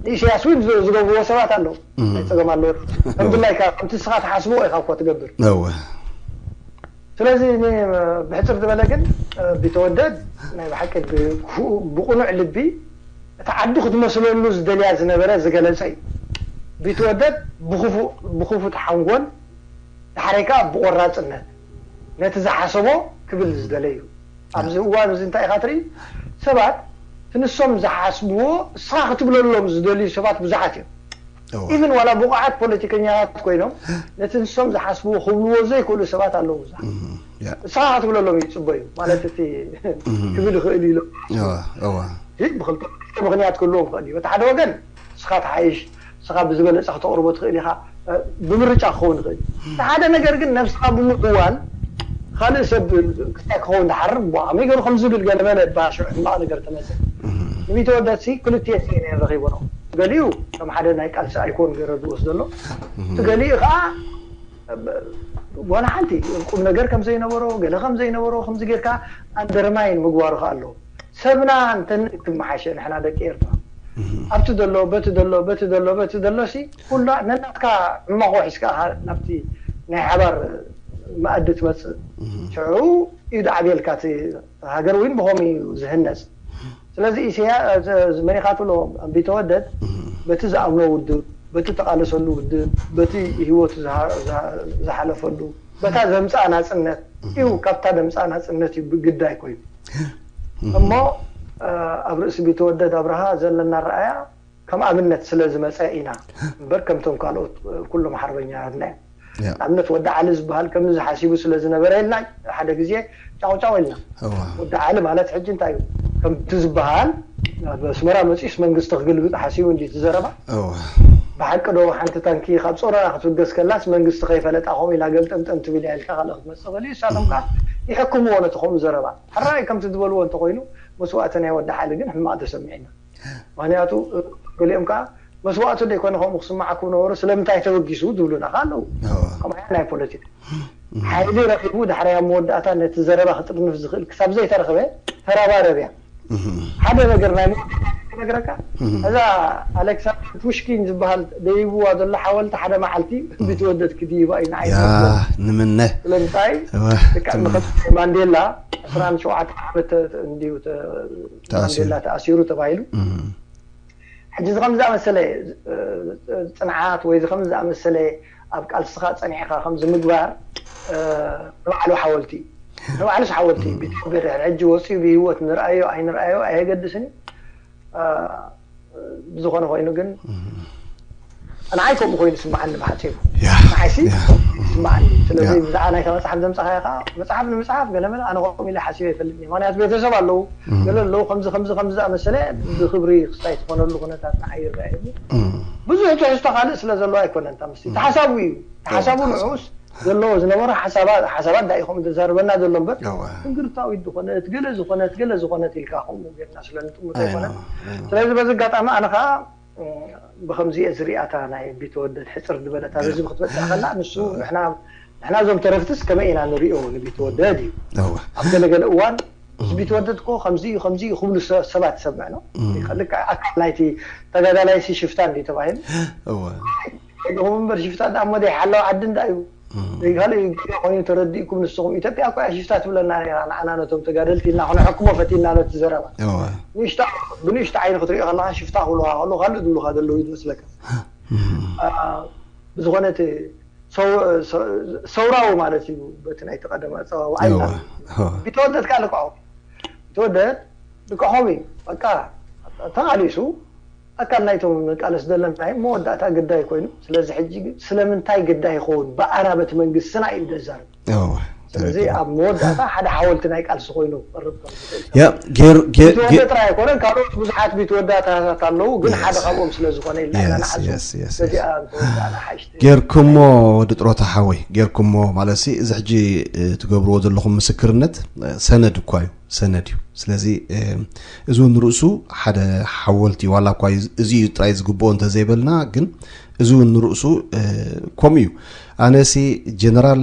ንኢሳያስ እውን ዝገብርዎ ሰባት ኣለዉ ናይ ፀገም ኣለዎ ከምድላይካ ከምቲ ስኻ ትሓስብዎ ኢኻ እኮ ትገብር ስለዚ ብሕፅር ዝበለ ግን ቢተወደድ ናይ ብሓቂ ብቁኑዕ ልቢ እቲ ዓዱ ክትመስለሉ ዝደልያ ዝነበረ ዝገለፀ እዩ ቢተወደድ ብክፉት ሓንጎል ዳሕረይ ከዓ ብቆራፅነት ነቲ ዝሓሰቦ ክብል ዝደለ እዩ ኣብዚ እዋን እዚ እንታይ ኢካ ትርኢ ሰባት ትንሶም ዝሓስብዎ እስኻ ክትብለሎም ዝደልዩ ሰባት ብዙሓት እዮም ኢቭን ዋላ ብቑዓት ፖለቲከኛታት ኮይኖም ነቲ ንሶም ዝሓስብዎ ክብልዎ ዘይክእሉ ሰባት ኣለዉ ብዙሓት ንስኻ ክትብለሎም ይፅበዩ ማለት እቲ ክብል ይኽእል ኢሎም ብክልተ ምክንያት ክህልዎም ይኽእል እዩ እቲ ሓደ ወገን ንስኻ ትሓይሽ ንስኻ ብዝበለፀ ክተቕርቦ ትኽእል ኢኻ ብምርጫ ክኸውን ይኽእል እቲ ሓደ ነገር ግን ነብስኻ ብምዕዋል ካልእ ሰብ ክታይ ክኸውን ዝሓርር ከመይ ገሩ ከም ዝብል ገለመለ ባሽዑ ሕማቕ ነገር ተመፅእ ንቢተወደሲ ክልትየ ስኢነ ረኺቦ ነው ገሊኡ ከም ሓደ ናይ ቃልሲ ኣይኮን ገረ ዝወስዶ ኣሎ እቲ ገሊኡ ከዓ ዋላ ሓንቲ ቁም ነገር ከም ዘይነበሮ ገለ ከም ዘይነበሮ ከምዚ ጌርካ ኣንደርማይን ምግባሩ ከዓ ኣለዎ ሰብና እንተንእክብ መሓሸ ንሕና ደቂ ኤርትራ ኣብቲ ዘሎ በቲ ዘሎ በቲ ዘሎ በቲ ዘሎ ሲ ኩላ ነናትካ ዕማቆ ሒዝካ ናብቲ ናይ ሓባር መኣዲ ትመፅእ ሽዑ እዩ ዳዕቤልካ ሃገር እውን ብኸምኡ እዩ ዝህነፅ ስለዚ ኢሰያ መን ኢኻ ትብሎ ቢተወደድ በቲ ዝኣምኖ ውድብ በቲ ተቓለሰሉ ውድብ በቲ ህይወቱ ዝሓለፈሉ በታ ዘምፅኣ ናፅነት እዩ ካብታ ዘምፅኣ ናፅነት እዩ ግዳይ ኮይኑ እሞ ኣብ ርእሲ ቢተወደድ ኣብርሃ ዘለና ረኣያ ከም ኣብነት ስለ ዝመፀ ኢና እምበር ከምቶም ካልኦት ኩሎም ሓርበኛታትና እዮም ንኣብነት ወዲ ዓሊ ዝበሃል ከምዚ ሓሲቡ ስለ ዝነበረ ኢልና ሓደ ግዜ ጫውጫው ኢልና ወዲ ዓሊ ማለት ሕጂ እንታይ እዩ ከምቲ ዝበሃል ኣብ ኣስመራ መፂኡስ መንግስቲ ክግልብጥ ሓሲቡ እንዲ ትዘረባ። ብሓቂ ዶ ሓንቲ ታንኪ ካብ ጾሮና ክትብገስ ከላስ መንግስቲ ከይፈለጣ ከምኡ ኢላ ገልጠምጠም ትብል እያ ኢልካ ካልኦ ክትመፅእ ክእል እዩ። ንሳቶም ከዓ ይሕክምዎ ነቲ ከምኡ ዘረባ። ሕራይ ከምቲ ዝበልዎ እንተኮይኑ መስዋእቲ ናይ ወዲ ሓሊ ግን ሕማቕ ተሰሚዕና። ምክንያቱ ገሊኦም ከዓ መስዋእቱ ደይኮነ ከምኡ ክስማዓኩም ነበሩ ስለምንታይ ተበጊሱ ዝብሉና ከዓ ኣለዉ። ከምኡ ናይ ፖለቲካ ሓይሊ ረኺቡ ዳሕራይ ኣብ መወዳእታ ነቲ ዘረባ ክጥርንፍ ዝኽእል ክሳብ ዘይተረኽበ ተረባረብ እያ። ሓደ ነገር ናይ መወዳእታ ክነግረካ፣ እዛ ኣሌክሳንደር ፑሽኪን ዝበሃል ደይብዋ ዘሎ ሓወልቲ ሓደ መዓልቲ ቢትወደድ ክድይባ እዩ ንዓይ ዝመስለኒ። ንምነ ስለምንታይ እወ፣ ደቂ ትምነ። ማንዴላ ዕስራን ሸውዓተ ዓመት እንድዩ ተ- ተኣሲሩ። ማንዴላ ተኣሲሩ ተባሂሉ። ሕጂ እዚ ከም ዝኣመሰለ ጽንዓት ወይ እዚ ከም ዝኣመሰለ ኣብ ቃልስኻ ጸኒዕካ ከምዚ ምግባር ንባዕሉ ሓወልቲ እዩ። ንባዕሉስ ሓወልቲ እዩ። ቢትወደድ ሕጂ ወጺኡ ብህይወት ንርኣዮ ኣይንርኣዮ ኣየገድስን እዩ። ብዝኾነ ኮይኑ ግን ንዓይ ከምኡ ኮይኑ ይስምዓኒ ብሓጺሩ። ንዓይሲ ይስምዓኒ። ስለዚ ብዛዕባ ናይታ መጽሓፍ ዘምጻኻያ ከዓ መጽሓፍ ንምጽሓፍ ገለመለ ኣነ ከምኡ ኢለ ሓሲበ ኣይፈልጥን እየ። ምክንያቱ ቤተሰብ ኣለዉ ገለ ኣለዉ ከምዚ ከምዚ ከምዚ ዝኣመሰለ ብክብሪ ክስታይ ዝኾነሉ ኩነታት ንዓይ ይረኣየኒ። ብዙሕ ትሕዝቶ ካልእ ስለ ዘለዎ ኣይኮነን እታ ምስቲ እቲ ሓሳቡ እዩ። እቲ ሓሳቡ ንዑስ ዘለዎ ዝነበረ ሓሳባት እንታይ ኢኹም ዘዛርበና ዘሎ እምበር ትንግርታዊት ዝኾነት ገለ ዝኾነት ገለ ዝኾነት ኢልካ ከምኡ ጌርና ስለ ንጥምቶ ኣይኮነን። ስለዚ በዚ ኣጋጣሚ ኣነ ከዓ ብከምዚ እየ ዝሪኣታ ናይ ቢተወደድ ሕፅር ዝበለታ ህዝቢ ክትበፅሕ ከላ ንሱ ንሕና ንሕና እዞም ተረፍትስ ከመይ ኢና ንሪኦ ንቢተወደድ እዩ። ኣብ ገለገለ እዋን እዚ ቢተወደድ እኮ ከምዚ እዩ ከምዚ እዩ ክብሉ ሰባት ይሰምዕ ነው። ልክዕ ኣካል ናይቲ ተጋዳላይ ሲ ሽፍታ እንዲ ተባሂሉ ይኹም እምበር ሽፍታ ዳ እሞ ደይ ሓላው ዓዲ እንዳ እዩ። ካልእ ኮይኑ ተረዲእኩም ንስኹም ኢትዮጵያ እኮ እያ ሽፍታ ትብለና ነራ ንዓና ነቶም ተጋደልቲ ኢልና ክነሐክሞ ፈቲና ነቲ ዘረባ ብንእሽቶ ዓይኒ ክትሪኦ ከለካ ሽፍታ ክብሉካ ከሎ ካልእ ዝብሉካ ዘለዉ እዩ ዝመስለካ። ብዝኾነ እቲ ሰውራዊ ማለት እዩ በቲ ናይቲ ቀደም ኣፀዋውዓ ኢልና ቢተወደድ ከዓ ልክዖ ቢተወደድ ልክዖም እዩ በቃ ተቃሊሱ ኣካል ናይቶም ንቃለስ ዘለና መወዳእታ ግዳይ ኮይኑ ስለዚ ሕጂ ግን ስለምንታይ ግዳይ ይኸውን ብኣና በቲ መንግስትና እዩ ደዛርብ ስለዚ ኣብ መወዳእታ ሓደ ሓወልቲ ናይ ቃልሲ ኮይኑ ክቀርብ ከም ዝኽእል ያ ጌር ጌር ጌር ቢትወደድ ጥራይ ኣይኮነን ካልኦት ብዙሓት ቢትወዳታት ኣለዉ ግን ሓደ ካብኦም ስለ ዝኾነ ኢልና ኢና ንሓስብ በዚኣ ንተወዳእና ሓይሽ ጌርኩሞ ወዲ ጥሮታ ሓወይ ጌርኩሞ ማለት ሲ እዚ ሕጂ ትገብርዎ ዘለኹም ምስክርነት ሰነድ እኳ እዩ ሰነድ እዩ ስለዚ እዚ እውን ርእሱ ሓደ ሓወልቲ ዋላ እኳ እዚ እዩ ጥራይ ዝግብኦ እንተዘይበልና ግን እዚ እውን ንርእሱ ከምኡ እዩ ኣነሲ ጀነራል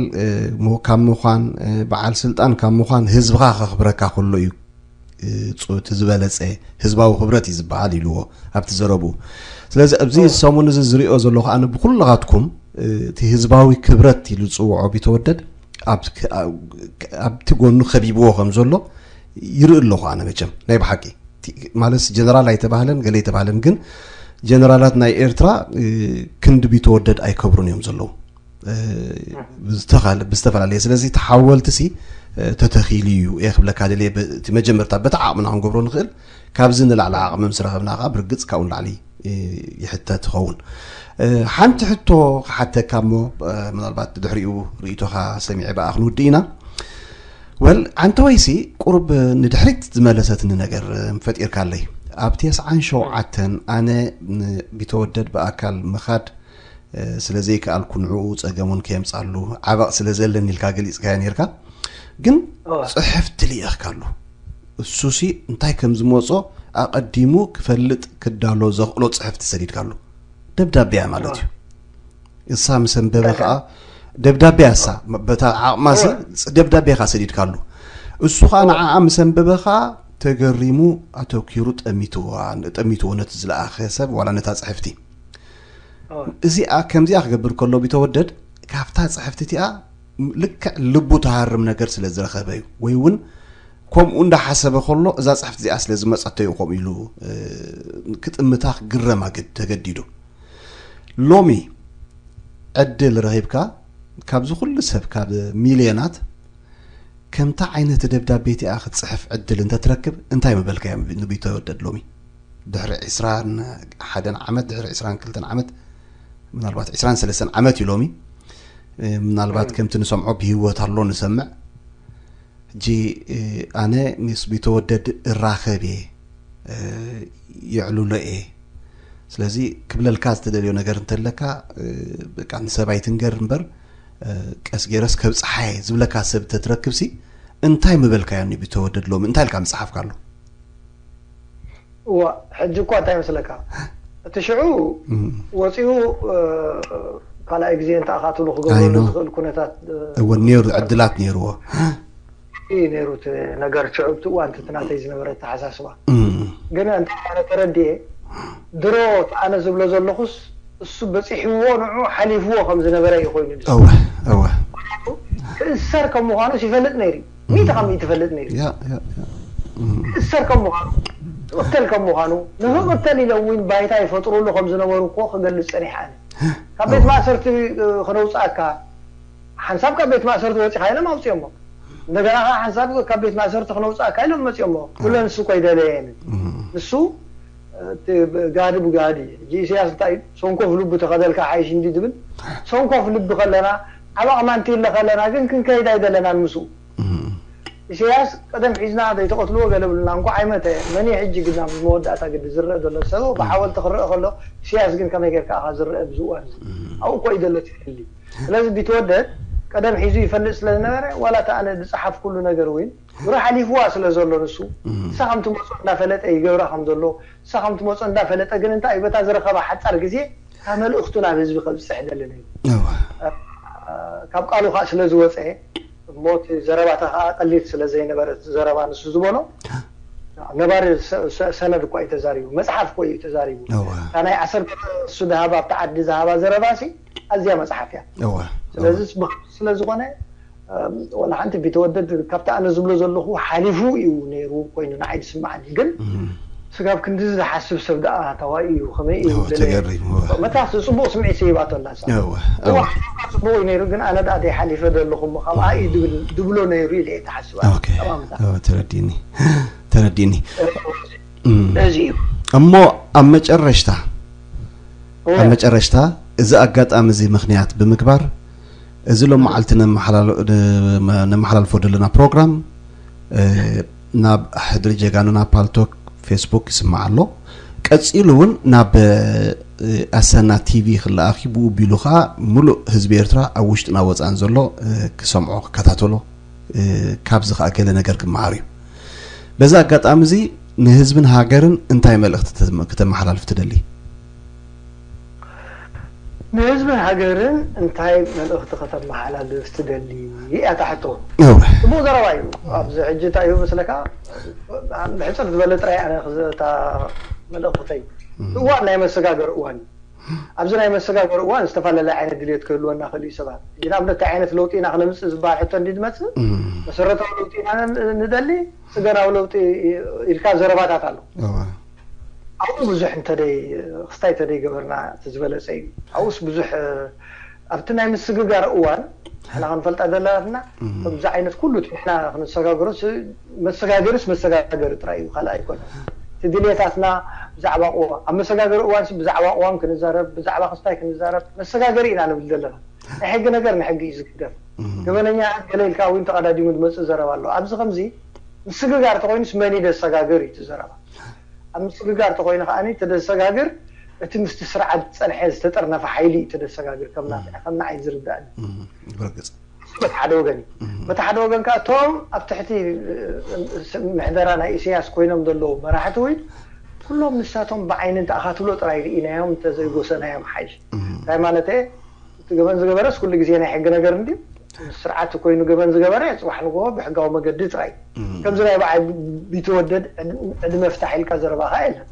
ካብ ምዃን በዓል ስልጣን ካብ ምዃን ህዝብኻ ከኽብረካ ከሎ እዩ እቲ ዝበለፀ ህዝባዊ ክብረት እዩ ዝበሃል ኢልዎ ኣብቲ ዘረብኡ ስለዚ ኣብዚ ሰሙን እዚ ዝሪኦ ዘለኹ ኣነ ብኩልኻትኩም እቲ ህዝባዊ ክብረት ኢሉ ዝፅውዖ ቢተወደድ ኣብቲ ጎኑ ከቢብዎ ከም ዘሎ ይርኢ ኣለኹ ኣነ መቸም ናይ ብሓቂ ማለት ጀነራል ኣይተባህለን ገለ ኣይተባህለን ግን ጀነራላት ናይ ኤርትራ ክንዲ ቢተወደድ ኣይከብሩን እዮም ዘለዉ ብዝተፈላለየ ስለዚ ተሓወልቲ ሲ ተተኺሉ እዩ እየ ክብለካ ደልየ እቲ መጀመርታ በቲ ዓቕምና ክንገብሮ ንኽእል ካብዚ ንላዕሊ ዓቕሚ ምስ ረኸብና ከዓ ብርግፅ ካብኡ ንላዕሊ ይሕተት ይኸውን ሓንቲ ሕቶ ክሓተካ እሞ ምናልባት ድሕሪኡ ርእይቶኻ ሰሚዐ ብኣ ክንውድእ ኢና ወል ዓንተወይሲ ቁሩብ ንድሕሪት ዝመለሰትኒ ነገር ፈጢርካለይ ኣብ ተስዓን ሸውዓተን ኣነ ቢተወደድ ብኣካል ምኻድ ስለ ዘይከኣልኩ ንዕኡ ጸገም እውን ከየምጻሉ ዓበቕ ስለ ዘለኒ ኢልካ ገሊጽካዮ ነርካ ግን ጽሕፍቲ ልኢኽካሉ እሱሲ እንታይ ከም ዝመጾ ኣቐዲሙ ክፈልጥ ክዳሎ ዘኽእሎ ጽሕፍቲ ሰዲድካሉ ደብዳቤያ ማለት እዩ እሳ ምስ ኣንበበ ከዓ ደብዳቤ ኣሳ በታ ዓቕማሲ ደብዳቤ ካ ሰዲድካሉ እሱ ከዓ ንዓኣ ምስ ኣንበበ ከዓ ተገሪሙ ኣተኪሩ ጠሚትዎ ነቲ ዝለኣኸ ሰብ ዋላ ነታ ፅሕፍቲ እዚኣ ከምዚኣ ክገብር ከሎ ቢተወደድ ካብታ ፅሕፍቲ እቲኣ ልክዕ ልቡ ተሃርም ነገር ስለ ዝረኸበ እዩ ወይ እውን ከምኡ እንዳሓሰበ ከሎ እዛ ፅሕፍቲ እዚኣ ስለ ዝመፀቶ እዩ ከምኡ ኢሉ ክጥምታ ክግረም ተገዲዱ ሎሚ ዕድል ረኺብካ ካብዚ ኩሉ ሰብ ካብ ሚልዮናት ከምታ ዓይነት ደብዳቤ እቲኣ ክትፅሕፍ ዕድል እንተትረክብ እንታይ ምበልካዮ ንቢተወደድ ሎሚ ድሕሪ ዕስራን ሓደን ዓመት ድሕሪ ዕስራን ክልተን ዓመት ምናልባት ዕስራን ሰለስተን ዓመት እዩ ሎሚ ምናልባት ከምቲ ንሰምዖ ብሂወት ኣሎ ንሰምዕ ሕጂ ኣነ ምስ ቢተወደድ እራኸብ እየ፣ የዕልሎ እየ። ስለዚ ክብለልካ ዝተደልዮ ነገር እንተለካ፣ በቃ ንሰብ ኣይትንገር እምበር፣ ቀስ ገይረስ ከብጽሓ እየ ዝብለካ ሰብ እንተትረክብሲ፣ እንታይ ምበልካዮ? ቢተወደድ ሎሚ እንታይ ኢልካ ምጽሓፍካ ኣሎ? እዋ ሕጂ እኳ እንታይ መስለካ፣ እቲ ሽዑ ወፂኡ ካልኣይ ግዜ እንተኣኻትሉ ክገብረሉ ዝኽእል ኩነታት እወ ነይሩ፣ ዕድላት ነይርዎ እዩ ነይሩ እቲ ነገር ሽዑ። እቲ እዋን እቲ ናተይ ዝነበረ ኣተሓሳስባ ግን እንታይ ኣነ ተረዲኤ፣ ድሮ እቲ ኣነ ዝብሎ ዘለኹስ እሱ በፂሕዎ ንዑ ሓሊፍዎ ከም ዝነበረ እዩ ኮይኑ። እወ እወ ክእሰር ከም ምዃኑስ ይፈልጥ ነይሩ፣ ሚእቲ ካብ ሚእቲ ይፈልጥ ነይሩ። ያ ያ ያ እም፣ ክእሰር ከም ምዃኑ፣ ክቕተል ከም ምዃኑ፣ ንክቕተል ኢሎም እውን ባይታ ይፈጥሩሉ ከም ዝነበሩ እኮ ክገልፅ ፀኒሐ ኣነ። ካብ ቤት ማእሰርቲ እ፣ ክነውፅኣካ ሓንሳብ ካብ ቤት ማእሰርቲ ወፂኻ ኢሎም ኣውፅኦሞ። እንደገና ከዓ ሓንሳብ ካብ ቤት ማእሰርቲ ክነውፅኣካ ኢሎም መፂኦሞ። ኩለ ንሱ እኮ ኣይደለየንን። እም፣ ንሱ እቲ ጋዲ ብጋዲ ሕጂ ኢሳያስ እንታይ እዩ? ሰንኮፍ ልቡ ተኸደልካ ሓይሽ እንዲ ዝብል ሰንኮፍ ልቢ ከለና ዓባቕ ማንቲለ ከለና ግን ክንከይድ ኣይደለናን ምስኡ። እም፣ ኢሳያስ ቀደም ሒዝና ዘይተቐትልዎ ገለ ብልና እንኳ ኣይመተ መን እዩ ሕጂ ግና ብመወዳእታ ግዲ ዝረአ ዘሎ ሰብ ብሓወልቲ ክረአ ከሎ ኢሳያስ ግን ከመይ ጌርካ ኢኻ ዝረአ ኣብዚ እዋን እዚ? ኣብኡ እኮ እዩ ዘሎ እቲ ፍልልይ። ስለዚ ቢትወደድ ቀደም ሒዙ ይፈልጥ ስለ ዝነበረ ዋላ እቲ ኣነ ዝጸሓፍኩሉ ነገር እውን ዱሮ ሓሊፍዋ ስለ ዘሎ ንሱ ንሳ ከም ትመጾ እንዳፈለጠ ይገብራ ከም ዘሎ ንሳ ከም ትመጾ እንዳፈለጠ ግን እንታይ እዩ በታ ዝረኸባ ሓጻር ግዜ እታ መልእኽቱ ናብ ህዝቢ ከብጽሕ ደሊ ነይሩ። እወ ካብ ቃሉ ከዓ ስለ ዝወፀ እሞ እቲ ዘረባታ ከዓ ቀሊል ስለ ዘይነበረ እቲ ዘረባ ንሱ ዝበሎ ነባሪ ሰ- ሰ- ሰነድ እኳ እዩ ተዛሪቡ፣ መፅሓፍ እኮ እዩ ተዛሪቡ። እወ እታ ናይ ዓሰርተ እሱ ዝሃባ ኣብቲ ዓዲ ዝሃባ ዘረባ ሲ ኣዝያ መፅሓፍ እያ። እወ ስለዚ ስለ ዝኾነ ወላ ሓንቲ ቢተወደድ ካብቲ ኣነ ዝብሎ ዘለኹ ሓሊፉ እዩ ነይሩ ኮይኑ ንዓይ ዝስምዓኒ። ግን እም፣ ስጋብ ክንድዚ ዝሓስብ ሰብ ደኣ ተዋኢ እዩ ከመይ እዩ እወ ገለ ተገሪሙ እወ መታስ ጽቡቕ ስምዒት ስሂባቶ ኣላ እሳ። እወ እወ እዋ ጽቡቕ እዩ ነይሩ ግን ኣነ ደኣ ደይሓሊፈ ዘለኹ እሞ ካብኣ እዩ ድብል- ድብሎ ነይሩ ኢለ እየ ተሓስብ ኣነ። ኦኬ ተማምታ እወ ተረዲኒ ተረዲኒ እም፣ እዚ እዩ። እሞ ኣብ መጨረሽታ እወ። ኣብ መጨረሽታ እዚ ኣጋጣሚ እዚ ምኽንያት ብምግባር እዚ ሎም መዓልቲ ነመሓላል- ነመሓላልፎ ዘለና ፕሮግራም እ፣ ናብ ሕድሪ ጀጋኑና ፓልቶክ ፌስቡክ ይስማዕ ኣሎ። ቀፂሉ እውን ናብ እ፣ ኣሰና ቲቪ ክለኣኽ እዩ። ብኡ ቢሉ ከዓ ሙሉእ ህዝቢ ኤርትራ ኣብ ውሽጥና ወፃእን ዘሎ እ፣ ክሰምዖ ክከታተሎ እ፣ ካብዚ ከዓ ገለ ነገር ክመሃር እዩ። በዚ ኣጋጣሚ እዚ ንህዝብን ሃገርን እንታይ መልእኽቲ ክተመ- ክተመሓላልፍ ትደሊ? ንህዝብን ሃገርን እንታይ መልእኽቲ ከተመሓላልፍ ትደሊ እያ እታ ሕቶ። እወ ጽቡቕ ዘረባ እዩ። ኣብዚ ሕጂ እንታይ እዩ መስለካ ብሕፅር ዝበለ ጥራይ ኣነ ክዝ- እታ መልእኽተይ እዋን ናይ መሰጋገር እዋን እዩ። ኣብዚ ናይ መሰጋገር እዋን ዝተፈላለየ ዓይነት ድልየት ክህልወና ክእል እዩ ሰባት። ሕጂ ንኣብነት እንታይ ዓይነት ለውጢ ኢና ክነምፅእ ዝበሃል ሕቶ እንዲ ዝመፅእ እም፣ መሰረታዊ ለውጢ ኢና ን- ንደሊ ፅገናዊ ለውጢ ኢልካ ዘረባታት ኣሎ። እወ ኣብኡ ብዙሕ እንተደይ ክስታይ ተደይ ገበርና እቲ ዝበለፀ እዩ። ኣብኡስ ብዙሕ ኣብቲ ናይ ምስግጋር እዋን ንሕና ክንፈልጣ ዘለናትና ከምዚ ዓይነት ኩሉ እቲ ንሕና ክንሰጋገሮ ስ- መሰጋገርስ መሰጋገሪ ጥራይ እዩ ካልእ ኣይኮነ። እቲ ድልየታትና ብዛዕባ ቅዋም ኣብ መሰጋገሪ እዋንስ ብዛዕባ ቅዋም ክንዛረብ ብዛዕባ ክስታይ ክንዛረብ መሰጋገሪ ኢና ንብል ዘለና። ናይ ሕጊ ነገር ንሕጊ እዩ ዝግደፍ። ገበነኛ ገለ ኢልካ እውን ተቐዳዲሙ ዝመፅእ ዘረባ ኣሎ። ኣብዚ ከምዚ ምስግጋር ተኮይኑስ መን እዩ ደሰጋገር እዩ እቲ ዘረባ። ኣብ ምስግጋር ተኮይኑ ከዓኒ ተደሰጋግር እቲ ምስቲ ስርዓት ዝፀንሐ ዝተጠርነፈ ሓይሊ እዩ ተደሰጋግር ከም ናትዐ ከም ንዓይ ዝርዳእኒ። ብርግፅ በቲ ሓደ ወገን እዩ። በቲ ሓደ ወገን ከዓ እቶም ኣብ ትሕቲ ምሕደራ ናይ ኢሳያስ ኮይኖም ዘለዉ መራሕቲ እውን ኩሎም ንሳቶም ብዓይኒ እንተኣኻትብሎ ጥራይ ርኢናዮም እንተዘይጎሰናዮም ሓይሽ እንታይ ማለት እቲ ገበን ዝገበረስ ኩሉ ግዜ ናይ ሕጊ ነገር እንዲ ስርዓት ኮይኑ ገበን ዝገበረ ፅባሕ ንግሆ ብሕጋዊ መገዲ ጥራይ ከምዚ ናይ በዓል ቢትወደድ ዕድመ ፍታሕ ኢልካ ዘረባኻ የለን።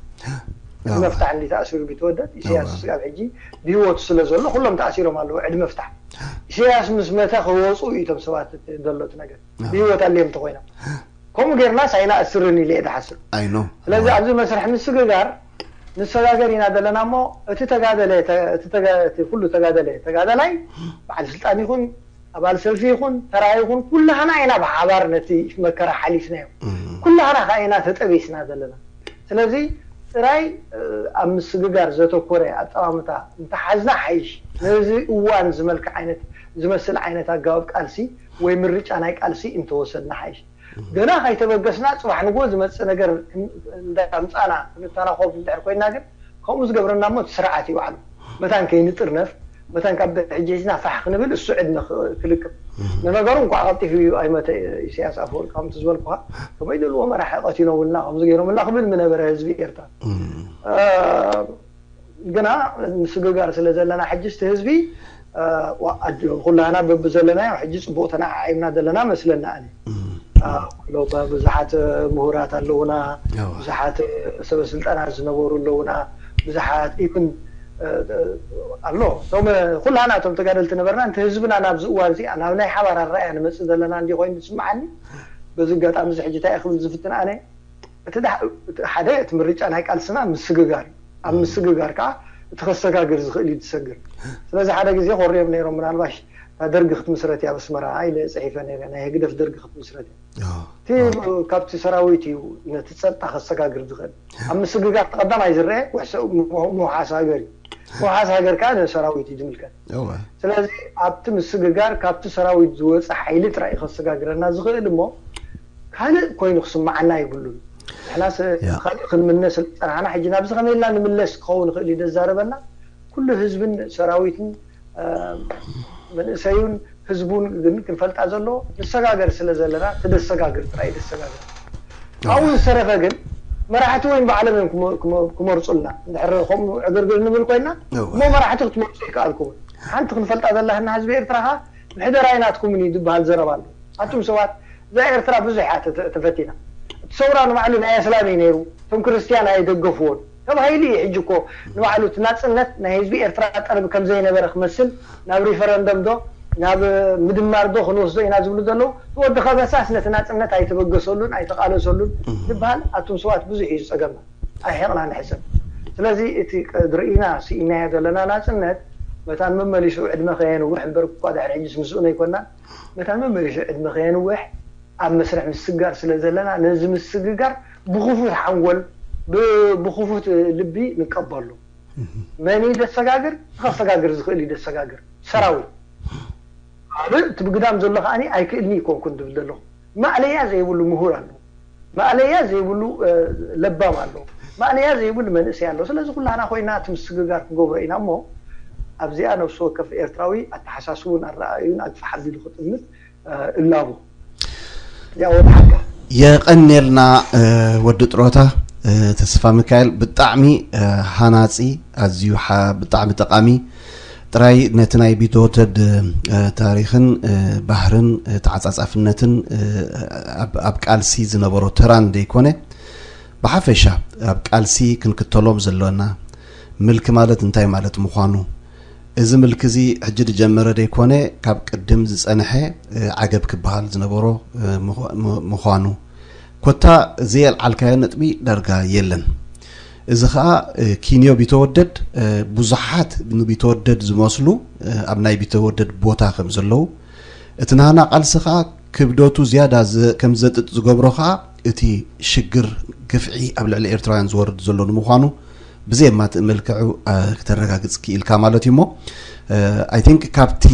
ዕድመ ፍታሕ እንዲ ተኣሲሩ ቢትወደድ ኢሳያስ ስጋብ ሕጂ ብህይወቱ ስለ ዘሎ ኩሎም ተኣሲሮም ኣለዉ ዕድመ ፍታሕ። ኢሳያስ ምስ መተ ክወፁ እዩ እቶም ሰባት ደሎት ነገር ብህይወት ኣልዮም ተኮይኖም ከምኡ ጌርናስ ኣይና እስርን ኢለ እየ ዝሓስብ። ኣይኖ ስለዚ ኣብዚ መስርሕ ምስግጋር ንሰጋገር ኢና ዘለና እሞ እቲ ተጋደለ እቲ ተጋ- እቲ ኩሉ ተጋደለ ተጋዳላይ በዓል ስልጣን ይኹን ኣባል ሰልፊ ይኹን ተራ ይኹን ኩላህና ኢና ብሓባር ነቲ መከራ ሓሊፍናዮ። ኩላህና ከዓ ኢና ተጠቢስና ዘለና። ስለዚ ጥራይ ኣብ ምስግጋር ዘተኮረ ኣጠማምታ እንተሓዝና ሓይሽ ነዚ እዋን ዝመልክ ዓይነት ዝመስል ዓይነት ኣገባብ ቃልሲ ወይ ምርጫ ናይ ቃልሲ እንተወሰድና ሓይሽ። ገና ከይተበገስና ጽባሕ ንግሆ ዝመጽእ ነገር እንዳምጻና ክንተናኸፍ እንድሕር ኮይና ግን ከምኡ ዝገብረና እሞ እቲ ስርዓት እዩ ባዕሉ። መታን ከይንጥርነፍ፣ መታን ካብ ሕጂ ሒዝና ፋሕ ክንብል እሱ ዕድመ ክ- ክልቅም። ንነገሩ እንኳዕ ቀልጢፉ እዩ ኣይመተ ኢሳያስ ኣፈወርቂ ከምቲ ዝበልኩኻ ከመይ ደልዎ መራሒ ቀቲሎምልና ከምዚ ገይሮምልና ክብል ምነበረ ህዝቢ ኤርትራ። ግና ምስግጋር ስለ ዘለና ሕጂ እቲ ህዝቢ ኣድዮ ኩላና በብዘለናዮ ሕጂ ፅቡቅ ተነዓዒምና ዘለና መስለና ኣነ ኣሎ ብዙሓት ምሁራት ኣለውና ብዙሓት ሰበ ስልጣናት ዝነበሩ ኣለውና ብዙሓት ኢቭን ኣሎ እቶም ኩላና እቶም ተጋደልቲ ነበርና እንተ ህዝብና ናብዚ እዋን እዚኣ ናብ ናይ ሓባር ኣረኣያ ንመፅእ ዘለና እንዲ ኮይኑ ዝስምዓኒ በዚ ኣጋጣሚ እዚ ሕጂ እንታይ ክብል ዝፍትን ኣነ እቲ ሓደ እቲ ምርጫ ናይ ቃልስና ምስግጋር እዩ ኣብ ምስግጋር ከዓ እቲ ከሰጋግር ዝኽእል እዩ ዝሰግር ስለዚ ሓደ ግዜ ኮርዮም ነይሮም ምናልባሽ እታ ደርጊ ክትምስረት እያ ኣስመራ ኢለ ፅሒፈ ነይረ ናይ ህግደፍ ደርጊ ክትምስረት እያ እቲ ካብቲ ሰራዊት እዩ ነቲ ፀጥታ ከሰጋግር ዝኽእል ኣብ ምስግጋር ቀዳማይ ዝረአ ምውሓስ ሃገር እዩ ምውሓስ ሃገር ከዓ ንሰራዊት እዩ ዝምልከት ስለዚ ኣብቲ ምስግጋር ካብቲ ሰራዊት ዝወፀ ሓይሊ ጥራይ ከሰጋግረና ዝኽእል እሞ ካልእ ኮይኑ ክስምዓና የብሉን ንሕናስ ካልእ ክንምነ ስለ ዝፀናሕና ሕጂ ናብዚ ከመይ ኢልና ንምለስ ክኸውን ይኽእል እዩ ዘዛረበና ኩሉ ህዝብን ሰራዊትን መንእሰዩን ህዝቡን ግን ክንፈልጣ ዘለዎ ንሰጋገር ስለ ዘለና ትደሰጋግር ጥራይ ደሰጋገር ካብኡ ዝተረፈ ግን መራሕቲ ወይም ባዕሎም እዮም ክመርፁልና እንድሕር ከምኡ ዕግርግር ንብል ኮይና እሞ መራሕቲ ክትመርፁ ይከኣልኩም ሓንቲ ክንፈልጣ ዘለና ህዝቢ ኤርትራ ከ ምሕደራ ኣይናትኩምን እዩ ዝበሃል ዘረባ ኣሎ ኣቱም ሰባት እዛ ኤርትራ ብዙሕ እያ ተፈቲና እቲ ሰውራ ንባዕሉ ናይ ኣስላም እዩ ነይሩ እቶም ክርስትያን ኣይደገፍዎን ተባሂሉ እዩ ሕጂ እኮ ንባዕሉ እቲ ናፅነት ናይ ህዝቢ ኤርትራ ጠርቢ ከም ዘይነበረ ክመስል ናብ ሪፈረንደም ዶ ናብ ምድማር ዶ ክንወስዶ ኢና ዝብሉ ዘለዉ እቲ ወዲ ከበሳስ ነቲ ናፅነት ኣይተበገሰሉን ኣይተቃለሰሉን ዝበሃል ኣቱም ሰባት ብዙሕ እዩ ዝፀገምና ኣይሕቕና ንሕሰብ ስለዚ እቲ ቀድርኢና ስኢናዮ ዘለና ናፅነት መታን መመሊሱ ዕድመ ከየንውሕ እምበር እኳ ድሕሪ ሕጂስ ምስኡ ነይኮና መታን መመሊሱ ዕድመ ከየንውሕ ኣብ መስርሕ ምስግጋር ስለ ዘለና ነዚ ምስግጋር ብኽፉት ሓንጎል ብኽፉት ልቢ ንቀበሎ መን እዩ ደሰጋግር ከሰጋግር ዝኽእል እዩ ደሰጋግር ሰራዊት ካልእ እቲ ብግዳም ዘሎ ከዓኒ ኣይክእልኒ ይኮንኩን ዝብል ዘለኹ ማእለያ ዘይብሉ ምሁር ኣሎ ማእለያ ዘይብሉ ለባም ኣሎ ማእለያ ዘይብሉ መንእሰይ ኣሎ ስለዚ ኩላና ኮይና እቲ ምስግጋር ክገብሮ ኢና እሞ ኣብዚኣ ነፍሲ ወከፍ ኤርትራዊ ኣተሓሳስቡን ኣረኣእዩን ኣግፋሕ ኣቢሉ ክጥምት እላቦ ያወድሓካ የቐንየልና ወዲ ጥሮታ ተስፋ ሚካኤል ብጣዕሚ ሃናፂ ኣዝዩ ብጣዕሚ ጠቃሚ ጥራይ ነቲ ናይ ቢተወተድ ታሪኽን ባህርን ተዓፃፃፍነትን ኣብ ቃልሲ ዝነበሮ ተራን ዘይኮነ ብሓፈሻ ኣብ ቃልሲ ክንክተሎም ዘሎና ምልኪ ማለት እንታይ ማለት ምዃኑ እዚ ምልኪ እዚ ሕጂ ዝጀመረ ዘይኮነ ካብ ቅድም ዝፀንሐ ዓገብ ክበሃል ዝነበሮ ምዃኑ ኮታ ዘየልዓልካዮ ነጥቢ ዳርጋ የለን። እዚ ኸኣ ኪንዮ ቢተወደድ ብዙሓት ንቢተወደድ ዝመስሉ ኣብ ናይ ቢተወደድ ቦታ ከም ዘለዉ እቲ ናህና ቃልሲ ኸኣ ክብደቱ ዝያዳ ከም ዘጥጥ ዝገብሮ ኸኣ እቲ ሽግር ግፍዒ ኣብ ልዕሊ ኤርትራውያን ዝወርድ ዘሎ ንምዃኑ ብዘየማትእ መልክዑ ክተረጋግጽ ክኢልካ ማለት እዩ እሞ I think ካብቲ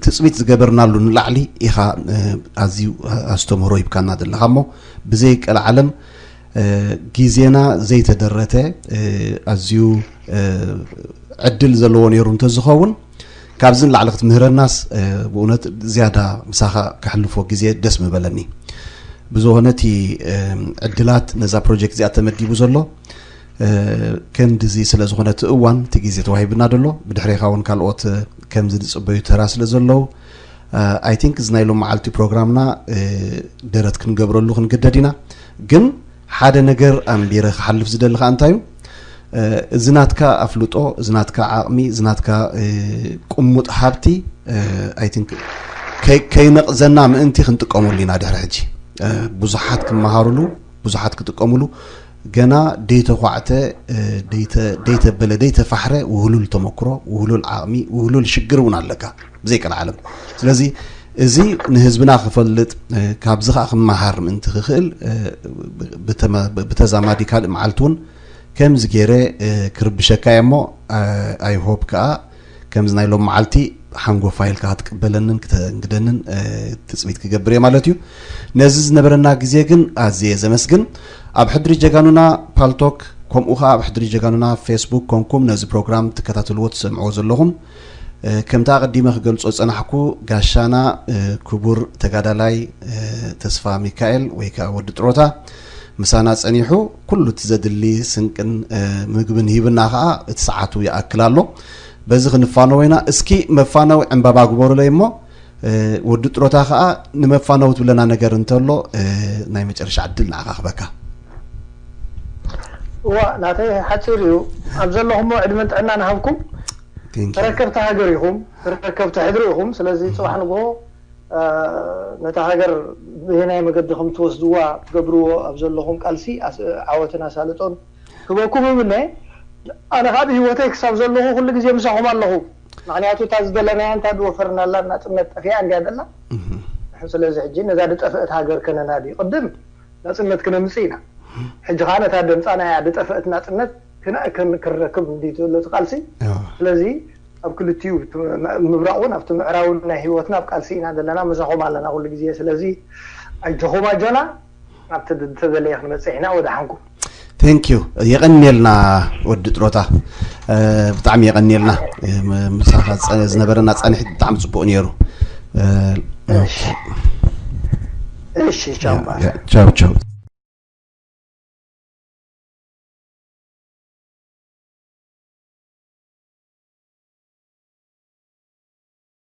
ትጽቢት ዝገበርናሉ ንላዕሊ ኢኻ ኣዝዩ ኣስተምህሮ ሂብካና ዘለኻ እሞ ብዘይ ቀልዓለም ግዜና ዘይተደረተ ኣዝዩ ዕድል ዘለዎ ነይሩ እንተዝኸውን ካብዚ ንላዕሊ ክትምህረናስ ብእውነት ዝያዳ ምሳኻ ከሕልፎ ግዜ ደስ ምበለኒ። ብዝኾነ እቲ ዕድላት ነዛ ፕሮጀክት እዚኣ ተመዲቡ ዘሎ ክንድዚ ስለ ዝኾነ እቲ እዋን እቲ ግዜ ተዋሂብና ደሎ ብድሕሬኻ እውን ካልኦት ከምዚ ዝፅበዩ ተራ ስለ ዘለዉ I think እዚ ናይ ሎም መዓልቲ ፕሮግራምና ደረት ክንገብረሉ ክንግደድ ኢና ግን ሓደ ነገር ኣንቢረ ክሓልፍ ዝደሊ ከዓ እንታይ እዩ እዚ ናትካ ኣፍልጦ እዚ ናትካ ዓቕሚ እዚ ናትካ ቁሙጥ ሃብቲ I think ከይነቕዘና ምእንቲ ክንጥቀመሉ ኢና ድሕሪ ሕጂ ብዙሓት ክመሃሩሉ ብዙሓት ክጥቀሙሉ ገና ደይተኳዕተ ደይተበለ ደይተፋሕረ ውህሉል ተመክሮ ውህሉል ዓቕሚ ውህሉል ሽግር እውን ኣለካ ብዘይቀልዓለም ስለዚ እዚ ንህዝብና ክፈልጥ ካብዚ ከዓ ክመሃር ምእንቲ ክኽእል ብተዛማዲ ካልእ መዓልቲ እውን ከምዚ ገይረ ክርብሸካ እየ እሞ I hope ከዓ ከምዚ ናይ ሎም መዓልቲ ሓንጎፋ ኢልካ ክትቅበለንን ክተንግደንን ትፅቢት ክገብር እየ ማለት እዩ። ነዚ ዝነበረና ግዜ ግን ኣዝየ ዘመስግን። ኣብ ሕድሪ ጀጋኑና ፓልቶክ፣ ከምኡ ከዓ ኣብ ሕድሪ ጀጋኑና ፌስቡክ ኮንኩም ነዚ ፕሮግራም ትከታተልዎ ትሰምዕዎ ዘለኹም፣ ከምቲ ኣቐዲመ ክገልጾ ዝጸናሕኩ፣ ጋሻና ክቡር ተጋዳላይ ተስፋ ሚካኤል ወይ ከዓ ወዲ ጥሮታ ምሳና ጸኒሑ፣ ኩሉ እቲ ዘድሊ ስንቅን ምግብን ሂብና ከዓ እቲ ሰዓቱ ይኣክል ኣሎ። በዚ ክንፋነዎ ኢና። እስኪ መፋነዊ ዕምባባ ግበሩለይ እሞ፣ ወዲ ጥሮታ ከዓ ንመፋነዊ ትብለና ነገር እንተሎ፣ ናይ መጨረሻ ዕድል ንዓኻ ክበካ። እዋ፣ ናተይ ሓፂር እዩ። ኣብ ዘለኹሞ ዕድመን ጥዕናን ሃብኩም። ተረከብቲ ሃገር ኢኹም፣ ተረከብቲ ሕድሪ ኢኹም። ስለዚ ፅባሕ ንግሆ ነታ ሃገር ብየናይ መገዲ ከም ትወስድዋ ትገብርዎ ኣብ ዘለኹም ቃልሲ ዓወትን ኣሳልጦን ክበኩም እምነ። ኣነ ካብ ህይወተይ ክሳብ ዘለኹ ኩሉ ግዜ ምሳኹም ኣለኹ። ምክንያቱ እታ ዝደለናያ እንታ ዝወፈርናላ ናፅነት ጠፊኣ እንድያ ዘላ። ስለዚ ሕጂ ነዛ ዝጠፍአት ሃገር ከነናዲ ቅድም ናፅነት ክነምፅእ ኢና። ሕጂ ከዓ ነታ ደምፃናያ ዝጠፍአት ናፅነት ክነእክን ክረክብ እንዲ ትብሎ እቲ ቃልሲ። ስለዚ ኣብ ክልቲኡ ምብራቕ እውን ኣብቲ ምዕራብ እውን ናይ ህይወትና ኣብ ቃልሲ ኢና ዘለና፣ ምሳኹም ኣለና ኩሉ ግዜ። ስለዚ ኣጆኹም ኣጆና፣ ኣብቲ ተደለየ ክንመፅእ ኢና። ወደ ሓንኩም። ቴንክ ዩ። የቐንየልና ወዲ ጥሮታ፣ ብጣዕሚ የቐንየልና። ምሳኻ ዝነበረና ፃንሒት ብጣዕሚ ፅቡቕ ነይሩ። እሺ ቻው። ቻው ቻው።